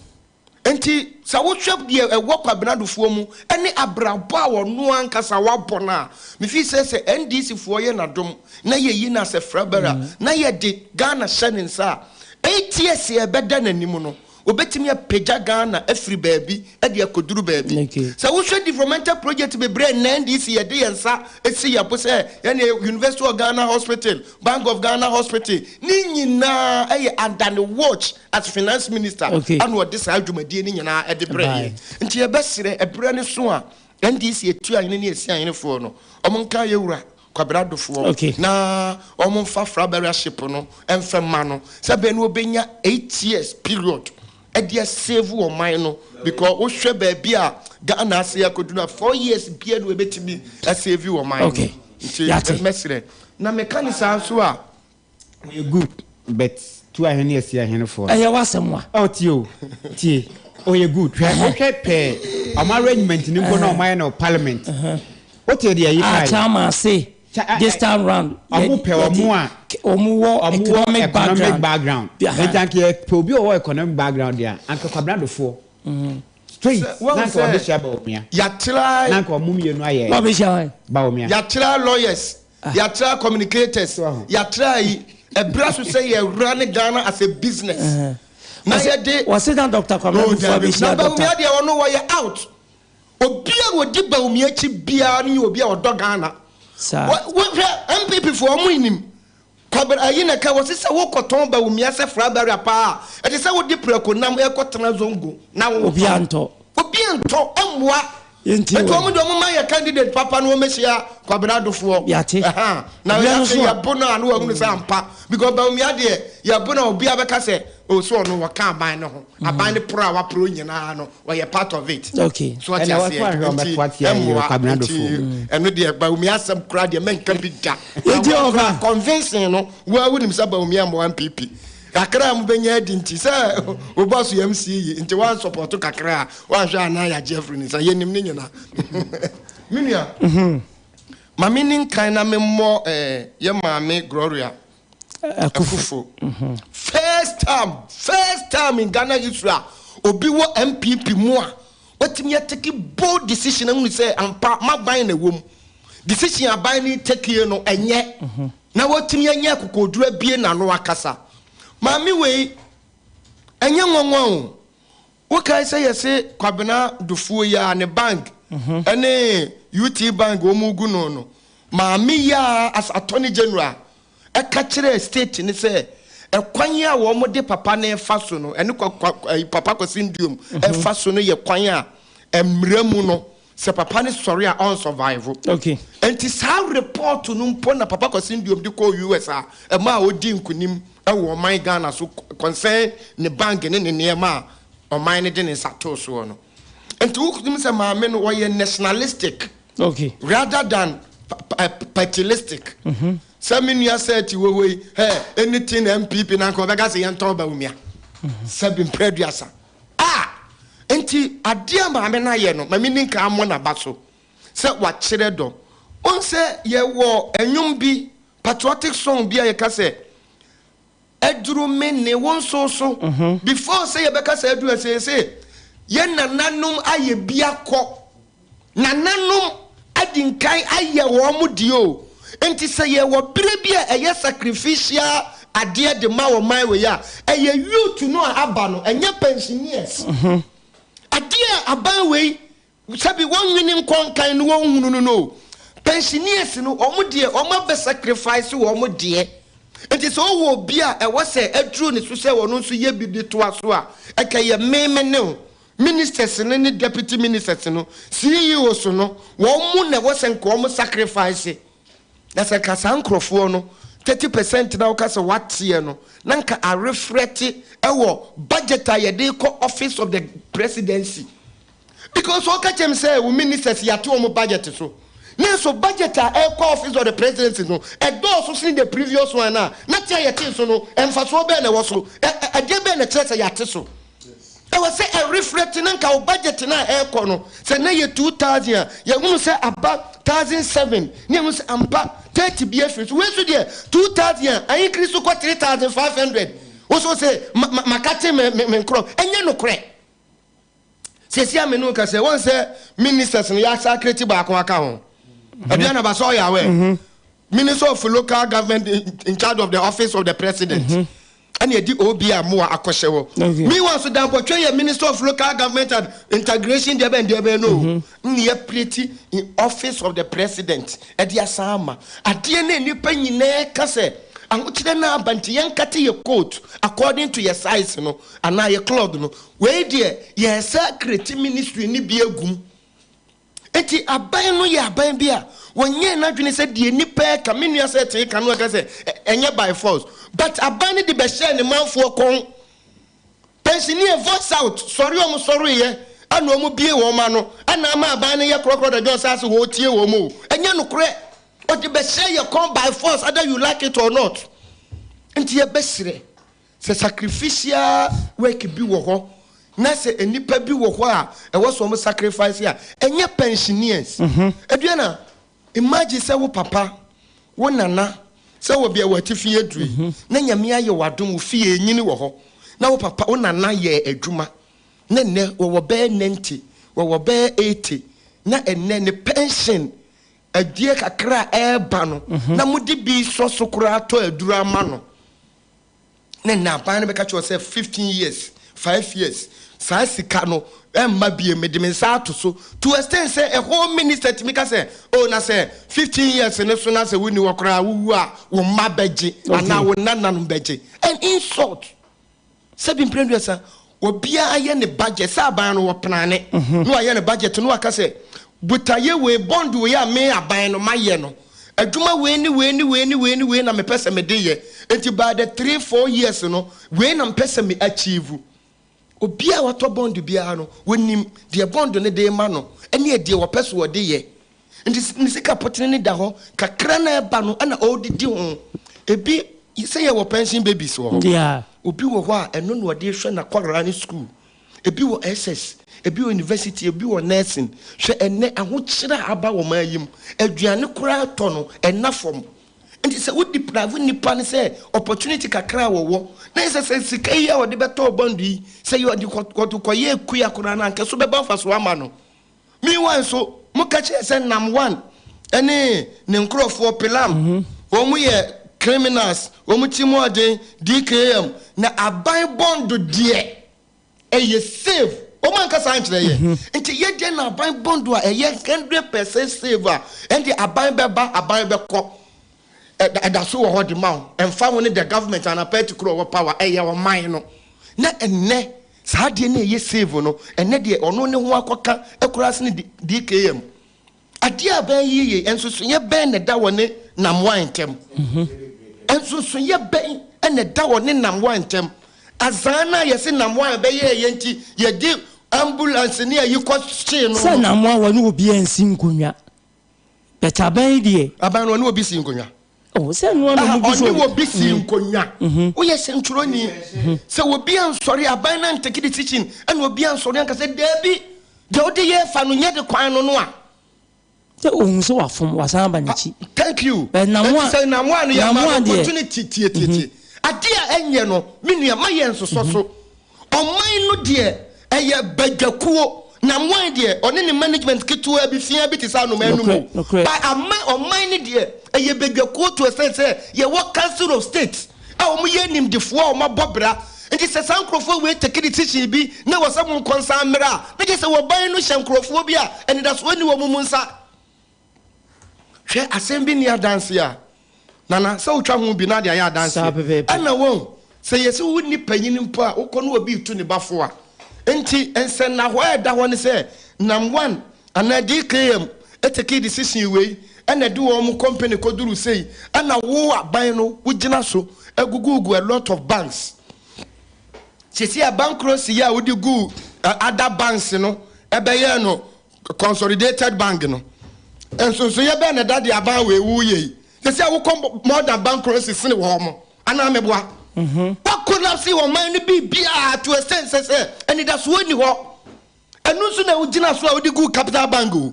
Enti sɛ wohwɛ deɛ ɛwɔ Kwabena Dufoɔ mu ne abrabɔ a ɔno ankasa wabɔ no a, me feel sɛ sɛ NDC foɔ yɛ n'adom na yɛyi no as a flag bearer na yɛde Ghana hyɛ ne nsa a, ATS a ɛbɛda n'anim no, ɔbɛtumi apagya Ghana afiri baabi de akɔduru baabi. Sɛ wohwɛ developmental project bebree a nnɛ NDC yɛde yɛn nsa si yɛn bo sɛ yɛne University of Ghana Hospital, Bank of Ghana Hospital, ne nyinaa yɛ under ne watch as finance minister ɛna ɔde saa dwumadie no nyinaa ɛde brɛ yɛ nti yɛbɛsrɛ ɛberɛ no so a NDC etu ahene ne esi ahenefoɔ no wɔn nka yɛ wura Kwabena Dofoɔ na wɔn nfa frabaraship no ɛnfɛ ma no sɛ bɛn no ɔbɛnya 8 years period ɛde asave ɔman no because wohwɛ baabi a Ghana ase akɔduru a 4 years bia no ɛbɛtumi asave ɔman no nti mɛsrɛ na meka ne saa nso a Ɔyɛ good but tu ahene asi ahene foɔ no. Ɛyɛ w'asɛm wa. Oh tie o tie ɔyɛ good hwɛ wohwɛ pɛɛ ɔmo arrangement no mpo na ɔmo ayɛ no parliament wote deɛ yi Ah kae. chairman se this time round Ɔmo pɛ ɔmo a ɔmo wɔ ɔmo wɔ economic economic background. background nti anka yɛ pɛ obi a ɔwɔ economic background deɛ a anka Kwabena Dofoɔ straight Sɛ wahu na anka sɛ ɔbɛhyia Bawumia yɛatra na anka ɔmo mmienu ayɛ Ɔbɛhyia hwan? Bawumia. Yɛatra lawyers Yɛatra communicators, yɛatra ayi, ɛbra so sɛ yɛ run Ghana as a business. Na yɛde. Wɔse na Doctor Kwabena Oh, Kufuor dabi. abɛhyia Na Doctor. Bawumia deɛ ɔno wɔyɛ out. Obi a wɔdi Bawumia akyi biara no yɛ obi a ɔdɔ Ghana. Saa. Wɔ, wohwɛ NPP foɔ ɔmo nnim. Kwabena ayi na ɛka wɔse sɛ wokɔtɔn Bawumia sɛ flag bearer paa a, ɛte sɛ wode prɛko nam ɛrekɔtena Zongo na wotɔn. Obiara ntɔ. Obi ntɔ mmoa. Nti wɔn de wɔn ma yɛ candidate papa no wɔn bɛhyia Kwabena Adofoɔ. Yate. Na yɛate yɛbo no a na wɔahunu sɛ ampa because Bawumia deɛ yɛbo no a obiara bɛka sɛ o so ɔno wɔka aban no ho. Aban no poro a waporo nyinaa no ɔyɛ part of it. Okay. So ɔte aseɛ nti ɛmmoa nti ɛno deɛ Bawumia asɛm koraa deɛ mɛnka bi da. Yɛnti ɔfa. Convincing no wo a wonim sɛ Bawumia mmoa NPP. Kakra a mobɛnya adi nti sɛ wo boss yɛ MC yi nti woansɔpɔto kakra a woanhwɛ a na yɛagye afiri ne nsa. Yɛnim ne nyina. Me nua, ma menni nkan na memmɔ eh, yɛ maame Gloria Akufo. First time, first time in Ghana history a obi wɔ NPP mu a watumi atake bold decision ahunu sɛ ampa m'aban na ɛwɔ mu. Decision aban no takie no ɛnyɛ. Na watumi anya akokoɔduru abue n'ano akasa. Maame wei, ɛnyɛ nwanwa o. Wokae sɛ yɛse Kwabena Dufour yi a ne bank ne UT bank wɔn regu no no, maame yi ara as Attorney General ɛka kyerɛɛ state no sɛ ɛkwan a wɔn de papa no refa so no, ɛne kwa, kwa, Papa Kwasi Nduom ɛfa so no yɛ kwan a mmara mu no Sɛ papa no sɔre a ɔn survive. Okay. Nti saa report no mpo na Papa Kwasi Nduom de kɔɔ US a ɛmaa ɔdii nkunim wɔ ɔman Ghana so concern ne bank ne ne nneɛma a ɔman no de ne nsa too soɔ no. Nti wonim sɛ maame no ɔyɛ nationalistic Okay. rather than partylistic. Sɛ me nua Seth wɔ hɔ yi, hey, anything NPP na nka ɔbɛka sɛ yɛntɔn Bawumia. Sɛbi mprɛ aduasa. A Enti adeɛ a maame no ayɛ no, ma menni nkan mmɔ n'aba so sɛ wakyerɛ dɔ. Wohu sɛ yɛwɔ nnwom bi, patriotic song bi a yɛka sɛ, Aduru me ne wo nso so. Before sɛ yɛbɛka sɛ aduru a, seesei yɛn nananom ayɛ bi akɔ. Nananom adi nkan ayɛ wɔn deɛ o. Nti sɛ yɛwɔ berɛ bi a ɛyɛ sacrificial adeɛ de ma ɔman wei a, ɛyɛ youth no a aba no, ɛnyɛ pensioners. Adeɛ a aban wei, sɛbi wɔnwene nkɔ nkan no wɔnhunu no no o. Pensioners no, wɔn deɛ wɔn abɛ sacrifice wɔn deɛ. Nti sɛ ɔwɔ obi a ɛwɔ sɛ aduru ne so sɛ ɔno nso yɛ bi de toa so a, ɛka yɛ me me ne wo. Ministers no ne deputy ministers no, CEOs no, wɔn mu na ɛwɔ sɛ nka wɔn sacrifice. Na sɛ nka saa nkorɔfoɔ no, 30% na woka sɛ wateɛ no, na nka arefrɛte ɛwɔ budget a yɛde kɔ office of the presidency. Because wɔka kyerɛ me sɛ wo ministers yɛate wɔn budget so. Nanso budget a ɛkɔ office of the presidency no, ɛdɔɔso sene the previous one a, na te a yɛtee so no, mfasoɔ bɛn na ɛwɔ so? Ɛ, ɛdeɛ bɛn na ɛkyerɛ sɛ yɛate so? Ɛwɔ sɛ ɛ reflect na nka wo budget no a ɛrekɔ no, sɛ na yɛ 2000 a, yɛhunu sɛ aba 1007 na yɛhunu sɛ ampa 30 bi afiri so. Wei nso deɛ 2000 a, a increase kɔ 3500. Wo nso sɛ ma, ma, makate me, me, me nkorɔ. Ɛnyɛ nokorɛ. Seesei a me ne wo kasa yi, woahu sɛ ministers no yɛasakreti baako aka ho. Aduana ba sɛ ɔyɛ aware. Minister of local government in charge of the office of the president. Ɛna yɛde OB Amoah akɔhyɛ hɔ. Meanwhile nso Dan Botwe yɛ minister of local government and integration deɛ bɛn deɛ bɛn no o. Ɛna yɛapreti in office of the president ɛde asan ama. Adeɛ no a nnipa nyinaa ka sɛ ahokyerɛ no aba nti yɛnkate yɛ coat according to yɛ size no anaa yɛ cloth no, wei deɛ yɛresa akreti ministry no bi agu mu. Enti aban no yɛ aban bi a wɔnyɛɛ n'adwene sɛ deɛ nnipa reka, me nua sɛ tee ka no ɛka sɛ ɛnyɛ by force, but aban no de bɛhyɛɛ ne manfoɔ kɔn. Pensioneer voice out, sɔre wɔn sɔreeɛ ɛna wɔn bie wɔn ano ɛna ama aban no yɛ korɔkorɔ da John Saase wɔretie wɔn o, ɛnyɛ nokorɛ, ɔde bɛhyɛɛ yɛ kɔn by force either you like it or not. Nti yɛbɛsrɛ Sɛ sacrificial work bi wɔ hɔ na sɛ nnipa bi wɔ hɔ a ɛwɔ sɛ wɔn sacrifice a, ɛnyɛ pensioners. Aduana, imagine sɛ wo papa, wo nana, sɛ wɔ bia wɔ atifi aduru yi, na Nyame ayɛ wo adom, wo fie nyini wɔ hɔ, na wo papa, wo nana yɛɛ adwuma, na nnɛ wɔwɔ bɛyɛ 90, wɔwɔ bɛyɛ 80, na ɛnnɛ ne pension adeɛ kakra a ɛreba no, na mode bi sɔ so koraa tɔ aduru ama no. Na nnɛ aban no bɛka kyerɛ wo sɛ 15 years, 5 years, saa sika no ɛmma bio, mede me nsa ato so to extent sɛ a whole minister tumi ka sɛ oh na sɛ 15 years no so na sɛ wonni hɔ koraa wowu a wo mma bɛgye anaa wo nananom bɛgye. An insult. Sɛbi mprɛnduasa. Obiara yɛ ne budget sɛ aban no wɔ plane na wayɛ ne budget na waka sɛ botaeɛ wei, bond wei a me aban no mayɛ no, adwuma wei ne wei ne wei ne wei ne wei na mepɛ sɛ mede yɛ, nti by the three, four years no wei na mepɛ sɛ me achieve. Obiara a watɔ bond biara no, wɔnim deɛ bond no de rema no ne deɛ wɔpɛ sɛ wɔde yɛ. Nti ne sika pɔtene no da hɔ, kakra no a ɛba no na ɔredidi ho. Ebi sɛ yɛwɔ pension babies wɔ hɔ. Yeah. Obi wɔ hɔ a ɛno na ɔde rehwɛ n'akwadaa no sukuu. Ebi wɔ SS, ebi wɔ university, ebi wɔ nursing. Hwɛ ɛnnɛ ahokyerɛ a aba wɔ man yi mu. Aduane koraa tɔ no, ɛnna fam. Nti sɛ wo deprive nipa no sɛ opportunity kakra a wɔwɔ, na ɛsɛ sɛ sika yi a ɔde bɛtɔɔ bond yi, sɛ yɛ ɔde kɔ ɔde kɔyɛ kua koraa no anka so bɛba mfasoɔ ama no. Meanwhile nso, moka kyerɛ sɛ Nam One ne ne nkorɔfoɔ, Pilam, wɔn yɛ criminals, wɔn ti mu ɔden, DKM, na aban bond deɛ ɛyɛ safe. Wɔn anka saa ankyerɛ yɛn. Nti yɛ deɛ na aban bond a ɛyɛ 100% safe a, ɛnde aban bɛba, aban bɛkɔ. Ɛda so wɔ hɔ de ma wo. Ɛmfa ho ne the government anaa party korɔ ɔwɔ power, ɛyɛ ɔman no. Na ɛnnɛ, saa adeɛ no a ɛyɛ save no, ɛnnɛ deɛ ɔno ne ho akɔka koraa sene DKM. Adeɛ a bɛn yi yei, nsonsonoeɛ bɛn na ɛda wɔne Namwan ntam? Nsonsonoeɛ bɛn na ɛda wɔne Namwan ntam? Azan no a yɛse Namwan bɛyɛɛyɛ nti yɛde ambulance ne ayi kɔ hyee no Sɛ no. Namwan wɔne obiara nsi nkonnwa. But aban yi deɛ. Aban no ɔne obi si nkonnwa. Oh, sɛ ɛno ano mu bi so. Ɔne obi si nkonnwa. Woyɛ sɛntwerɛni. Sɛ obi ansɔre aban no antake decision ɛna obi ansɔre anka sɛ daabi deɛ wode yɛ fa no nyɛ de kwan no no a. Sɛ ohun sɛ wafom wasan aba n'akyi. Thank you. But namoa Sɛ namoa no yɛ ma opportunity tie tie tie. Adeɛ a ɛnyɛ no me nua ma yɛ nsosɔ so. Ɔman no deɛ ɛyɛ badwakuo na moan deɛ ɔne ne management ketewa bi fia bi te sɛ anomaa anum o but ama ɔman no deɛ ɛyɛ badwakuo to extent sɛ yɛwɔ council of state a wɔn yɛ animdefoɔ a wɔn abɔ bra nti sɛ saa nkorɔfoɔ wei take decision bi na ɛwɔ sɛ mo nkɔ nsan mmra a na kyerɛ sɛ ɔban no hyɛ nkorɔfoɔ bi a anidasoɔ nni wɔn mu nsa. Hwɛ asɛm bi nni adanseɛ a, Nana, sɛ wotwa ho bi na ade ayɛ adanseɛ. Ɛna wɔn, sɛ yɛse wonni panyin mpo a, wokɔ na obi retu ne ba fo a. Nti nsɛnnahɔ a ɛda hɔ ne sɛ, Nam one anaa DKM tekii decision wei ɛna ɛde wɔn company kɔduruu sei, ɛna wo aban no wogyina so aguguugu a lot of banks. Seesei a bankrɔsi yi a wode guu other banks no ɛbɛyɛɛ no Consolidated Bank no, nsonsonoeɛ bɛn na ɛda deɛ aban wei woyɛ yi? Sɛsɛ a wokɔ more than bank currency sene wɔn mo anaa meboa? Wa collapse ɔman no biribiara to extent sɛ sɛ anidasoɔ nni hɔ. Ɛno nso na wogyina so a wode gu Capital Bank o.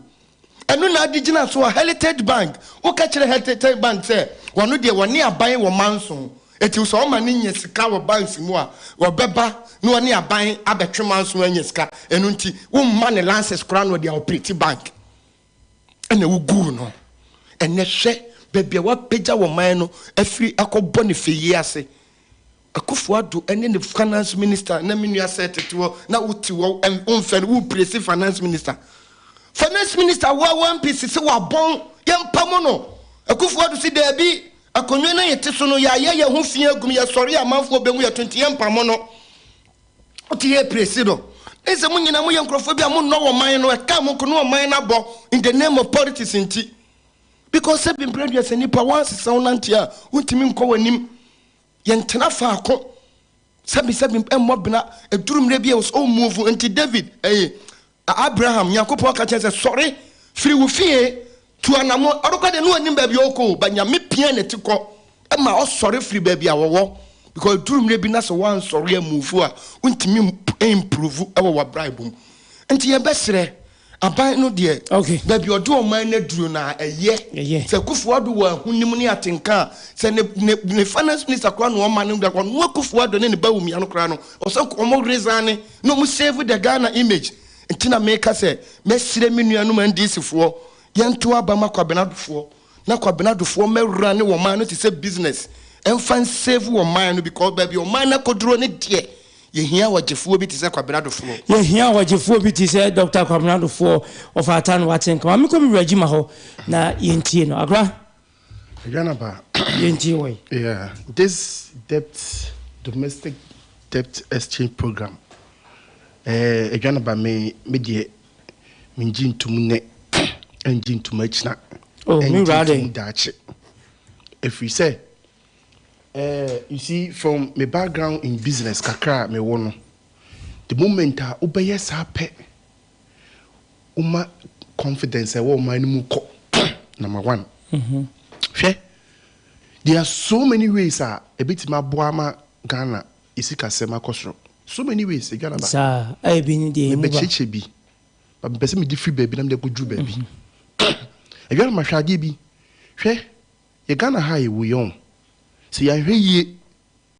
Ɛno na ade gyina so a Heritage Bank, woka kyerɛ Heritage Bank sɛ wɔno deɛ wɔne aban wɔ manso. Enti sɛ ɔma no nya sika wɔ banks mu a, ɔbɛba na ɔne aban abɛtwe manso anya sika. Ɛno nti, womma no license koraa na ɔde aoperate bank. Ɛna woguu no. Ɛnnɛ hwɛ baabi a wapagya ɔman no afiri akɔbɔ ne fɛyie ase. Akufo Addo ne ne finance minister na me nua sɛ tete hɔ na wote hɔ womfɛ no wopresi finance minister. Finance minister wo a wo MP sese wabɔn yɛmpamo no. Akufo Addo se daabi Akonnwa no a yɛte so no, yɛayɛ yɛn ho fi agu mu, yɛsɔre a amanfoɔ bɛhu yɛn to nti yɛmpamo no. Wote yɛ presi no. Ne sɛ mo nyinaa moyɛ nkurɔfoɔ bi a monnɔ wɔ man no, ɛka mo nko ne ɔman no abɔ in the name of politics nti. Because sɛ bi mprɛ aduasa nipa woansesa wo nante a, wontumi nkɔ w'anim. Yɛntena faako. Sɛbi sɛbi mmɔ bena, ɛduru mmerɛ bi a ɛwɔ sɛ wo move nti David ɛyi Abraham, Nyankopɔn ka kyerɛ no sɛ, Sɔre, firi wo fie, tu anamɔn. Ɔno koraa deɛ na ɔnnim baabi a ɔrekɔ o, but Nyame pia ne ti kɔ ma ɔsɔre firi baabi a ɔwɔ. Because ɛduru mmerɛ bi na sɛ woansɔre ammuvu a, wontumi improve wɔ w'abrabɔ mu. Nti yɛbɛsrɛ, aban no deɛ, baabi a ɔde ɔman no aduru no a, ɛyɛ. Sɛ Akufo Addo wɔ ahonim ne atenka a, sɛ ne, ne, ne finance minister koraa na ɔma no, ɔno Akufo Addo ne ne Bawumia no koraa no, ɔsɛ wɔn resign. Na ɔmo save the Ghana image nti na meka sɛ mɛsrɛ me nuanom NDC foɔ yɛnto aba ma Kwabena Adofoɔ na Kwabena Adofoɔ mmɛwura ne wɔ man no te sɛ business ɛmfa nsave wɔ man no because baabi ɔman no akɔduro ne deɛ yɛhia ɔgyefoɔ bi te sɛ Kwabena Adofoɔ. Yɛhia ɔgyefoɔ bi te sɛ Doctor Kwabena Adofoɔ ɔfata no wate nka. Ma menkɔ me wura Gyima hɔ na yɛntie no. Akora. Aduana ba. Yɛntie wɔ yi. Yeah, this debt domestic debt exchange program. Eh, Adwanaba me me deɛ mengye ntom nnɛ, ɛngye ntom akyina, Oh, me ɛngye wura ntom dɛn? daakye. Ɛfiri sɛ, eh, you see, from me background in business kakra a mewɔ no, the moment a wobɛyɛ saa pɛ, woma confidence a ɛwɔ ɔman no mu kɔ, number one. Hwɛ, there are so many ways a ɛbɛtumi aboa ama Ghana yɛ sikasɛm akɔ soro. So many ways, Adwanaba. Saa, ɛyɛ bi ne deɛ emu ba. Mebɛkyerɛkyerɛ bi, but mepɛ sɛ mede firi baabi na mede akɔduru baabi. Adwanaba, hwɛ adeɛ bi. Hwɛ, yɛ Ghana ha a yɛwɔ yi ɔn, sɛ yɛanhwɛ yie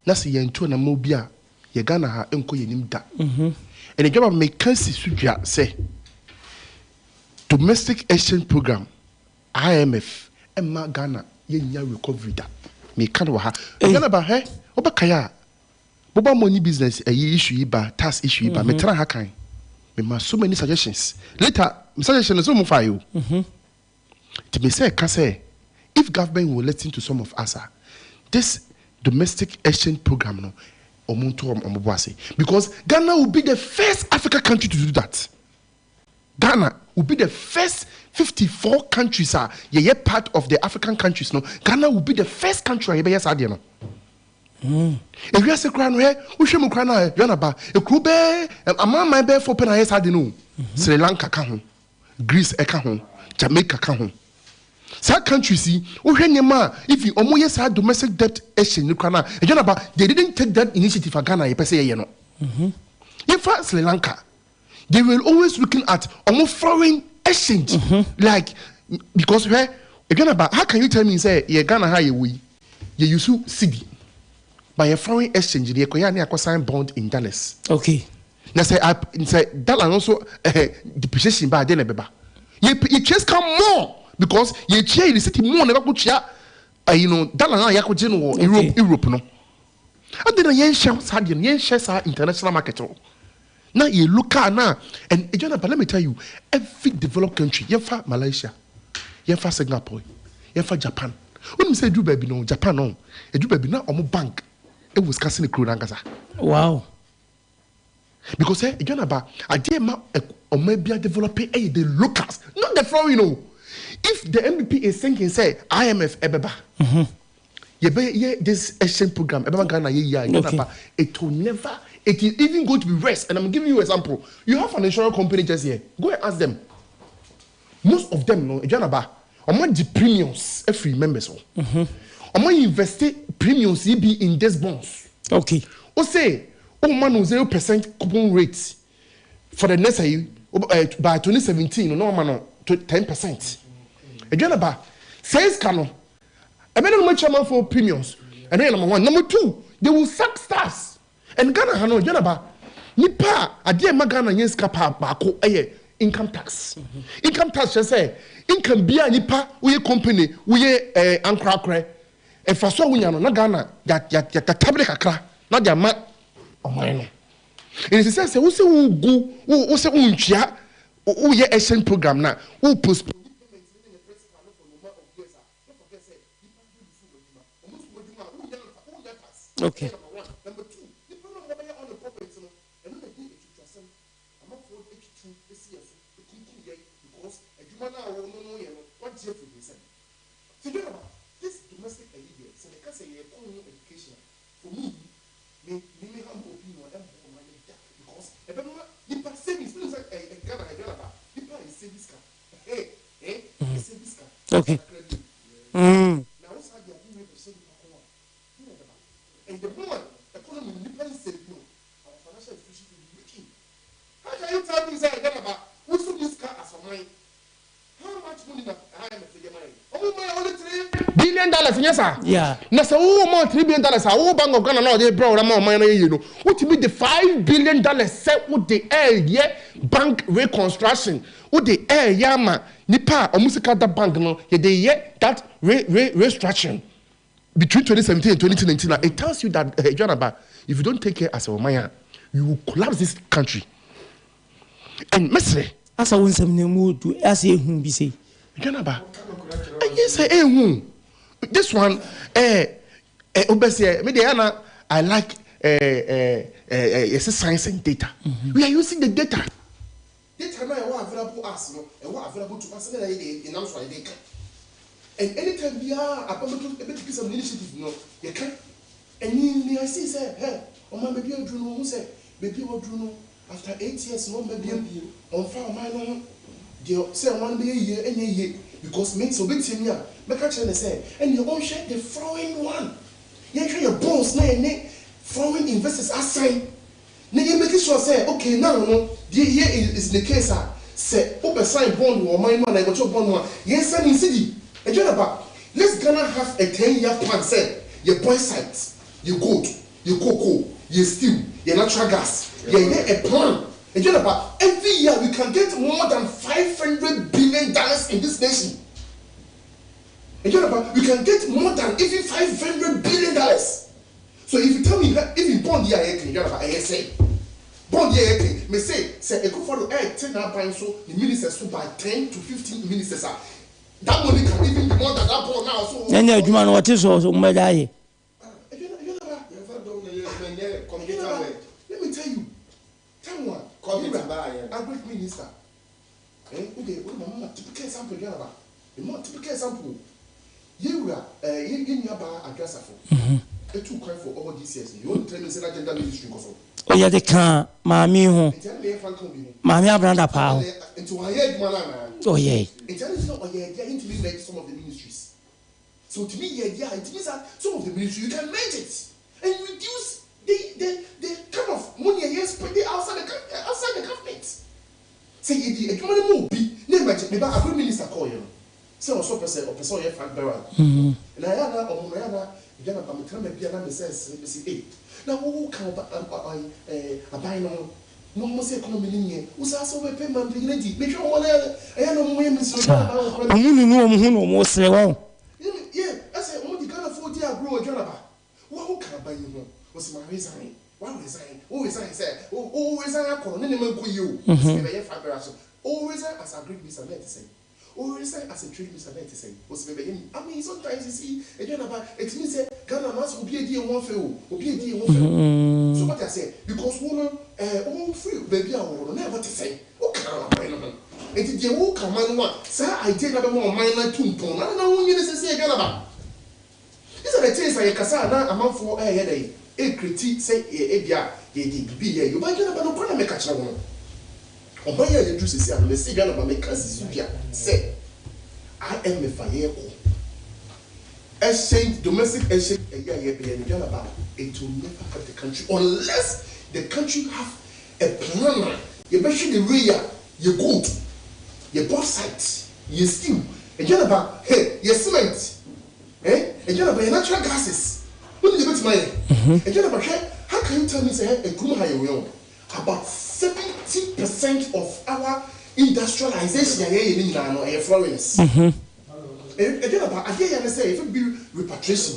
na sɛ yɛantu anamɔn bi a, yɛ Ghana ha nkɔ yɛn anim da. And Adwanaba, meka si so dwa sɛ, domestic exchange program, IMF, mma Ghana yɛnnya recovery da. Meka no wɔ ha. Adwanaba, hwɛ, wobɛkae a, Mobile money business ɛyi issue yi ba tax issue yi ba me tena ha kan me ma so many suggestions later me suggestion no so mo fa yi o nti me sɛ ka sɛ if government will listen to some of us a this domestic exchange program no ɔmo nto ɔmo bo ase because Ghana will be the first Africa country to do that. Ghana will be the first 54 countries a yɛyɛ part of the African countries no, Ghana will be the first country a yɛbɛyɛ saa adeɛ no. Ewiase koraa no hɛ, wohwɛ mu koraa no a, Ghana ba, ekuro bɛɛ, amanaman bɛɛ fo pɛ na ayɛ saa adeɛ no o. Sri Lanka ka ho, Greece ɛka ho, Jamaica ka ho. Saa countries yi, wohwɛ nneɛma a even wɔn yɛ saa domestic debt exchange no koraa no a, Ghana ba, they didn't take that initiative a Ghana yɛpɛ sɛ yɛyɛ no. Yɛmfa Sri Lanka, they were always looking at ɔmo foreign exchange like because hwɛ Ghana ba how can you tell me sɛ yɛ Ghana ha yɛ wɔ yi yɛ use cedi but yɛ foreign exchange de yɛ kɔ yɛ a ne akɔ sign bond in dollars. Okay. Na sɛ sɛ dollar no nso ɛhɛ depreciation ba adeɛ na ɛbɛba yɛ yɛ tua sika more because yɛ tua yɛ cedi more na ɛbɛkɔ tua ɛyi no dollar no a yɛakɔ gye no wɔ Europe Europe no. Adɛn na yɛnhyɛ saa deɛ no, yɛnhyɛ saa international market no na yɛ local na and Ghana but let me tell you every developed country yɛnfa Malaysia yɛnfa Singapore yɛnfa Japan wonim sɛ ɛduru baabi no Japan no ɛduru baabi na ɔmo bank ɛwɔ sika sene kuro no ankasa. Wow. Because eh, Ghana ba adeɛ ma ɔman bi adevelop ɛyɛ the locals not the foreign o. If the NPP is thinking sɛ IMF ɛbɛba yɛbɛ yɛ this exchange program ɛbɛma Ghana yɛ yie a Ghana ba it will never it is even going to be worse and I'm giving you example you have an insurance company just here go and ask them most of them no Ghana ba wɔn agye premiums afiri members hɔ wɔn invest premiums yi bi in this bonds. Okay. O se o ma no 0% coupon rate for the next ayi eh, by 2017 no na wama no 10%. Aduane ba sɛ sika no ɛbɛ na no makyia manfo premiums ɛno yɛ number one. Number two, they will sack staffs and Ghana ha no aduane ba nipa a adeɛ ɛma Ghana nyɛ sika paa baako ɛyɛ income tax. Income tax kyerɛ sɛ income biara nipa woyɛ company woyɛ eh, ankorakorɛ Mfaso a wonya no, na Ghana yɛatabere kakra na de ama ɔman no. Nti sɛ sɛ wosɛ wogu wosɛ wontua woyɛ exchange program na wo postpone payment ne ne principal no for number of years a, don't forget sɛ nipa no bɛlose wɔn adwuma. Wɔn nso wɔn adwuma a wonya nfa wonya tax. Okay. Number one. Number two, nipa no a wɔbɛyɛ unemployment no, ɛno na ɛde atuturasɛm amanfoɔ atutu si yɛn so, ekunkum yɛn because adwuma no a wɔn no yɛ no wɔagye afiri ne nsam. Ti dwene ba this domestic ayi deɛ sɛ meka sɛ yɛkɔ ho education a for me me me me humble opinion ɛmmoa ɔman no da because ɛbɛma nipa savings wonim sɛ ɛɛ Ghana ha Ghana ba nipa a ɛsave sika eh eh ɛsave sika Okay. kakra bi Mm. na wo saa de ade wei bɛhyɛ nipa kɔn a deɛ na ɛbɛba and the more economy no nipa nsave no our financial institutions will be weakened how can you tell me sɛ Ghana ba wo nso ni sika as ɔman How much money na IMF de ma yɛn? Ɔmo ma yɛn only $3 billion, nyɛ saa? Yeah. Na sɛ wo ma $3 billion a, wo Bank of Ghana na ɔde brɛ wo na ma ɔman no ayɛ yie no, wotumi de $5 billion sɛ wode ɛɛyɛ bank reconstruction, wode ɛɛyɛ ama nipa a ɔmo sika da bank no, yɛde yɛ that re re restructuring between 2017 and 2019 a, it tells you that eh, Aduanaba, if you don't take care as a ɔman a, you will collapse this country. And mɛsrɛ. Asa wo nsɛm no mu du asa ehu bi sei. Dwan aba ɛnyɛ sɛ ehu this one eh eh wobɛsɛ me deɛ ana I like. eh, eh, eh, yɛsɛ science and data. We are using the data. Data no a ɛwɔ available us no, ɛwɔ available to us na yɛde yɛnam so a yɛde ka. And anytime biara a aba bɛto ɛbɛtake some initiative no, yɛka. And me I see sɛ, hɛ, ɔman baabi a aduru no, wɔhu sɛ baabi a wɔaduru no, After 8 years no ɔmba biom, ɔmmfa ɔman no ho, deɛ sɛ ɔman no bɛyɛ yie ɛnyɛ yie because me sɛ ɔbɛtie me a mɛka kyerɛ no sɛ ɛneɛ ɔnhwɛ the foreign one, yɛnhwɛ yɛ bonds na yɛne foreign investors asign na yɛ make sure sɛ okay now no deɛ here is the case a sɛ wobɛ sign bond wɔ ɔman mu anaa yɛkɔkyɛ bond no a yɛn sign in cedi. Aduanaba, let's Ghana have a 10 year plan sɛ yɛ bauxite, yɛ gold, yɛ cocoa, yɛ steel, yɛ natural gas, yɛyɛ a plan. Aduanaba, every year we can get more than $500 billion in this nation. Aduanaba, we can get more than even $500 billion. So if you tell me even bond yi a yɛ kan, Aduanaba, ɛyɛ sɛ bond yi a yɛ kan, mese sɛ Akufo-Addo ɛɛte n'aban so ne ministers so by 10 to 15 ministers a, that money can even be more than that bond now. So ɛnyɛ adwuma no wɔte so so mbɛda ayɛ. Aduanaba, let me tell you, time one Covid baayɛ. Agric minister, okay, o de ma ma typical example. Aduanaba, ma typical example. Yewura yɛ nua baa Adwoa Safo etu kwan for all these years. You want to tell me say that gender ministry nkɔ so? Ɔyɛ de ka maame ho. Nti ɛna yɛ fa nka obi ho. Maame Abranda paa ho. Nti wɔn ayɛ adwuma no anaa? Ɔyɛ. Nti ɛna sɛ ɔyɛ ɛdi a, yɛntumi merge some of the ministries. So otumi yɛ ɛdi a, it means that some of the ministries you can merge it and reduce the kind of money a yɛ spending outside the government. Sɛ yɛdi adwuma no mu obi ne merge me ba agro minister kɔɔ yɛ no sɛ ɔsɔ ɔpɛ sɛ ɔyɛ flag bearer na ɛyɛ ana ɔmo na ɛyɛ ana ɛgya na bamitena ma bi a na me sɛ ɛsɛ mesi ee na wo ka ɔba ɔyi aban no ho mo mo sɛ economy ni nyɛ wosan sɛ wobɛpɛ ma mpanyin adi mehwɛ wɔn na ɛyɛ na ɔmo yɛ mi sɛ ɔmo aban wɔ kora. Ɔmo nunu ɔmo ho na ɔmo sere wɔn. Yɛ ɛsɛ ɔmo di Ghana fo di agorɔ wɔ Adwanaba wɔn ho ka aban yi ho, wɔsɛ ma resign, wa resign, wo resign sɛ wo resign akɔ no ne ne ma nkɔ yie o. Wɔsɛ bɛyɛ flag bearer so o resign as agric minister na ɛte sɛ o resign as a trade minister na ɛte sɛ wɔsɛ bɛyɛ ni. I mean, sometimes you see, Adwanaba, etimi sɛ Ghana na asɛ obi edi ehu afɛ o, obi edi ehu fɛ o. So what I say, because wo no wo firi baabi a wɔwɔ no na ɛhɔ te sɛ wo ka ɔman no ho, nti deɛ wo ka ɔman no ho a saa idea na bɛma ɔman no atu mpɔn na wo nyɛ ne sɛ Adwanaba, these are the things a yɛkasa a na amanfoɔ ɛyɛ dɛ ɛcreate sɛ ebia yɛde bibi yɛ yɛ ɔban. Adwanaba no kɔ na mɛka kyerɛ wɔn ɔman yɛ a yɛduru sisi ano mɛsi Adwanaba, mɛka sisi dua sɛ IMF a yɛrekɔ exchange, domestic exchange ɛyɛ a yɛbɛyɛ no, Adwanaba, it will never help the country unless the country have a plan a yɛbɛhwɛ the way a yɛ gold, yɛ bauxite, yɛ steel, Adwanaba, hey, yɛ cement, Adwanaba, yɛ natural gases wọ́n ní yɛbɛtumi ayɛ. Adwanaba, hwɛ, how can you tell me say ekurum ha yɛ wɛn about 70% of our industrialization a yɛyɛ ne nyinaa no ɛyɛ foreigners? Adwanaba, adeɛ yɛ ne sɛ yɛfɛ bi repatriation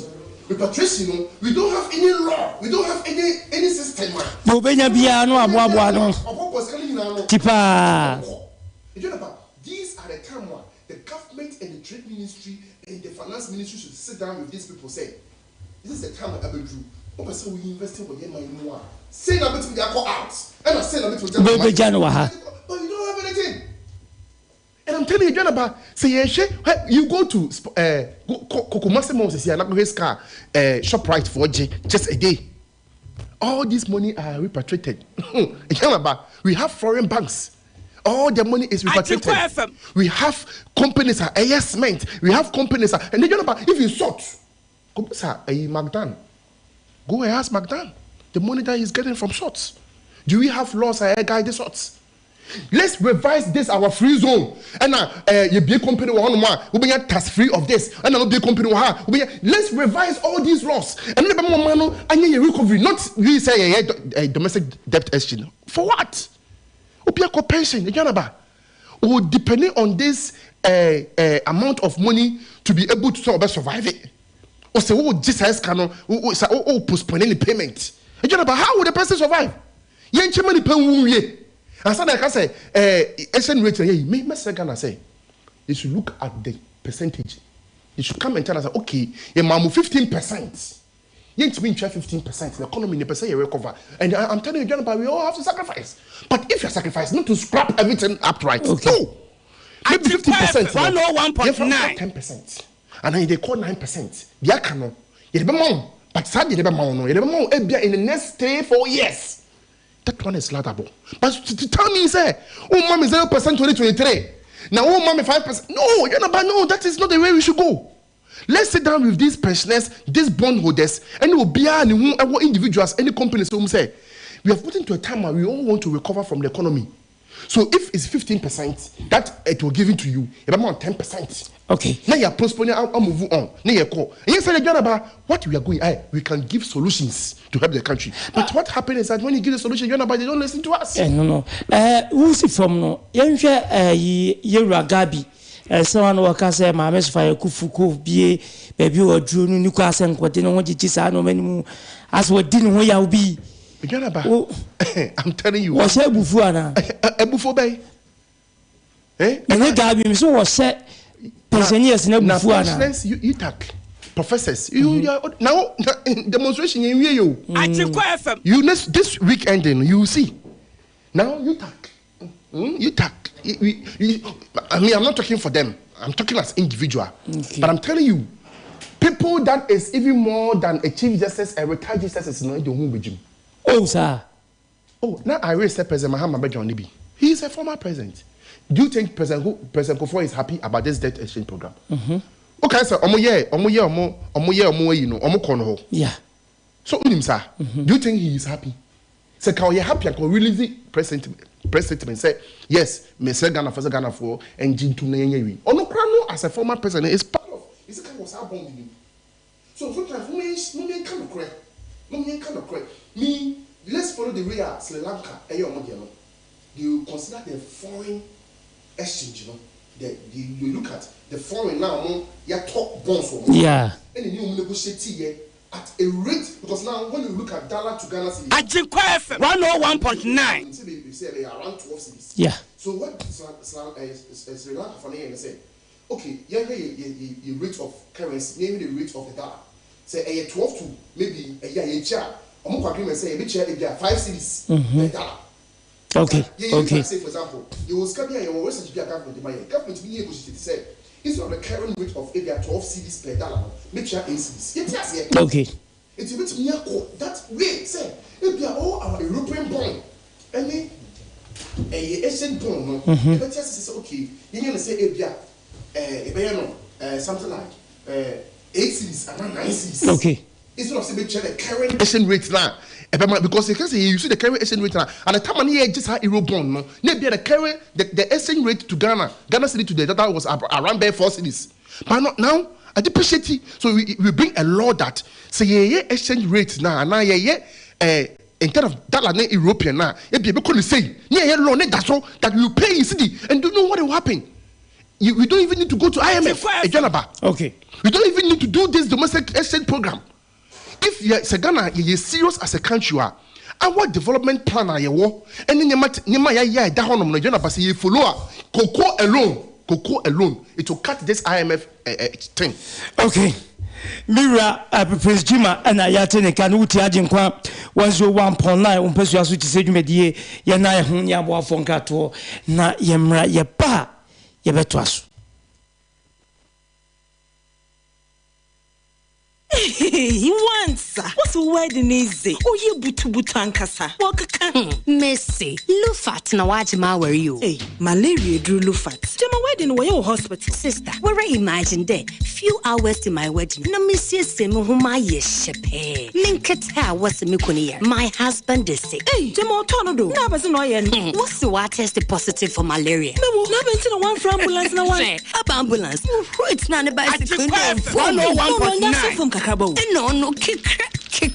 no, we don't have any law, we don't have any system a. Na obenya biara no aboaboa no. Ɔbɔbɔ sika no nyinaa no. Ti paa. Adwanaba, these are the time a the government and the trade ministry and the finance ministry should sit down with these people say this is the time a abeduru wopɛ sɛ wo invest wɔ yɛn man mu a, sei na bɛtumi de akɔ out ɛna sei na bɛtumi de akɔ. Bɛbɛgya no wɔ ha. But you don't have anything and I'm telling you, Adwanaba, sɛ yɛhwɛ, you go to Kokomase mall sisi anakɔhwɛ sika Shoprite for gye just a day, all this money are repatriated. Adwanaba, we have foreign banks, all the money is repatriated. We have companies a ɛyɛ cement, we have companies a, and Adwanaba, if you sort kobisa ɛyi McDan, go and ask McDan the money that he's getting from salt. Do we have laws a ɛyɛ guide the salt? Let's revise this our free zone ɛna yɛbie company wɔ hɔnom a wobɛnya tax free of this, ɛna wobie company wɔ ha wobɛnya. Let's revise all these laws ɛno ne bɛma ɔman no anyɛ yɛ recovery, not we say yɛyɛ domestic debt exchange for what? Obi akɔ pension, Adwanaba, o depending on this amount of money to be able to sɛ ɔbɛ survive it. O sɛ o gye saa sika no o sa o postpone ne payment. Adwanaba, how would the person survive? Yɛn nkyɛn ma nipa nwu wie ansa na yɛka sɛ exchange rate na yɛ yi. Me mɛsɛ Ghana sɛ they should look at the percentage. They should come and tell us, okay, yɛ maa mo 15%. Yɛntumi ntwa 15%, the economy no yɛpɛ sɛ yɛ recover and I am telling you Aduanaba we all have to sacrifice but if you are sacrificing not to scrap everything upright Okay. no maybe 15% no yɛmfa nkɔ 101.9. 10% anaa yɛde kɔ 9% deɛ aka no yɛde bɛma wo but saa deɛ yɛde bɛma wo no yɛde bɛma wo ebia in the next 3 4 years. That one is laudable but to, to tell me sɛ woma me 0% 2023 na woma me 5% no Aduanaba no that is not the way we should go. Let's sit down with these pensioners, these bondholders, ɛne obiara ne ho ɛwɔ individuals ɛne companies wɔn sɛ we have gotten to a time where we all want to recover from the economy. So if it's 15% that it will give it to you, yɛbɛma 10%. Now you are postponing and move on. Now you call. And you say what we are going, we can give solutions to help the country. But what happened is that when you give the solution, Aduanaba, they don't listen to us. Ɛno no wusi fam no yɛnhwɛ ɛyi yɛwura Gabi ɛsɛn wa no wɔka sɛ maame sofa yɛ kufu ko bie baabi a wɔduro no ni kɔ asɛ nkɔde ne ho gyegye saa nneɛma no mu asɛ wɔdi ne ho yaw bi. Aduanaba, I'm telling you. Wɔhyɛ abufu ana? Abufu bɛyi. Eh? Ɛne Gabi mi so wɔhyɛ pensioners na abufu ana? Na pensioners, UTAG, professors, you, you are, now demonstration yɛn wie yo. Atikwa FM. You next this week ending, you will see. Now UTAG, UTAG. I mean, I'm not talking for them. I'm talking as individual. But I'm telling you, people that is even more than a chief justice, a retired justice, is not the home with you. Oh, sir. Oh, now I raise President Mahama Bejon Nibi. He is a former president. Do you think President Kufuor is happy about this debt exchange program? Mm-hmm. Okay, sir. Omo ye, omo ye, omo, omo ye, omo ye, omo kono ho. So unim sir, do you think he is happy? Say, can you happy and can release the press statement say yes, me say Ghana for Ghana for engine to na yenye wi. Ono kra no as a former president is part of. Is kind of bond ni. So sometimes we me can correct. No me can correct. Me let's follow the way a Sri Lanka eh omo de no. They consider the foreign exchange, you know. They look at the foreign now mo ya top bonds for. And the new negotiate here at a rate, because now when you look at dollar to Ghana cedi, Ajinkwa FM 101.9. We say they are around 12 cedis. So what Sri Lanka for they say, okay, yeah, yeah, yeah, yeah, rate of currency, yeah, the rate of the dollar. Say a 12 to maybe a year, a year. I'm agreement say a year 5 cedis per dollar. Yeah, you can say, for example, you will come here, you will research be a government, government be negotiate say instead of the current rate of maybe 12 cedis per dollar, make sure 8 cedis. Yes, yes. It's a bit near that way, say, if they are all our European bond, any Asian bond, no, better say, okay, you can say, if they are, something like 8 cedis and 9 cedis. Instead of saying the current exchange rate now, because you can say you see the current exchange rate now, and the time money just had euro bond no, maybe the current the exchange rate to Ghana cedi to the data was around there 4 cedis, but not now. I depreciate it. So we bring a law that say yeah exchange rate now and now yeah instead of dollar na European now, it be because say yeah law that's all that you pay in cedi and do you know what will happen? You don't even need to go to IMF. Okay. You don't even need to do this domestic exchange program. If you are Ghana, you are serious as a country, our development plan are you and then you might ya that one you follow cocoa alone, it will cut this IMF thing. Okay. Mira Prince Jima and Ayatene Kanuti Ajinkwa 101.9 Umpesu Asuti Sejumedie Yana Hunya Boafonkato na Yemra Yepa Yebetwasu. He wants. What's the wedding easy? Oh, you butu butu ankasa. Wakaka. Messi, Lufat na wajima were you? Hey, malaria drew Lufat. Jama wedding were your hospital. Sister, where I imagine there few hours to my wedding. Na Missy Semu huma yeshepe. Minketa was mikuni. My husband is sick. Hey, Jama otono Na basi no yen. What's the what tested positive for malaria? No, na benti na one for ambulance na one. Up ambulance. It's not a bicycle. 101.9. No, no, kick, kick.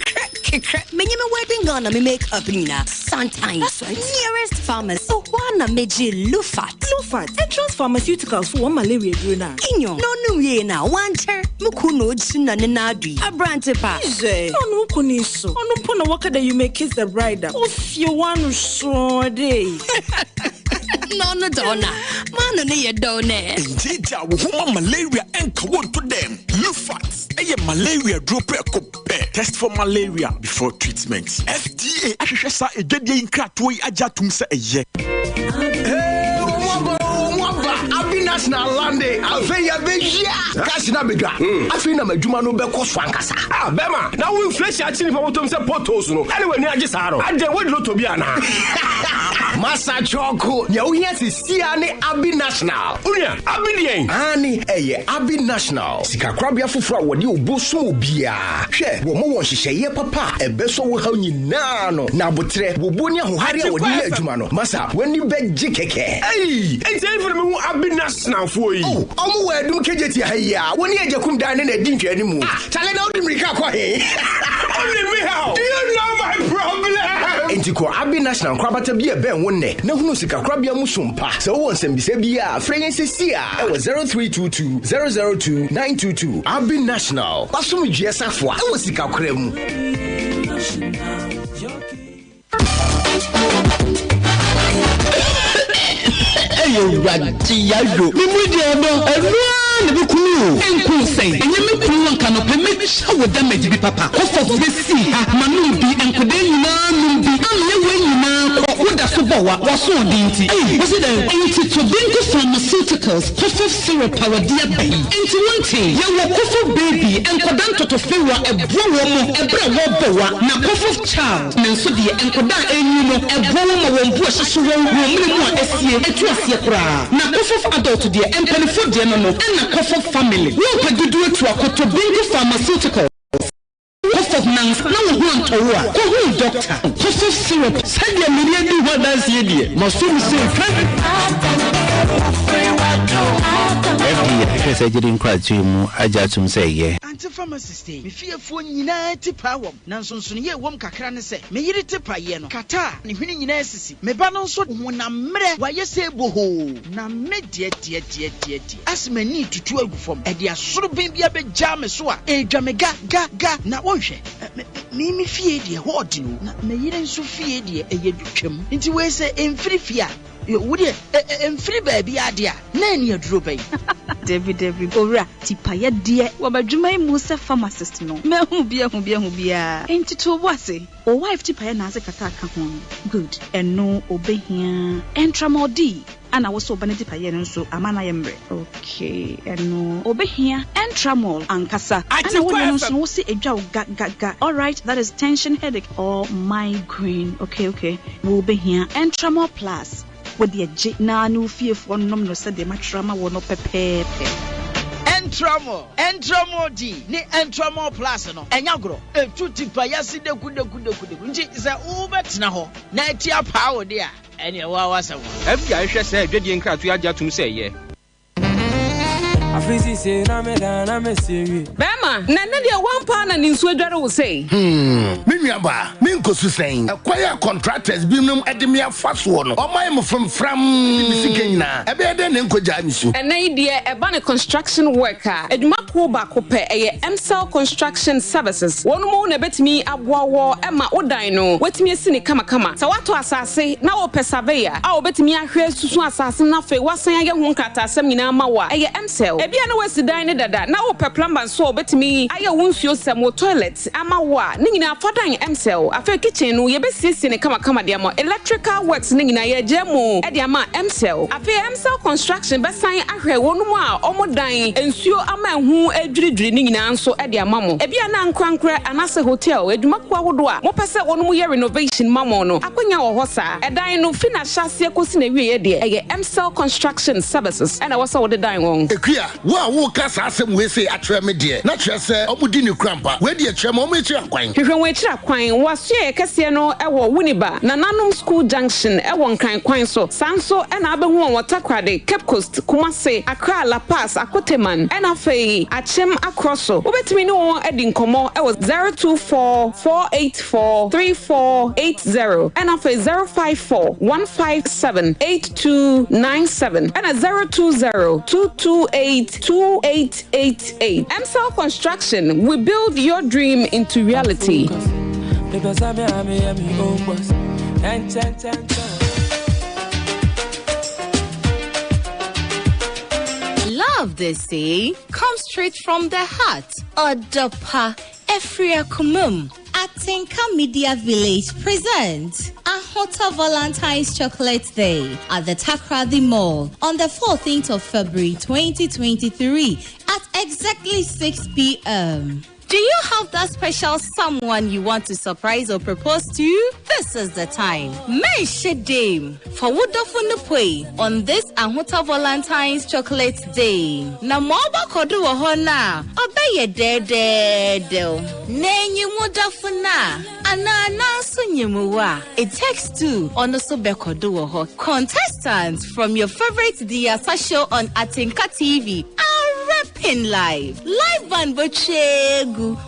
Me wedding gown, me make up nina. Sometimes. That's right. Nearest pharmacy. Oh, one meji Lufat. Lufat. Entrance pharmaceuticals for one malaria drug. Inyo. No, no, ye na. One chair. Mukuno china nenadui. Abrante pa. Ize. No, no, kuniso. Oh, no, pona wakada you may kiss the bride. Oh, you want so day. No, no, donna. Mano ne ye donne. Indeed, malaria and to them. Lufat. Ɛyɛ malaria duro prɛko pɛ. Test for malaria before treatment. FDA ahwehwɛ saa adwadie yi nkratoɔ yi agye atom sɛ ɛyɛ. Hey, wɔn aba o, wɔn aba. Abi National Lande, afei yɛbɛhyia. Cash na abɛdwa. Afei na m'adwuma no bɛkɔ so ankasa. Ah, bɛma, na wo inflation akyi nipa bɔtɔm sɛ potholes no, ɛne w'ani agye saa no. Adɛn, wodi lotto bi anaa? Masa Chɔko, nea wohia sesia ne Abi National. Onua, Abi deɛn? Aane, ɛyɛ Abi National, sikakorabea foforɔ a wɔde obuo som obiara. Hwɛ, wɔma wɔn nhyehyɛeɛ papa a ɛbɛsɔ wo haw nyinaa ano, na aboterɛ, wobuo ne ahohare a wɔde yɛ adwuma no, masa, w'ani bɛgye kɛkɛ. Ei, enti ɛhefa na mehu Abi Nationalfoɔ yi? Oh, wɔn wɔ Adum Kejetia ha yi ara, wɔne Agyakum dan no na ɛdi nhwɛanimu. Ah, Chale na wode mmirika kɔ he? Only me how? Do you know my problem? Enti kɔ Abbey National nkorabata bi a ɛbɛn wo nnɛ na hunu sikakorabea mu som pa. Sɛ wowɔ nsɛmbisa bi a, frɛ yɛn seesei ara wɔ 0322 002 922. Abbey National, w'asomdwoeɛ safoa wɔ sikakora mu. Ɛyɛ awurade yayo. Me mu deɛ ɔdɔ ɛno ara na ɛbɛku me o. Ɛnku wo sɛn? Ɛnyɛ me kunu anka anɔpa yi mɛtwa wo damage bi papa. Kɔ fam bɛsi ha ma nom bi nkwadaa nyinaa nom bi ameɛ wei nyinaa kɔ wo da so bɔ wa w'asoɔden nti. Ei wosi dɛn? Nti Tobinco Pharmaceuticals Kofo syrup a wɔde aba yi nti wontee? Yɛwɔ Kofo Baby nkwadaa ntɔtɔfewa ɛboa wɔn ɛberɛ a wɔrebɔ wa na Kofo Child. Nanso deɛ nkwadaa a ɛrenyin no, ɛboa wɔn ma wɔn bo hyehye wɔn wɔ mmerɛ mu a asie ɛtu aseɛ koraa. Na Kofof Adult deɛ, mpaninfoɔ deɛ no no, ɛna Kofof Family. Worepɛ dodoɔ atu akɔtɔ Bingo Pharmaceuticals Kofof nansa na wo ho antɔ wo a, kɔhunu dɔkta. Kofof Syrup. Sɛdeɛ mede adi ho adanseɛ deɛ, maso mu sei, hwɛ! FDA ahwehwɛ saa gyidi nkratoɔ yi mu agye atom sɛ ɛyɛ. Auntie pharmacist ei, me fiefoɔ nyinaa ti paa wɔm, na nsonsonoeɛ a ɛwom kakra ne sɛ, me yere ti paeɛ no, kata a ne hwene nyinaa sisi, me ba no nso honam mmerɛ, wayɛ sɛ bohoo, na me deɛ deɛ deɛ deɛ deɛ, ase m'ani retutu agu fam, ɛde asoroben bi abɛgyaa me so a, ɛredwa me ga ga ga, na wonhwɛ, me me me fie deɛ ɛhɔ ɔden o, na me yere nso fie deɛ ɛyɛ du twam, nti wei sɛ ɛmfiri fie a, Wo deɛ, ɛmfiri baabiara deɛ a, na ɛne aduro bɛn? Dabi, dabi, Owura, tipayɛ deɛ, wɔ m'adwuma yi mu sɛ pharmacist no, mahu bi ahu bi ahu bi ara. Enti to wo bo ase. Wo wife tipayɛ na adze kata aka ho no, good. Ɛno obehia. Ɛntramol D, ana wo se wo ba no tipayɛ no nso ama no ayɛ mmerɛ? Okay, ɛno obehia. Ɛntramol ankasa, ana wo deɛ no nso no wo se edwa wo ga ga ga. Alright, that is tension headache or migraine. Okay, okay. Wobehia Entramol Plus. Wo deɛ gye na ne wo fiefoɔ nnom no sɛdeɛ matwerɛ ama wo no pɛpɛɛpɛ. Entramol, Entramol D ne Entramol Plus no, ɛnyɛ agorɔ. Ɛtu tipayase dekudekudekudeku. Nti sɛ wobɛtena hɔ na ati apaa wo de a, ɛneɛ wo ara w'asɛm. FDA ahwehwɛ saa adwadie nkratoɔ yi agye atom sɛ ɛyɛ. Bɛɛma, na ɛnɛ deɛ woampa na ne nsuo adware wo sei? Hmm, me nua baa, me nkosu sɛn? Ɛkwan a contractors binom de me afa soɔ no, wɔayɛ me framfram de me sika nyinaa. Ɛbɛyɛ dɛn na ɛnkɔgyaa me su? Ɛnnɛ yi deɛ ɛba no construction work a, adwuma kuo baako pɛ, ɛyɛ Emcell Construction Services. Wɔnom na ɛbɛtumi aboa woɔ ma wo dan no woatumi asi no kamakama. Sɛ woatɔ asase na wopɛ surveyor a ɔbɛtumi ahwɛ asusu asase no na afei wasan ayɛ ho nkrataasɛm nyinaa ama wo a, ɛyɛ Emcell. Ebia na woasi dan no dada na wopɛ plumber nso a ɔbɛtumi ayɛ wo nsuo sɛm, wo toilet ama wo a, ne nyinaa fa dan Emcell. Afei kitchen no yɛbɛsiesie no kamakama de ama wo. Electrical works no nyinaa yɛagyaa mu de ama Emcell. Afei Emcell Construction bɛsan ahwɛ wɔnom a wɔn dan nsuo ama ɛho adwiridwiri no nyinaa nso de ama mo. Ebia na ankorankorɛ anaasɛ hotel adwumakuo ahodoɔ a mopɛ sɛ wɔnom yɛ renovation ma mo no, akwanya wɔ hɔ saa. Ɛdan no, fi n'ahyɛaseɛ kɔsi n'awieɛ deɛ, ɛyɛ Emcell Construction Services na ɛwɔ sɛ wode dan wɔn. Akua, wo a woreka saa asɛm wei sei akyerɛ me deɛ, na kyerɛ sɛ wɔdi ne kura ampa. Wei deɛ kyerɛ me wɔn akyiri akwan. Hwehwɛ wɔn akyiri akwan. Wɔ asuaeɛ kɛseɛ no wɔ Winneba, Nananom School Junction wɔ Nkran kwan so. Saa nso na wobɛhu wɔn wɔ Takoradi, Cape Coast, Kumasi, Accra, La Paz, Akoteman, ɛna afei Akyem Akorɔ so. Wobɛtumi ne wɔn adi nkɔmmɔ wɔ 024 484 3480 ɛna afei 054 157 8297 ɛna 020 228 2888. Emsal Construction, we build your dream into reality. Love. Love, they say, comes straight from the heart. Odopa Efriakumum. Atinka Media Village presents Ahota Valentine's Chocolate Day at the Takrady Mall on the 14th of February 2023 at exactly 6 p.m. Do you have that special someone you want to surprise or propose to? This is the time. Mention Dame for Wodofo on this Ahota Valentine's Chocolate Day. Na ma ɔbɛkɔdo wɔ hɔ no a, ɔbɛyɛ dɛɛdɛɛdɛw. Na enyi wo dɔfo no a, anaa nanso nyim wo a, it takes two. Ɔno so bɛkɔdo wɔ hɔ. Contestants from your favorite Diasa show on Atinka TV are rapping live. Live band botwe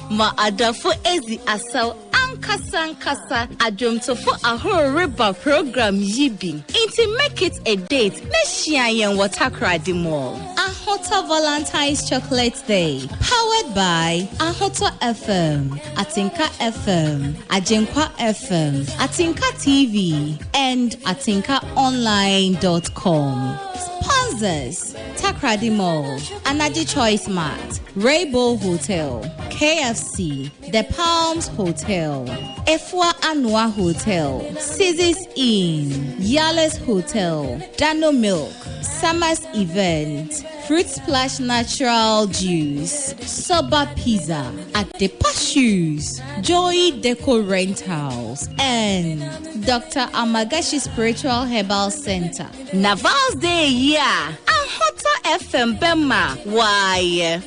ma adɔfo ezi asaw ankasa ankasa adwomtofo ahorow reba program yi bi. Nti make it a date na hyia yɛn wɔ Takoradi Mall. Ahotɔ Valentine's Chocolate Day, powered by Ahotɔ FM, Atinka FM, Ajinkwa FM, Atinka TV, and AtinkaOnline.com. Sponsors Takoradi Mall, Anaji Choice Mart, Rainbow Hotel, KFC, The Palms Hotel, Efua Anua Hotel, Caesars Inn, Yales Hotel, Dano Milk, Summers Event, Fruit Splash Natural Juice, Soba Pizza, Adepa Shoes, Joy Deco Rentals, and Dr. Amagashi Spiritual Herbal Center. Navals Day, yeah. Ahotɔ FM bɛma why?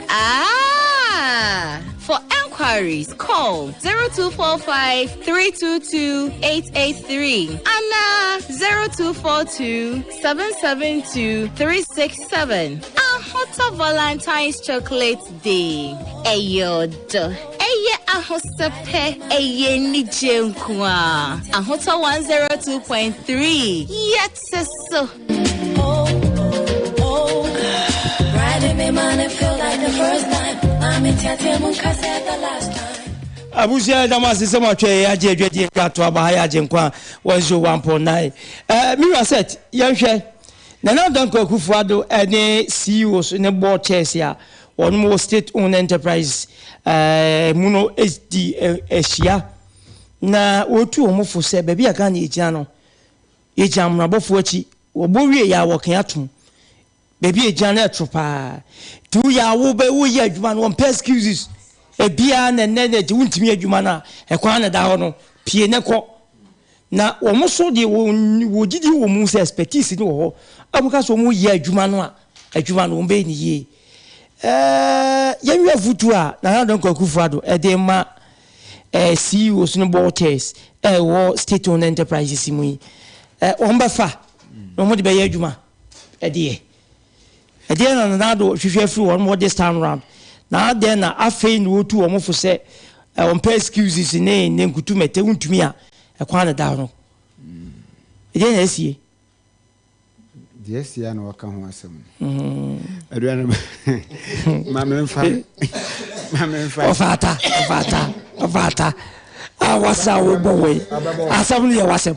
Ah. For enquiries, call 0245 322 883 Anna 0242 772 367. Ahotɔ Valentine's Chocolate Day. Ɛyɛ ɔdɔ. Ɛyɛ ahosɛpɛ. Ɛyɛ anigye nko a. Ahotɔ 102.3. Yɛte so. Riding me man, it feel like the first time. Mami tiatia mun kase the last time. Abusua, ɛda mo ase sɛ moatwɛ yɛ agye adwadie nkrato aba ha yɛ agye nkwa 101.9. Mewura Set, yɛnhwɛ Nana Dankwa Akufo Addo ne CEOs ne board chairs a wɔnom wɔ state owned enterprise mu no di ahyia na wɔtu wɔn fo sɛ baabi a Ghana yɛgyina no, yɛgyina mmorabɔfoɔ akyi. Wɔbɔ wie yɛ a wɔka atom baabi a ɛgyina no ɛtoro paa, nti woyɛ a wobɛ woyɛ adwuma no, wɔmpɛ excuses ebiara na ɛnɛ na ɛgye wontumi adwuma no a, ɛkwan na da hɔ no pie ne kɔ. Na wɔn so deɛ wɔn wɔgyidi wɔ mu sɛ expertise no wɔ hɔ a wɔka sɛ wɔn yɛ adwuma no a, adwuma no wɔn bɛyɛ ne yie. Yɛnhwɛ afutuo a Nana Addo Dankwa Akufo-Addo ɛde ma CEOs ne board chairs ɛwɔ state owned enterprises mu yi, wɔn bɛfa na wɔn de bɛyɛ adwuma. Ɛdeɛ na Nana Addo hwehwɛ afiri wɔn wɔ this time round, na adɛn na afei na wɔtu wɔn fo sɛ wɔn pɛ excuses ne nkutu mɛtɛ wontumi a ɛkwan na da hɔ no, ɛdeɛ na asie? Deɛ asie a na wɔka ho asɛm no, aduane ma memfa ma memfa. Ɔfaata, ɔfaata, ɔfaata a wasa a wobɔ wɔ yi, asɛm no yɛ wasɛm.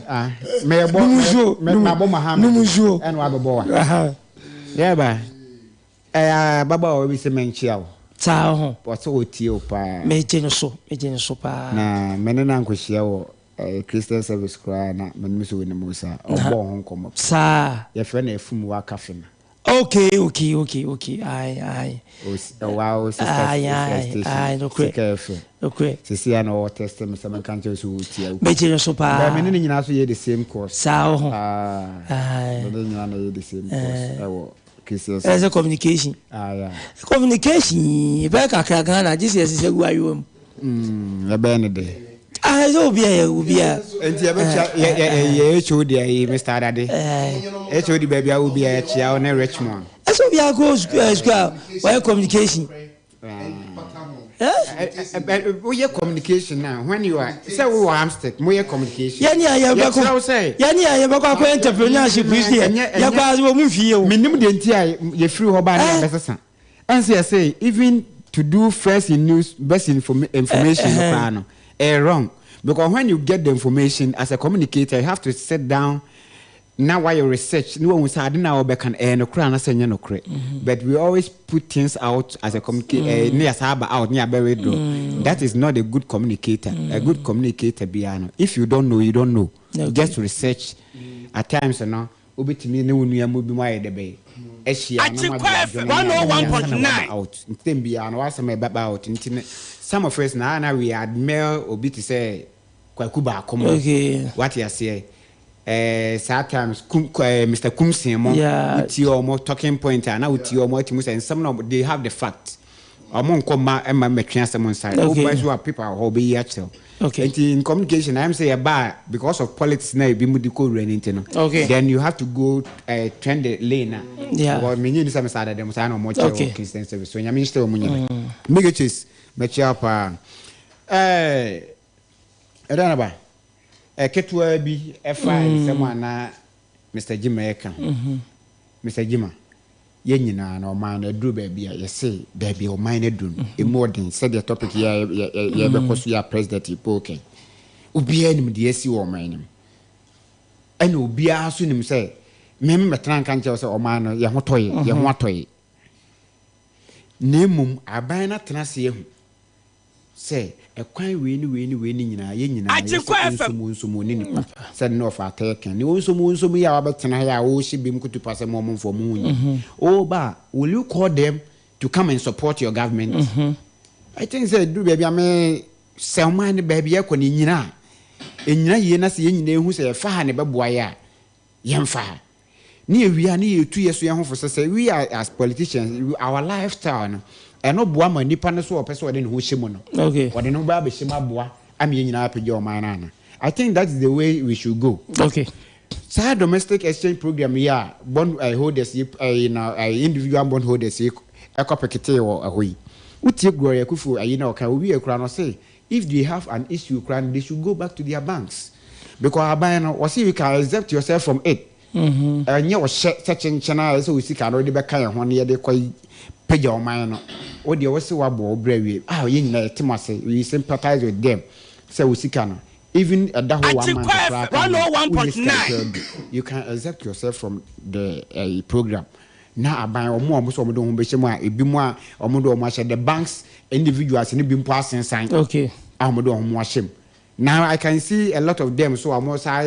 Mɛbɔ numusuo mabɔ Mahama numusuo ɛna wabɛbɔ wa yɛba ɛyɛ ababaawa bi sɛ mɛnkyia wo. Saa ho. Wɔsɛ wɔtie wo paa. Megye no so, megye no so paa. Na mene no ankɔhyia wɔ Christian service koraa na menim sɛ wɔnim wo saa. Ɔbɔɔ ho nkɔmmɔ. Saa. Yɛfrɛ no Afum Waka Fema. Okay, aye aye. Ɔwa wo sister Aye, station. Aye, nokorɛ. Sika FM. Nokorɛ. Sisi a na ɔwɔ test me sɛ menka nkyerɛ sɛ wɔtie wo. Megye no so paa. Bɛɛ me ne ne nyinaa so yɛ the same course. Saa wo ho. Ah. Aye. Me ne nyinaa na yɛ the same course ɛwɔ Christian Ɛsɛ service. communication. Ah, yeah. Communication bɛyɛ kakra Ghana gye sɛ yɛsesɛ gu ayewa mu. Ɛbɛyɛ ne de. Ah, ɛsɛ obi a yɛ obi a. Nti yɛbɛkyia yɛ yɛ yɛ HOD ayi Mr. Adade. HOD baabi a obi a yɛkyia wo ne Richmond. Ɛsɛ obi a kɔ sukuu sukuu a wɔyɛ communication. Woyɛ communication na when you are sɛ wowɔ Amstick moyɛ communication. Yɛne a yɛbɛkɔ Yɛkyerɛ wo sɛ. Yɛne a yɛbɛkɔ akɔ entrepreneurship yi deɛ yɛkɔ ase wɔ mu mfie o. Menim deɛ nti a yɛfiri hɔ baa ne yɛbɛsesa. Ɛnsɛ yɛsɛ even to do first in news best information no koraa no ɛyɛ wrong, because when you get the information as a communicator, you have to sit down. Na wayɛ research na wahu sɛ ade no a wɔbɛka no ɛyɛ nokorɛ anaasɛ ɛnyɛ nokorɛ. But we always put things out as a communicate eh, ne yɛsan aba out ne yɛabɛ withdraw. That is not a good communicator. A good communicator biara no, if you don't know, you don't know. Just research. At times no, wobɛtumi ne wo nua mu bi mu ayɛ dɛ bɛyɛ ahyia na moadwe adwene ne ade ansa na woaba out. Nti time biara no w'asɛm a ɛbɛba out nti no, some of us na na we admire obi te sɛ Kwaku baako mo. Wate aseɛ? Eh, saa times kum, eh, Mister Kumsin mo, Yeah. wotie wɔn talking point a, na wotie wɔn ati mu sɛ nsɛm na they have the fact. Wɔn nkɔ mma mma mmɛtwe asɛm nsa. Okay. Woba so a paper wɔ hɔ wɔbɛyi akyerɛ wo. Okay. Nti in communication, ayɛ sɛ yɛba a because of politics na ebi mu de kɔ wura no nti no. Okay. Then you have to go eh, trend the lane a. Yeah. Because menye ni sɛ mesa adada mu saa na wɔn kyerɛ Okay. wɔ Christian service. So nyame nhyira wɔn nyinaa. Mega Chase, mɛkyia wo paa. Eh, Ɛdɛn na ba? Ketewa bi ɛfa nsɛm a na Mister Gyimah reka ho. Mister Gyimah, yɛn nyinaa no ɔman no aduru baabi a yɛse baabi a ɔman no aduru no, ɛmu ɔden sɛdeɛ topic yi a yɛbɛkɔ so yi a President yi po kɛn. Obiara nim deɛ asi wɔ ɔman no mu. Ɛna obiara nso nim sɛ me mmɛtena nka nkyerɛ wo sɛ ɔman no yɛn ho tɔ yɛ, yɛn ho atɔ yɛ. Na mmom aban no atena ase ahu sɛ ɛkwan wei ne wei ne wei ne nyinaa yɛn nyinaa yɛ sɛ onsom onsom ne nipa sɛ ne ɔfa atɛyɛ kan ne onsom onsom yi a wabɛtena ha yi a ɔrehyɛ bem kutupa sɛ mo ɔmo mfa ɔmo ho nyi ɔreba a will you call them to come and support your government I think sɛ duru baabi a me sɛ ɔman no baabi ɛkɔ no ɛnyina a ɛnyina yie na sɛ yɛn nyinaa ehu sɛ yɛfa ha na ɛbɛboa yɛ a yɛmfa ha Ne yɛwie a ne yɛtu yɛ so yɛn ho fo sɛ sɛ we are as politicians our lifestyle no ɛno boa ma nipa no so ɔpɛ sɛ ɔde ne ho hyɛ mu no okay. ɔde ne ho bɛ abɛhyɛ mu aboa ama yɛn nyinaa apagya ɔman no ana I think that is the way we should go. Okay. Saa domestic exchange program yi a bond uh, holders yi uh, na uh, individual bond holders yi ɛkɔ peketee wɔ ɛhɔ yi wotie Gloria Akufo ayi na ɔka owie kura no sɛ If they have an issue koraa no they should go back to their banks because aban no wɔse you can exempt yourself from it ɛnyɛ ɔhyɛ sɛ kyenkyen a ɛsɛ wo sika no wode bɛka yɛn ho na yɛde kɔ pagya ɔman no wo deɛ wose woabɔ wo brɛ awie ah yɛn nyinaa yɛte mo ase we sympathize with them sɛ wo sika no even ɛda hɔ one month koraa ka ho wonni sika koraa bi you can exempt yourself from the uh, program Na aban, wɔn a wɔn sɛ wɔn de wɔn ho bɛhyɛ mu a, ebinom a wɔn de wɔn ahyɛ, the banks individuals no bi mpo asensan Okay. a wɔn de wɔn ho ahyɛ mu. Now I can see a lot of them so a wɔn saa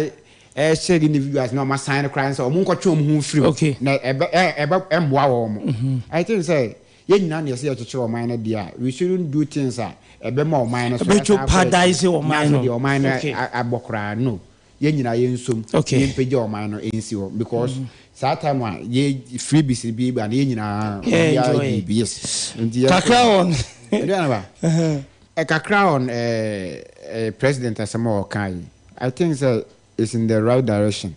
ɛhyɛ individuals na wɔn asan no koraa sɛ wɔn nkɔtwe wɔn ho mfiri mu. Okay. Na ɛbɛ ɛ ɛbɛ ɛmmoa wɔn. I think sɛ yɛn nyinaa na yɛsɛ yɛkyekyere ɔman no deɛ a, we shouldn't do things a ɛbɛma ɔman no so Ɛbɛ asan akɔ akyi. jeopardize ɔman Na afei no. deɛ ɔman no Okay. abɔ koraa no. Yɛn nyinaa yɛn nsom Okay. na yɛn mpagya ɔman no nsi hɔ because saa time a yɛ freebies no bi ba no yɛn nyinaa Yɛ obiara enjoy. di bi yes nti yɛn Kakra on. Aduane ba ɛ kakra on ɛ ɛ president asɛm a ɔka yi I think sɛ it's in the right direction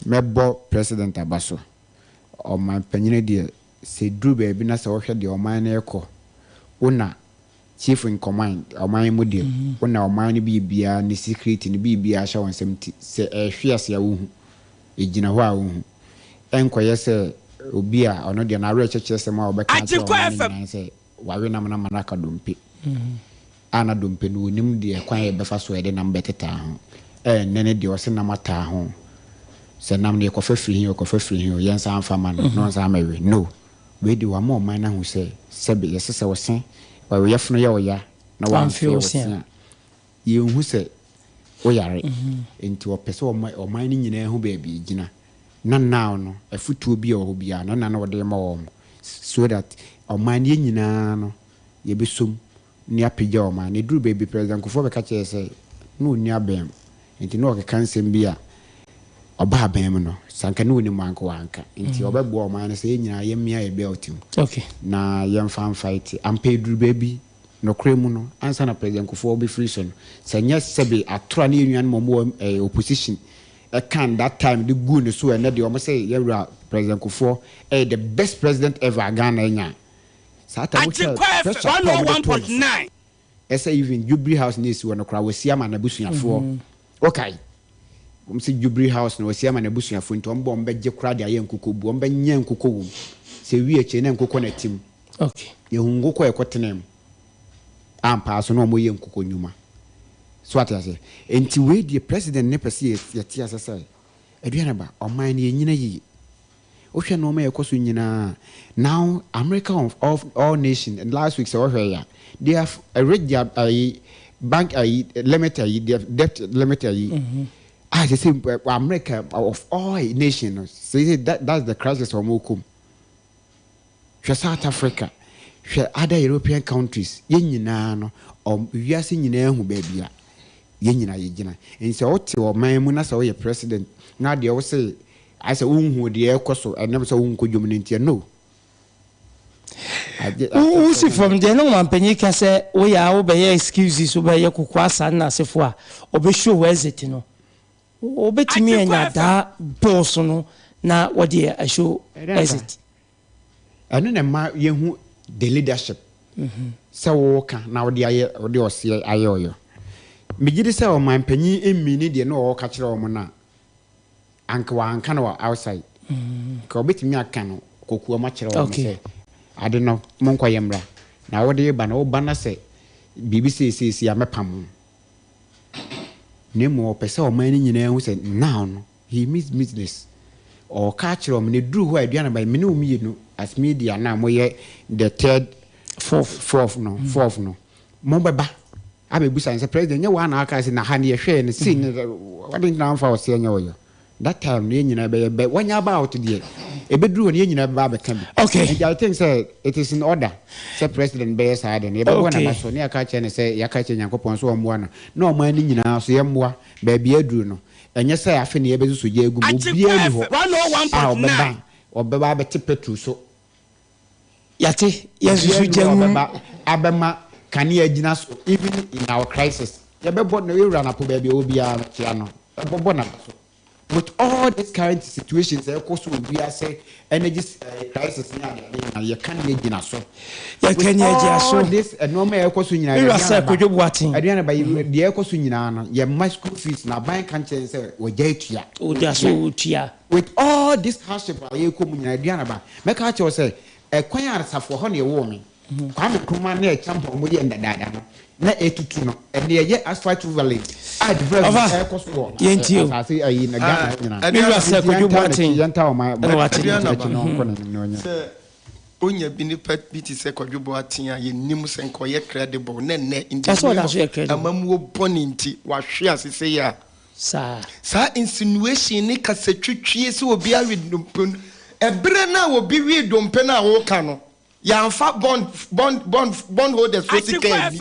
mɛbɔ president aba so ɔman panyini deɛ sɛ duru baabi na sɛ wohwɛ deɛ ɔman no rekɔ wo na Chief in command, ɔman yi mu deɛ, wo na ɔman no biribiara, ne security no biribiara hyɛ wo nsam nti sɛ ɛrehwe ase a wohu, ɛgyina hɔ a wohu. Ɛnkɔyɛ sɛ obi a ɔno deɛ n'awerɛkyekyerɛsɛm a ɔbɛka akyerɛ ɔman no nyinaa ne sɛ wawe nam no ama no aka dompe a na dompe no ɔnim deɛ kwan a yɛbɛfa so a yɛde nam bɛtetaa ho. Ɛnnɛ no deɛ ɔse nam ataa ho, sɛ nam no yɛkɔfa firi he o, yɛkɔfa firi he o, yɛnsan mfa ma no na ɔnsan mmɛwe. No! Wei de, wama ɔman no ahu sɛ, sɛbe yɛse sɛ wo se, wo yafunu yɛ wo ya na woamfee wo se a, yɛnhu sɛ woyare. Enti ɔpɛ sɛ ɔma ɔman no nyinaa hu baabi ɛgyina. Na now no, afutuo bi a ɛwɔ hɔ biara no, ɛna na ɔde rema wɔn so that ɔman no, yɛn nyinaa no, yɛbɛsom na yɛapagya ɔman no. Ɛduru baabi, President Kufuor bɛka kyerɛɛ sɛ na ɔnni abɛn mu. Nti na ɔkeka nsɛm bi a ɔba aban mu no, sɛ anka na ɔnim a anka wanka. Nti ɔbɛboa ɔman no sɛ yɛn nyinaa yɛmmia yɛn belt mu na yɛmfa mfight. Ampa ɛduru baabi, nokorɛ mu no, ansa na President Kufuor bɛfiri so no, sɛ nyɛ sɛbe atoro a na yɛn nuanom a wɔwɔ eh, opposition ɛkan that time de guu ne so a ɛnnɛ deɛ wɔn sɛ yɛn wura President Kufuor ɛyɛ the best president ever a Ghana anya a, saa time wohwɛ Agyenkwa FM pressure pa a wɔde too ne so. 101.9. Ɛsɛ even Jubilee house na esi hɔ no koraa wasi ama n'abusuafoɔ. Wokae? Wɔn sɛ Jubilee house no wasi ama n'abusuafoɔ nti wɔn bɔ wɔn bɛgye koraa de ayɛ nkokɔ bu. Wɔn bɛnyɛ nkokɔ wɔ mu. Sɛ ewie akyire na nkokɔ na ɛte mu. Okay. Yɛhu nkokɔ a ɛkɔ tena mu. Ampaa so na wɔn yɛ nkokɔ nnwuma. So ate aseɛ? Nti wei deɛ president ne pɛ sɛ yɛte aseɛ sɛ. Aduanaba, ɔman no yɛnyina yiye. Wohwɛ nnoɔma a ɛkɔ so nyinaa a, now America of all, all nation, last week sɛ wohwɛ yɛ a, they have reached their ayi, bank ayi, limit ayi, their debt limit ayi. A sɛ sɛ America of all nation no, sɛ sɛ that, that's the crisis wɔn kɔ mu. Hwɛ South Africa, hwɛ other European countries, yɛn nyinaa no, ɔm, wiase nyinaa hu baabi a yɛn nyinaa yɛgyina. Nti sɛ wote ɔman mu na sɛ woyɛ president na deɛ wose ayɛ sɛ wonhu deɛ ɛrekɔ so ɛnam sɛ wonkɔ dwom no nti a, no. Agye, Wo wosi fam deɛ na ɔmanpanyin ka sɛ woyɛ a wobɛyɛ excuses wobɛyɛ kokoa saa ne n'asefo a ɔbɛ show wo exit no. Wobɛtumi anya daa bills no na wɔde a show exit. Ɛno na ɛma yɛhu the leadership sɛ woka na wode ayɛ wode ɔseɛ ayɛ ɔyɔ. Megye di sɛ ɔmanpanyin mmini deɛ na ɔreka kyerɛ wɔn no a, anka wanka no wɔ outside. Nka ɔbɛtumi aka no kokoam akyerɛ wɔn sɛ ade no monkɔyɛ mmra. Na wode reba no woba na sɛ biribi seeseesei a mɛpam wo. Na mmom ɔpɛ sɛ ɔman no nyinaa hu sɛ now no He means business. Ɔɔka akyerɛ wɔn, na eduru hɔ a aduane ba, me ne wo mmienu as media no a moyɛ the third, fourth no, fourth no, mobɛba abɛbusa no sɛ president nyɛ woa na aka sɛ na ha no yɛhwɛɛ no sei ne adɛn nti na wamfa ɔseɛ nyɛ ɔyɔ. That time no yɛn nyinaa bɛyɛ bɛ wanya aba out deɛ ɛbɛduru hɔ no yɛn nyinaa bɛba abɛka bi. Okay. Nti I think sɛ it is in order sɛ president bɛyɛ saa de no yɛbɛbɔ Okay. n'aba so ne yɛaka akyerɛ no sɛ yɛaka akyerɛ Nyankopɔn sɛ ɔmmoa no na ɔman no nyinaa so yɛmmoa baabi aduru no. Ɛnyɛ sɛ afe na yɛbɛsosɔ gya agu mu. Obiara nni hɔ a ɔbɛba ɔbɛba abɛte petrol so. Yɛate, yɛnsusu Obiara nni gya hɔ a ngu mu. ɔbɛba abɛma kanea agyina so even in our crisis. Yɛbɛbɔ no, yɛn wura no apo baabi a ɔwɔ biara no, kyea no, yɛbɛbɔ n'aba so. With all this current situations a ɛkɔ so wɔ wiase, energy crisis ne adeade nyinaa, yɛ kanea gyina so. Yɛ kanea gyina so. With all this nneɛma a ɛkɔ so nyinaa, Me wura sɛ Kojo Boateng. Aduane ba deɛ ɛkɔ so nyinaa no, yɛ mma school fees na aban ka nkyɛn sɛ wɔgya atua. Ogya so otua. With all this hardship a yɛkɔ mu nyinaa, aduane ba. Mɛka akyerɛ wo sɛ, ɛkwan a asafo hɔ na ɛwoo me. Kwame Nkrumah ne Acheampong wɔn yɛɛ ndadaada no na etutu no ɛnna yɛyɛ asphalt overlay a development Ɔfa, ɛrekɔ so wɔ yɛntie o. asase ayi na Ghana ha nyinaa. Me wura sɛ Nti Kojo yɛntaa n'akyi Boateng yɛntaa ɔman ɛna wate ne n'akyi nka. na ɔnkɔ n'anim na ɔnyɛ. Sɛ onya bi nipa bi te sɛ Kwadwo Boateng a yɛnim sɛ nka ɔyɛ credible na ɛnnɛ in the Ɛsɛ ɔda name so yɛ of credible. amammuo bɔne nti wahwe ase sei a Saa. Saa insinuation ne kasatwitwie sɛ obi awe dompe no, ɛberɛ no a obi wee dompe no a woka no, yɛamfa bond, bond, bond, bond holders foɔ sika anni.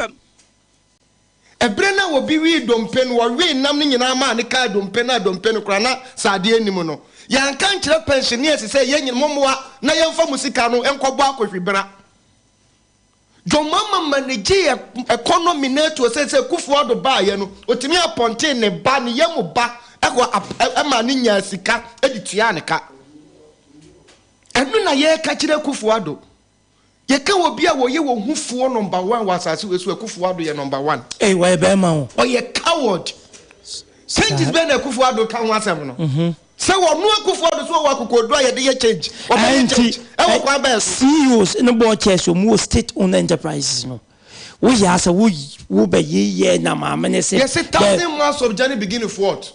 Ɛberɛ no a obi wee dompe no, wɔwee nam no nyinaa maa no kaa dompe no a dompe no koraa na sradeɛ nni mu no, yɛanka ankyerɛ pensioners sɛ yɛn nyina mommoa na yɛmfa mo sika no nkɔbɔ akɔhwibra. John Mahama managee economy no atuo sɛ sɛ Kufuor Addo baeɛ no ɔtumi apɔntee ne ba ne yam ba kɔ maa no nyaa sika de tuaa ne ka. Ɛno na yɛreka kyerɛ Kufuor Addo. Yɛka obi a wɔyɛ ohufoɔ number one wɔ asase wei so a Kufuor Addo yɛ number one. Ei wɔyɛ bɛrima o. Ɔyɛ coward. Changes bɛn na Akufo Addo ka ho asɛm no? Sɛ wɔno Akufo Addo so ɔwɔ akokoɔduro a yɛde yɛ change. Ɔbɛyɛ change ɛwɔ kwan bɛn so? CEOs ne board chairs wɔn wɔ state owned enterprises no. Woyɛ asɛ wo wo bɛ yeyɛ na maame ne se. Yɛse thousand miles of journey begin with what?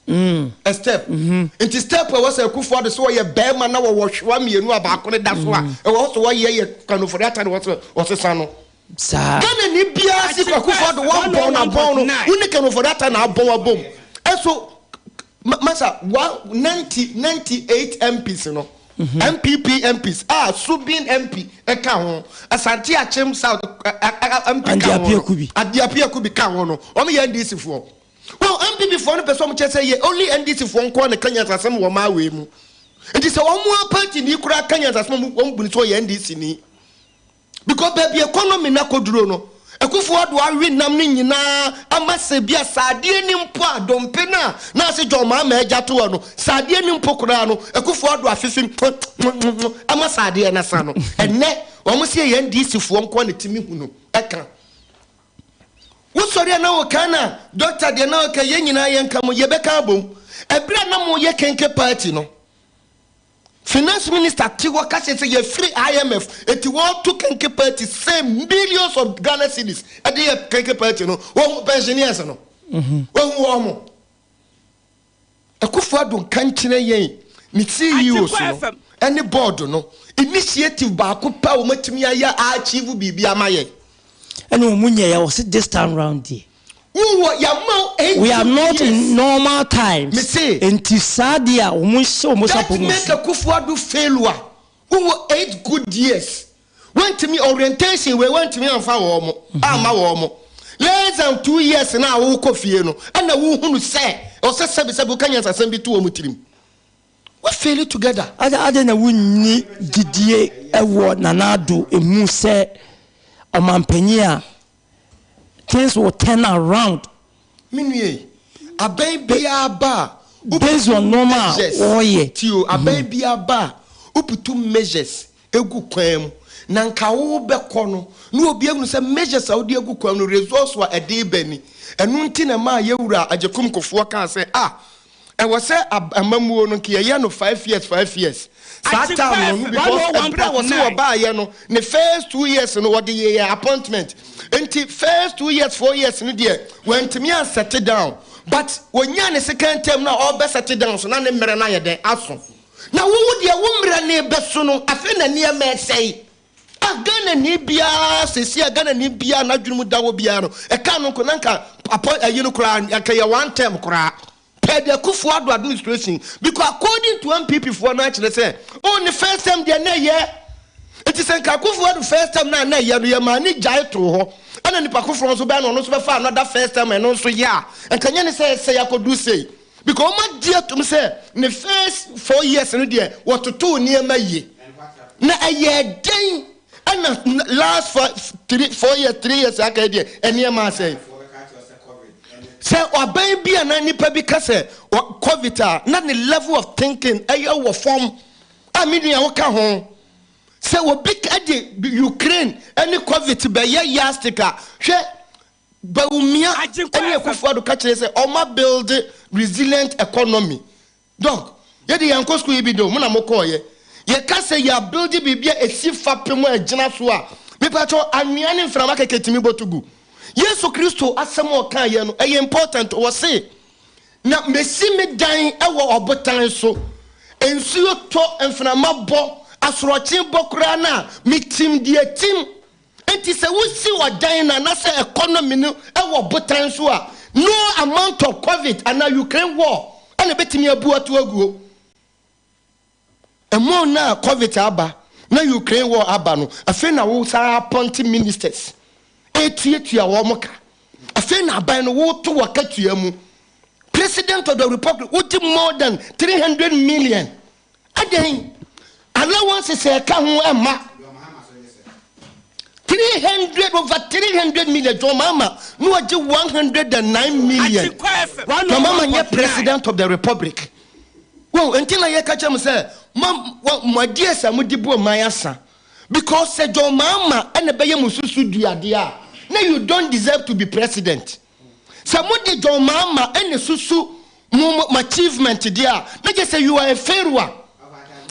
A step. Nti step a ɛwɔ sɛ Akufo Addo sɛ ɔyɛ bɛrima na wɔwɔ hwewa mmienu a baako no da so a ɛwɔ sɛ wɔyɛ yɛ Kanofori ata na ɛwɔ sɛ ɔsesa no. Saa. Ghana ni biara si Kwaku Fado wabɔn na bɔn no wo ne Ken Ofori Atta na abɔn abom ɛso masa wa 90 98 MPs no NPP MPs a Subin MP ɛka ho Asante Akyem South MP ka ho no Andy Appiah Kubi ka ho no wɔn yɛ NDC foɔ wɔn NPP foɔ no pɛ sɛ wɔn kyerɛ sɛ yɛ only NDC foɔ nkoa na ka nyansasɛm wɔ maa wei mu nti sɛ wɔn a party ni koraa ka nyansasɛm wɔn bu no sɛ ɔyɛ NDC ni. Because baabi economy no akɔduro no, Akuffo Addo awe nam no nyinaa ama sɛ bi a saadeɛ ni mpo a dompe no a na ase John Mahama agya to hɔ no, saadeɛ ni mpo koraa no, Akuffo Addo afefe mu ama saadeɛ no asa no. Ɛnnɛ, wɔn se ɛyɛ NDC foɔ nkoa na ɛtumi hunu ɛka. Wosɔre a na woka na doctor deɛ na ɔka yɛn nyinaa yɛnka mo yɛbɛka abom. Ɛberɛ a na moyɛ kenke party no, Finance minister te hɔ ka kyerɛ sɛ yɛfiri IMF eti wɔreto kenke party sɛ millions of Ghana cedis ɛde yɛ kenke party no wɔhu pensioners no wɔhu wɔn mo. Akufo Addo nka nkyerɛ yɛn ne CEOs no ɛne board no initiative baako pɛ a wɔn atumi ayɛ a achieve biribi ama yɛn. Ɛna wɔn nyɛɛ wɔsi this time round deɛ. Wo wɔ yɛama wo 18 We are not years. in normal times. Me se. Nti saa deɛ a wɔn nhyɛ wɔn That sapɔ mu make nsu. Akufo Addo failure. Wo wɔ 8 good years. Wantumi orientation wei wantumi amfa wɔn amma wɔn. Less than 2 years na wokɔ fie no ɛna wohunu sɛ ɔsɛ sɛbisɛbi woka nyansasɛm bi to wɔn tirim. We fail it together. Ade na wonni gyidie wɔ Nana Addo mu sɛ ɔmanpanyin a things will turn around. Me nua yi, abɛn biara ba a, Based on nneɛma a measures wɔreyɛ. Tio, abɛn biara ba a, woputu measures egu kwan mu. Na nka wobɛkɔ no, na obi ahunu sɛ measures a wode agu kwan mu no, results a ɛde ba ni. Ɛno nti na ɛmaa yɛwura Agyekum Kufuor kaa sɛ, ah, ɛwɔ sɛ amammuo no nka yɛyɛ no 5 years, 5 years. Saa time no, because ɛberɛ a wɔse wɔbaayɛ no, ne first 2 years no wɔde yɛyɛ appointment. Nti first 2 years, 4 years no deɛ, wantumi anset down. But wɔnyaa ne second term no a ɔrebɛ set down so na ne mmerɛ no ayɛ dɛn aso. Na wo deɛ wo mmerɛ ne bɛso no, afei na nneɛma ɛsɛe. A Ghana ni biara sɛsi a Ghana ni biara n'adwene mu da wɔ biara no, ɛka no nko na nka apɔ ayi no koraa, nka yɛ one term koraa. Per the Akufo Addo administration, because according to NPP foɔ no akyerɛ sɛ, oh ne first term deɛ na ɛyɛ. Nti sɛ nka Akufo Addo first term na na ɛyɛ no, yɛ maa ne gyae too hɔ. Ɛna nipa foforɔ nso bɛyɛ no, ɔno nso bɛfa another first term ɛno nso yɛ a, nka nyɛ ne sɛ ɛsɛe akɔdu sei. Because wɔn agye atum sɛ ne first 4 years no deɛ wɔtotoo nneɛma yie. Na ɛyɛ dɛn ɛna last 5, 3, 4 years, 3 years aka yi deɛ nneɛma asɛe. Sɛ ɔbɛn bi a na nipa bi ka sɛ COVID a na ne level of thinking ɛyɛ wɔ fam a me nua woka ho. Sɛ obi de Ukraine ɛne COVID bɛyɛ yardstick a, hwɛ Bawumia ɛne Akufo Addo ka kyerɛ sɛ ɔma build resilient economy. Dɔk, yɛde yɛn kɔ school yi bi de o, mo na mo kɔɔyɛ. Yɛka sɛ yɛ build biribi a esi fapem a ɛgyina so a, mepakyɛw anwea ne mframa kɛkɛ tumi bɔ to gu. Yesu Kristo asɛm a ɔkaa yɛ no, ɛyɛ important. Ɔse, na mesi me dan wɔ ɔbotan so. Nsuo tɔ, mframa bɔ, asorɔkye bɔ koraa no a, metim deɛ tim. Enti sɛ wosi ɔdan no anaasɛ economy no wɔ botan so a, no amount of COVID anaa Ukraine war ɛna ebetumi abu ato aguo. Ɛmo na COVID aba na Ukraine war aba no, afei na wo san appoint ministers etuatua wɔn ka. Afei na aban no woto wɔ akatua mu. President of the Republic wogye more than 300 million. Adɛn? Allowance sɛ ɛka ho ɛma 300 over 300 million. John Mahama na ɔgye 109 million. John Mahama nyɛ president of the republic. Wɔn nti na yɛka kyerɛ mo sɛ mo ideas a mode bu ɔman asa, because sɛ John Mahama ɛna ɛbɛyɛ mo susu duadeɛ a, na you don't deserve to be president. Sɛ mode John Mahama ɛna susu mo achievement deɛ a, na kyerɛ sɛ you are a failure,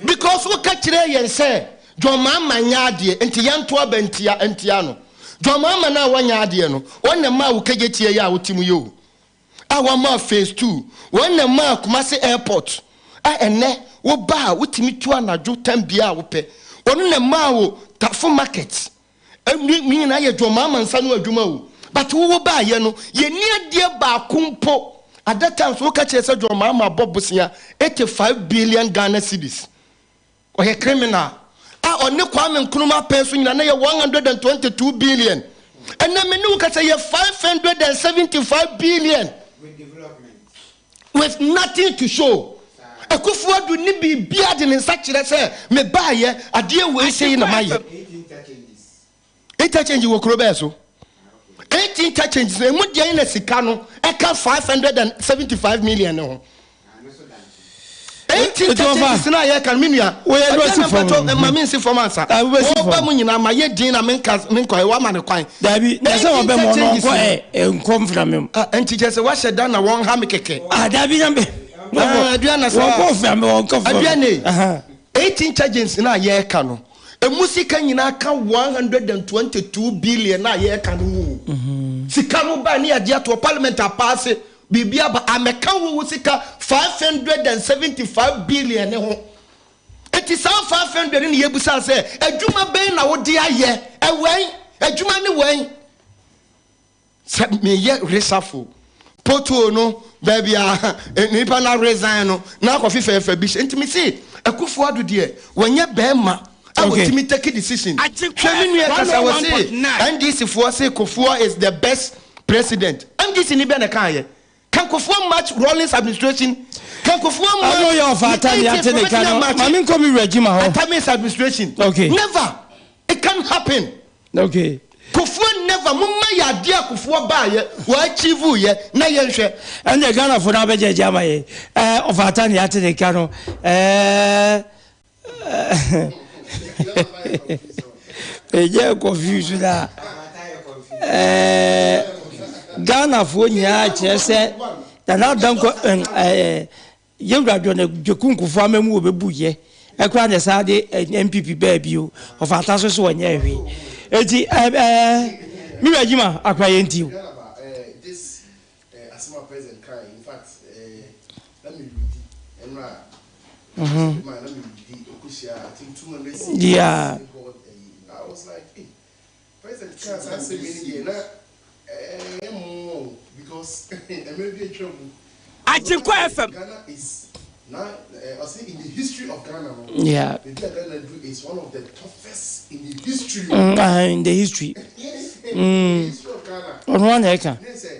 because woka kyerɛ yɛn sɛ John Mahama nyɛ adeɛ nti yɛnto aba ntia no. John Mahama no a wɔnyɛ adeɛ no, wɔn na maa wo kegye tie yɛ a wote mu yɛ o a wɔmaa phase 2, wɔn na maa Kumasi airport a ɛnɛ woba a wotumi tu anadwo tam bia a wopɛ, wɔn na maa wo Tafo market. Ɛnu ne nyinaa yɛ John Mahama nsa no adwuma o, but wowo baayɛ no yɛni adeɛ baako mpo. At that time so woka kyerɛ sɛ John Mahama bɔ bosea 85 billion Ghana cedis, ɔyɛ criminal a ɔne Kwame Nkrumah pɛn so nyinaa na yɛ 122 billion. Ɛnɛ me ne wo kasa yɛ 575 billion with nothing to show. Akufo Addo ne biribiara de ne nsa kyerɛ sɛ mebaayɛ adeɛ wei sɛ yi na mayɛ. Interchange wɔ kuro bɛɛ so, 18 interchange no emu deɛ na sika no ɛka 575 million ne ho. 18 interchanges na yɛ kan mi nua. Woyɛ dɔ si fam. Ɛma mi nsi fam ansa. Wɔba mu nyinaa ma yɛ din na mi nka mi nkɔ ɛwɔ ama ne kwan. Dabi, na sɛ wɔbɛ mu ɔno nkɔ ɛ nkɔ nfira mi mu. Nti kyerɛ sɛ wahyɛ da na wɔn ha mi kɛkɛ. Ah, dabi na mi. Aduana saa. Wɔn kɔ nfira mi, wɔn kɔ nfira mi. Aduane 18 charges na yɛ ka no, emu sika nyinaa ka 122 billion na yɛ ka no wo. Sika no ba ne yɛ agye ato parliament apaase. Biribi aba amɛka wo wo sika 575 billion ne ho. Enti saa 500 no na yɛbusaa sɛ, adwuma bɛn na wode ayɛ? Ɛwɛn? Adwuma ne wɛn? Sɛ meyɛ resafo pothole no baabi a nipa no resign no na akɔfe fɛɛfɛ bi hyɛ. Nti mese Akufo Addo deɛ wɔnyɛ bɛɛma a wɔtumi take decision. Hwɛ me nua kasa wɔse NDC foɔ se Kufuor is the best president. NDC ni bɛ na ɛkaayɛ? Can Kufuor match Rawlings administration? Can Kufuor match Ɔno yɛ ɔfa ne Atami 80th ate ne ka obetumi no. amatche Maame nkɔ me wura Jima hɔ. Atami's administration? Okay. Never. It can't happen. Okay. Kufuor never. Momma yɛ adeɛ a Kufuor baayɛ, wɔ achieve yɛ, na yɛnhwɛ. Ɛnna Ghanafoɔ no abɛgyagye ama yɛ. Ɛɛ ɔfa Atami ate ne ka no. Ɛɛ Ɛyɛ confuse na ɛɛ Ghanafoɔ nyinaa kyerɛ sɛ Nana Dankwa ɛɛ Yɛwura John Agyeku Nkufuor amamu wɔbɛbu yɛ ɛkora na ɛsan de NPP baa bio ɔfata so so wɔnyɛ hwee eti ɛɛ me wura Gyima akora yɛn ti o. Asɛm a president kae in fact na me readi ɛno a mm-hmm. na me readi okohyia I think 200 cities yeah. I was like hey president kaa saa asɛm yi deɛ na ɛyɛ mo because ɛmɛ bi atwa mu Agyenkwa FM. Ghana is na ɔsɛ in the history of Ghana no yeah baabi a Ghana du is one of the toughest in the history in the history mm. history of Ghana ɔno ana ɛka ne sɛ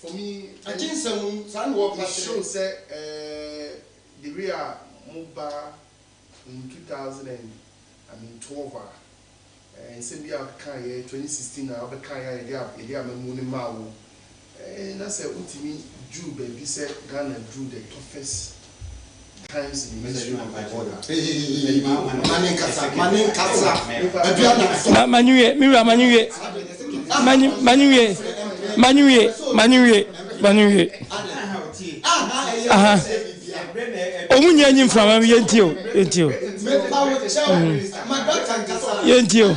for me it shows sɛ the way a mo ba in 2000 and I mean 12 a nsɛm bi a wobɛka yɛ 2016 a wobɛka yɛ a yɛde amamu no maa wo na sɛ wotumi duru baabi sɛ Ghana duru the toughest times in the history of the world. Ma ma nwie mi wura ma nwie ma ma nwie ma nwie ma nwie ma nwie aha ɔmu nyɛ nyi nframa mi yɛn ti o yɛn ti o yɛn ti o.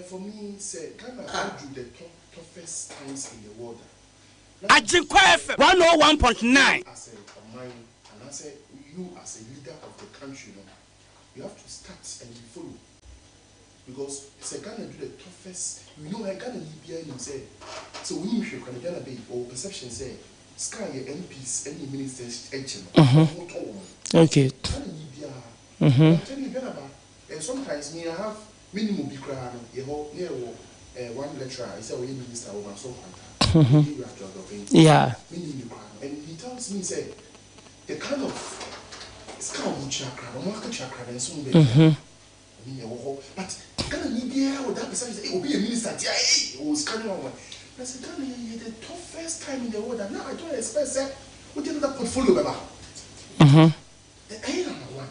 For me, sɛ Ghana aduru the toughest times in the world a, na Agyenkwa FM 101.9. As a ɔman anaasɛ you as a leader of the country no, you have to start and you follow because sɛ Ghana duru the toughest, you know ɛ Ghana ni biara nim sɛ sɛ onim hwee koraa no Ghana bɛyi ɔwɔ perception sɛ sika a yɛ MPs ɛne ministers gye no wɔn ho tɔ wɔn. Ghana ni biara, I'm telling you Ghana ba eh sometimes me I have Me nim obi koraa no yɛ hɔ ne yɛ wɔ eh one lecturer a sɛ ɔyɛ minister wɔ Manso Nkwanta ne wura George Obeng me nim no koraa no and he tells me sɛ the kind of sika a ɔmo tua koraa no ɔmo akatua koraa no ɛnso ho baabi a I mean ɛwɔ hɔ but Ghana ni biara wɔ that perception sɛ eh obi yɛ minister nti a eh ɔwɔ sika ne wanwan na sɛ Ghana yɛ yɛ the toughest time in the world a na I don't expect sɛ wode another portfolio bɛba. Ɛyɛ number one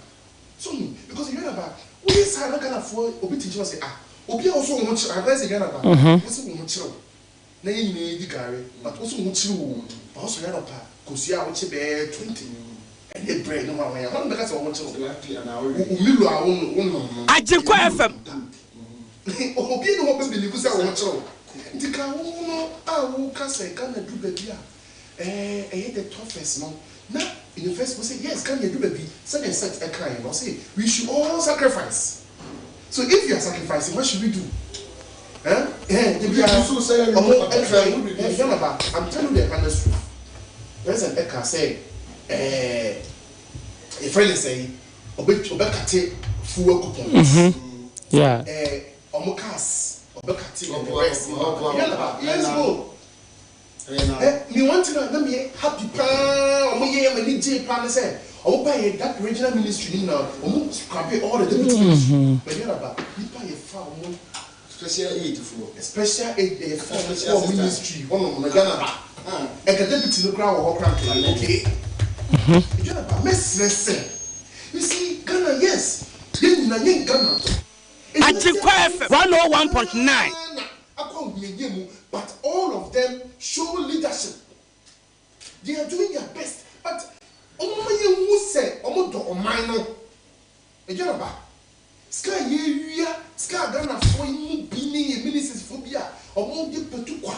so hu because Ghana ba woyɛ saa na Ghana foɔ obi te nkyɛn ɔsɛ ah obi a ɔsɛ wo ho kyerɛ akɔyɛ sɛ Ghana ba wosɛ wo ho kyerɛ wo na yɛn nyinaa yɛdi gari but wosɛ wo ho kyerɛ wo ba wosɔre anɔpa kosua a wokye bɛyɛ 20 ɛne bread ne ho ahwan hɔn bɛka sɛ wo ho kyerɛ wo wo milo a wo nom no Agyenkwa FM. Obi ne hɔ bɛ believe sɛ wo ho kyerɛ wo nti ka wo no a woka sɛ Ghana du baabi a Ɛɛ ɛyɛ the toughest no na in the first place ɔse yes Ghana yɛdu baabi sɛdeɛ Seth ɛkaeɛ no ɔse we should all sacrifice so if you are sacrificing what should we do eh eh da biara ɔmo ɛtry eh Ghana ba I'm telling you the honest truth President ɛka sɛ ɛɛ yɛfrɛ ne sɛn ɔbɛ ɔbɛkate fuel coupons ɛɛ ɔmo cars ɔbɛkate and the rest Ghana ba yes go. Eh me one thing a na meyɛ happy paa ɔmo yɛɛ m'ani gyee paa ne sɛ ɔmo baeɛ yɛ that regional ministry no nyinaa ɔmo scrape all the deputy ministry baabi ara ba nipa yɛ fa ɔmo Special aid foɔ. Special aid yɛ fa ɔmo kɔɔ ministry hɔ nom no Ghana ba ɛnka deputy no koraa wɔ hɔ koraa nka ɛyɛ okay Ghana ba mɛsrɛ sɛ you see Ghana yes yɛn nyinaa yɛn Ghana Agyenkwa FM 101.9. Akɔ ahohiahia mu but all of them show leadership they are doing their best but ɔmo ma yɛn hu sɛ ɔmo dɔ ɔman no Aduana ba sika a yɛwia sika a Ghana foɔ yi mu bi ne yɛn ministers foɔ bi a ɔmo de patu kwa.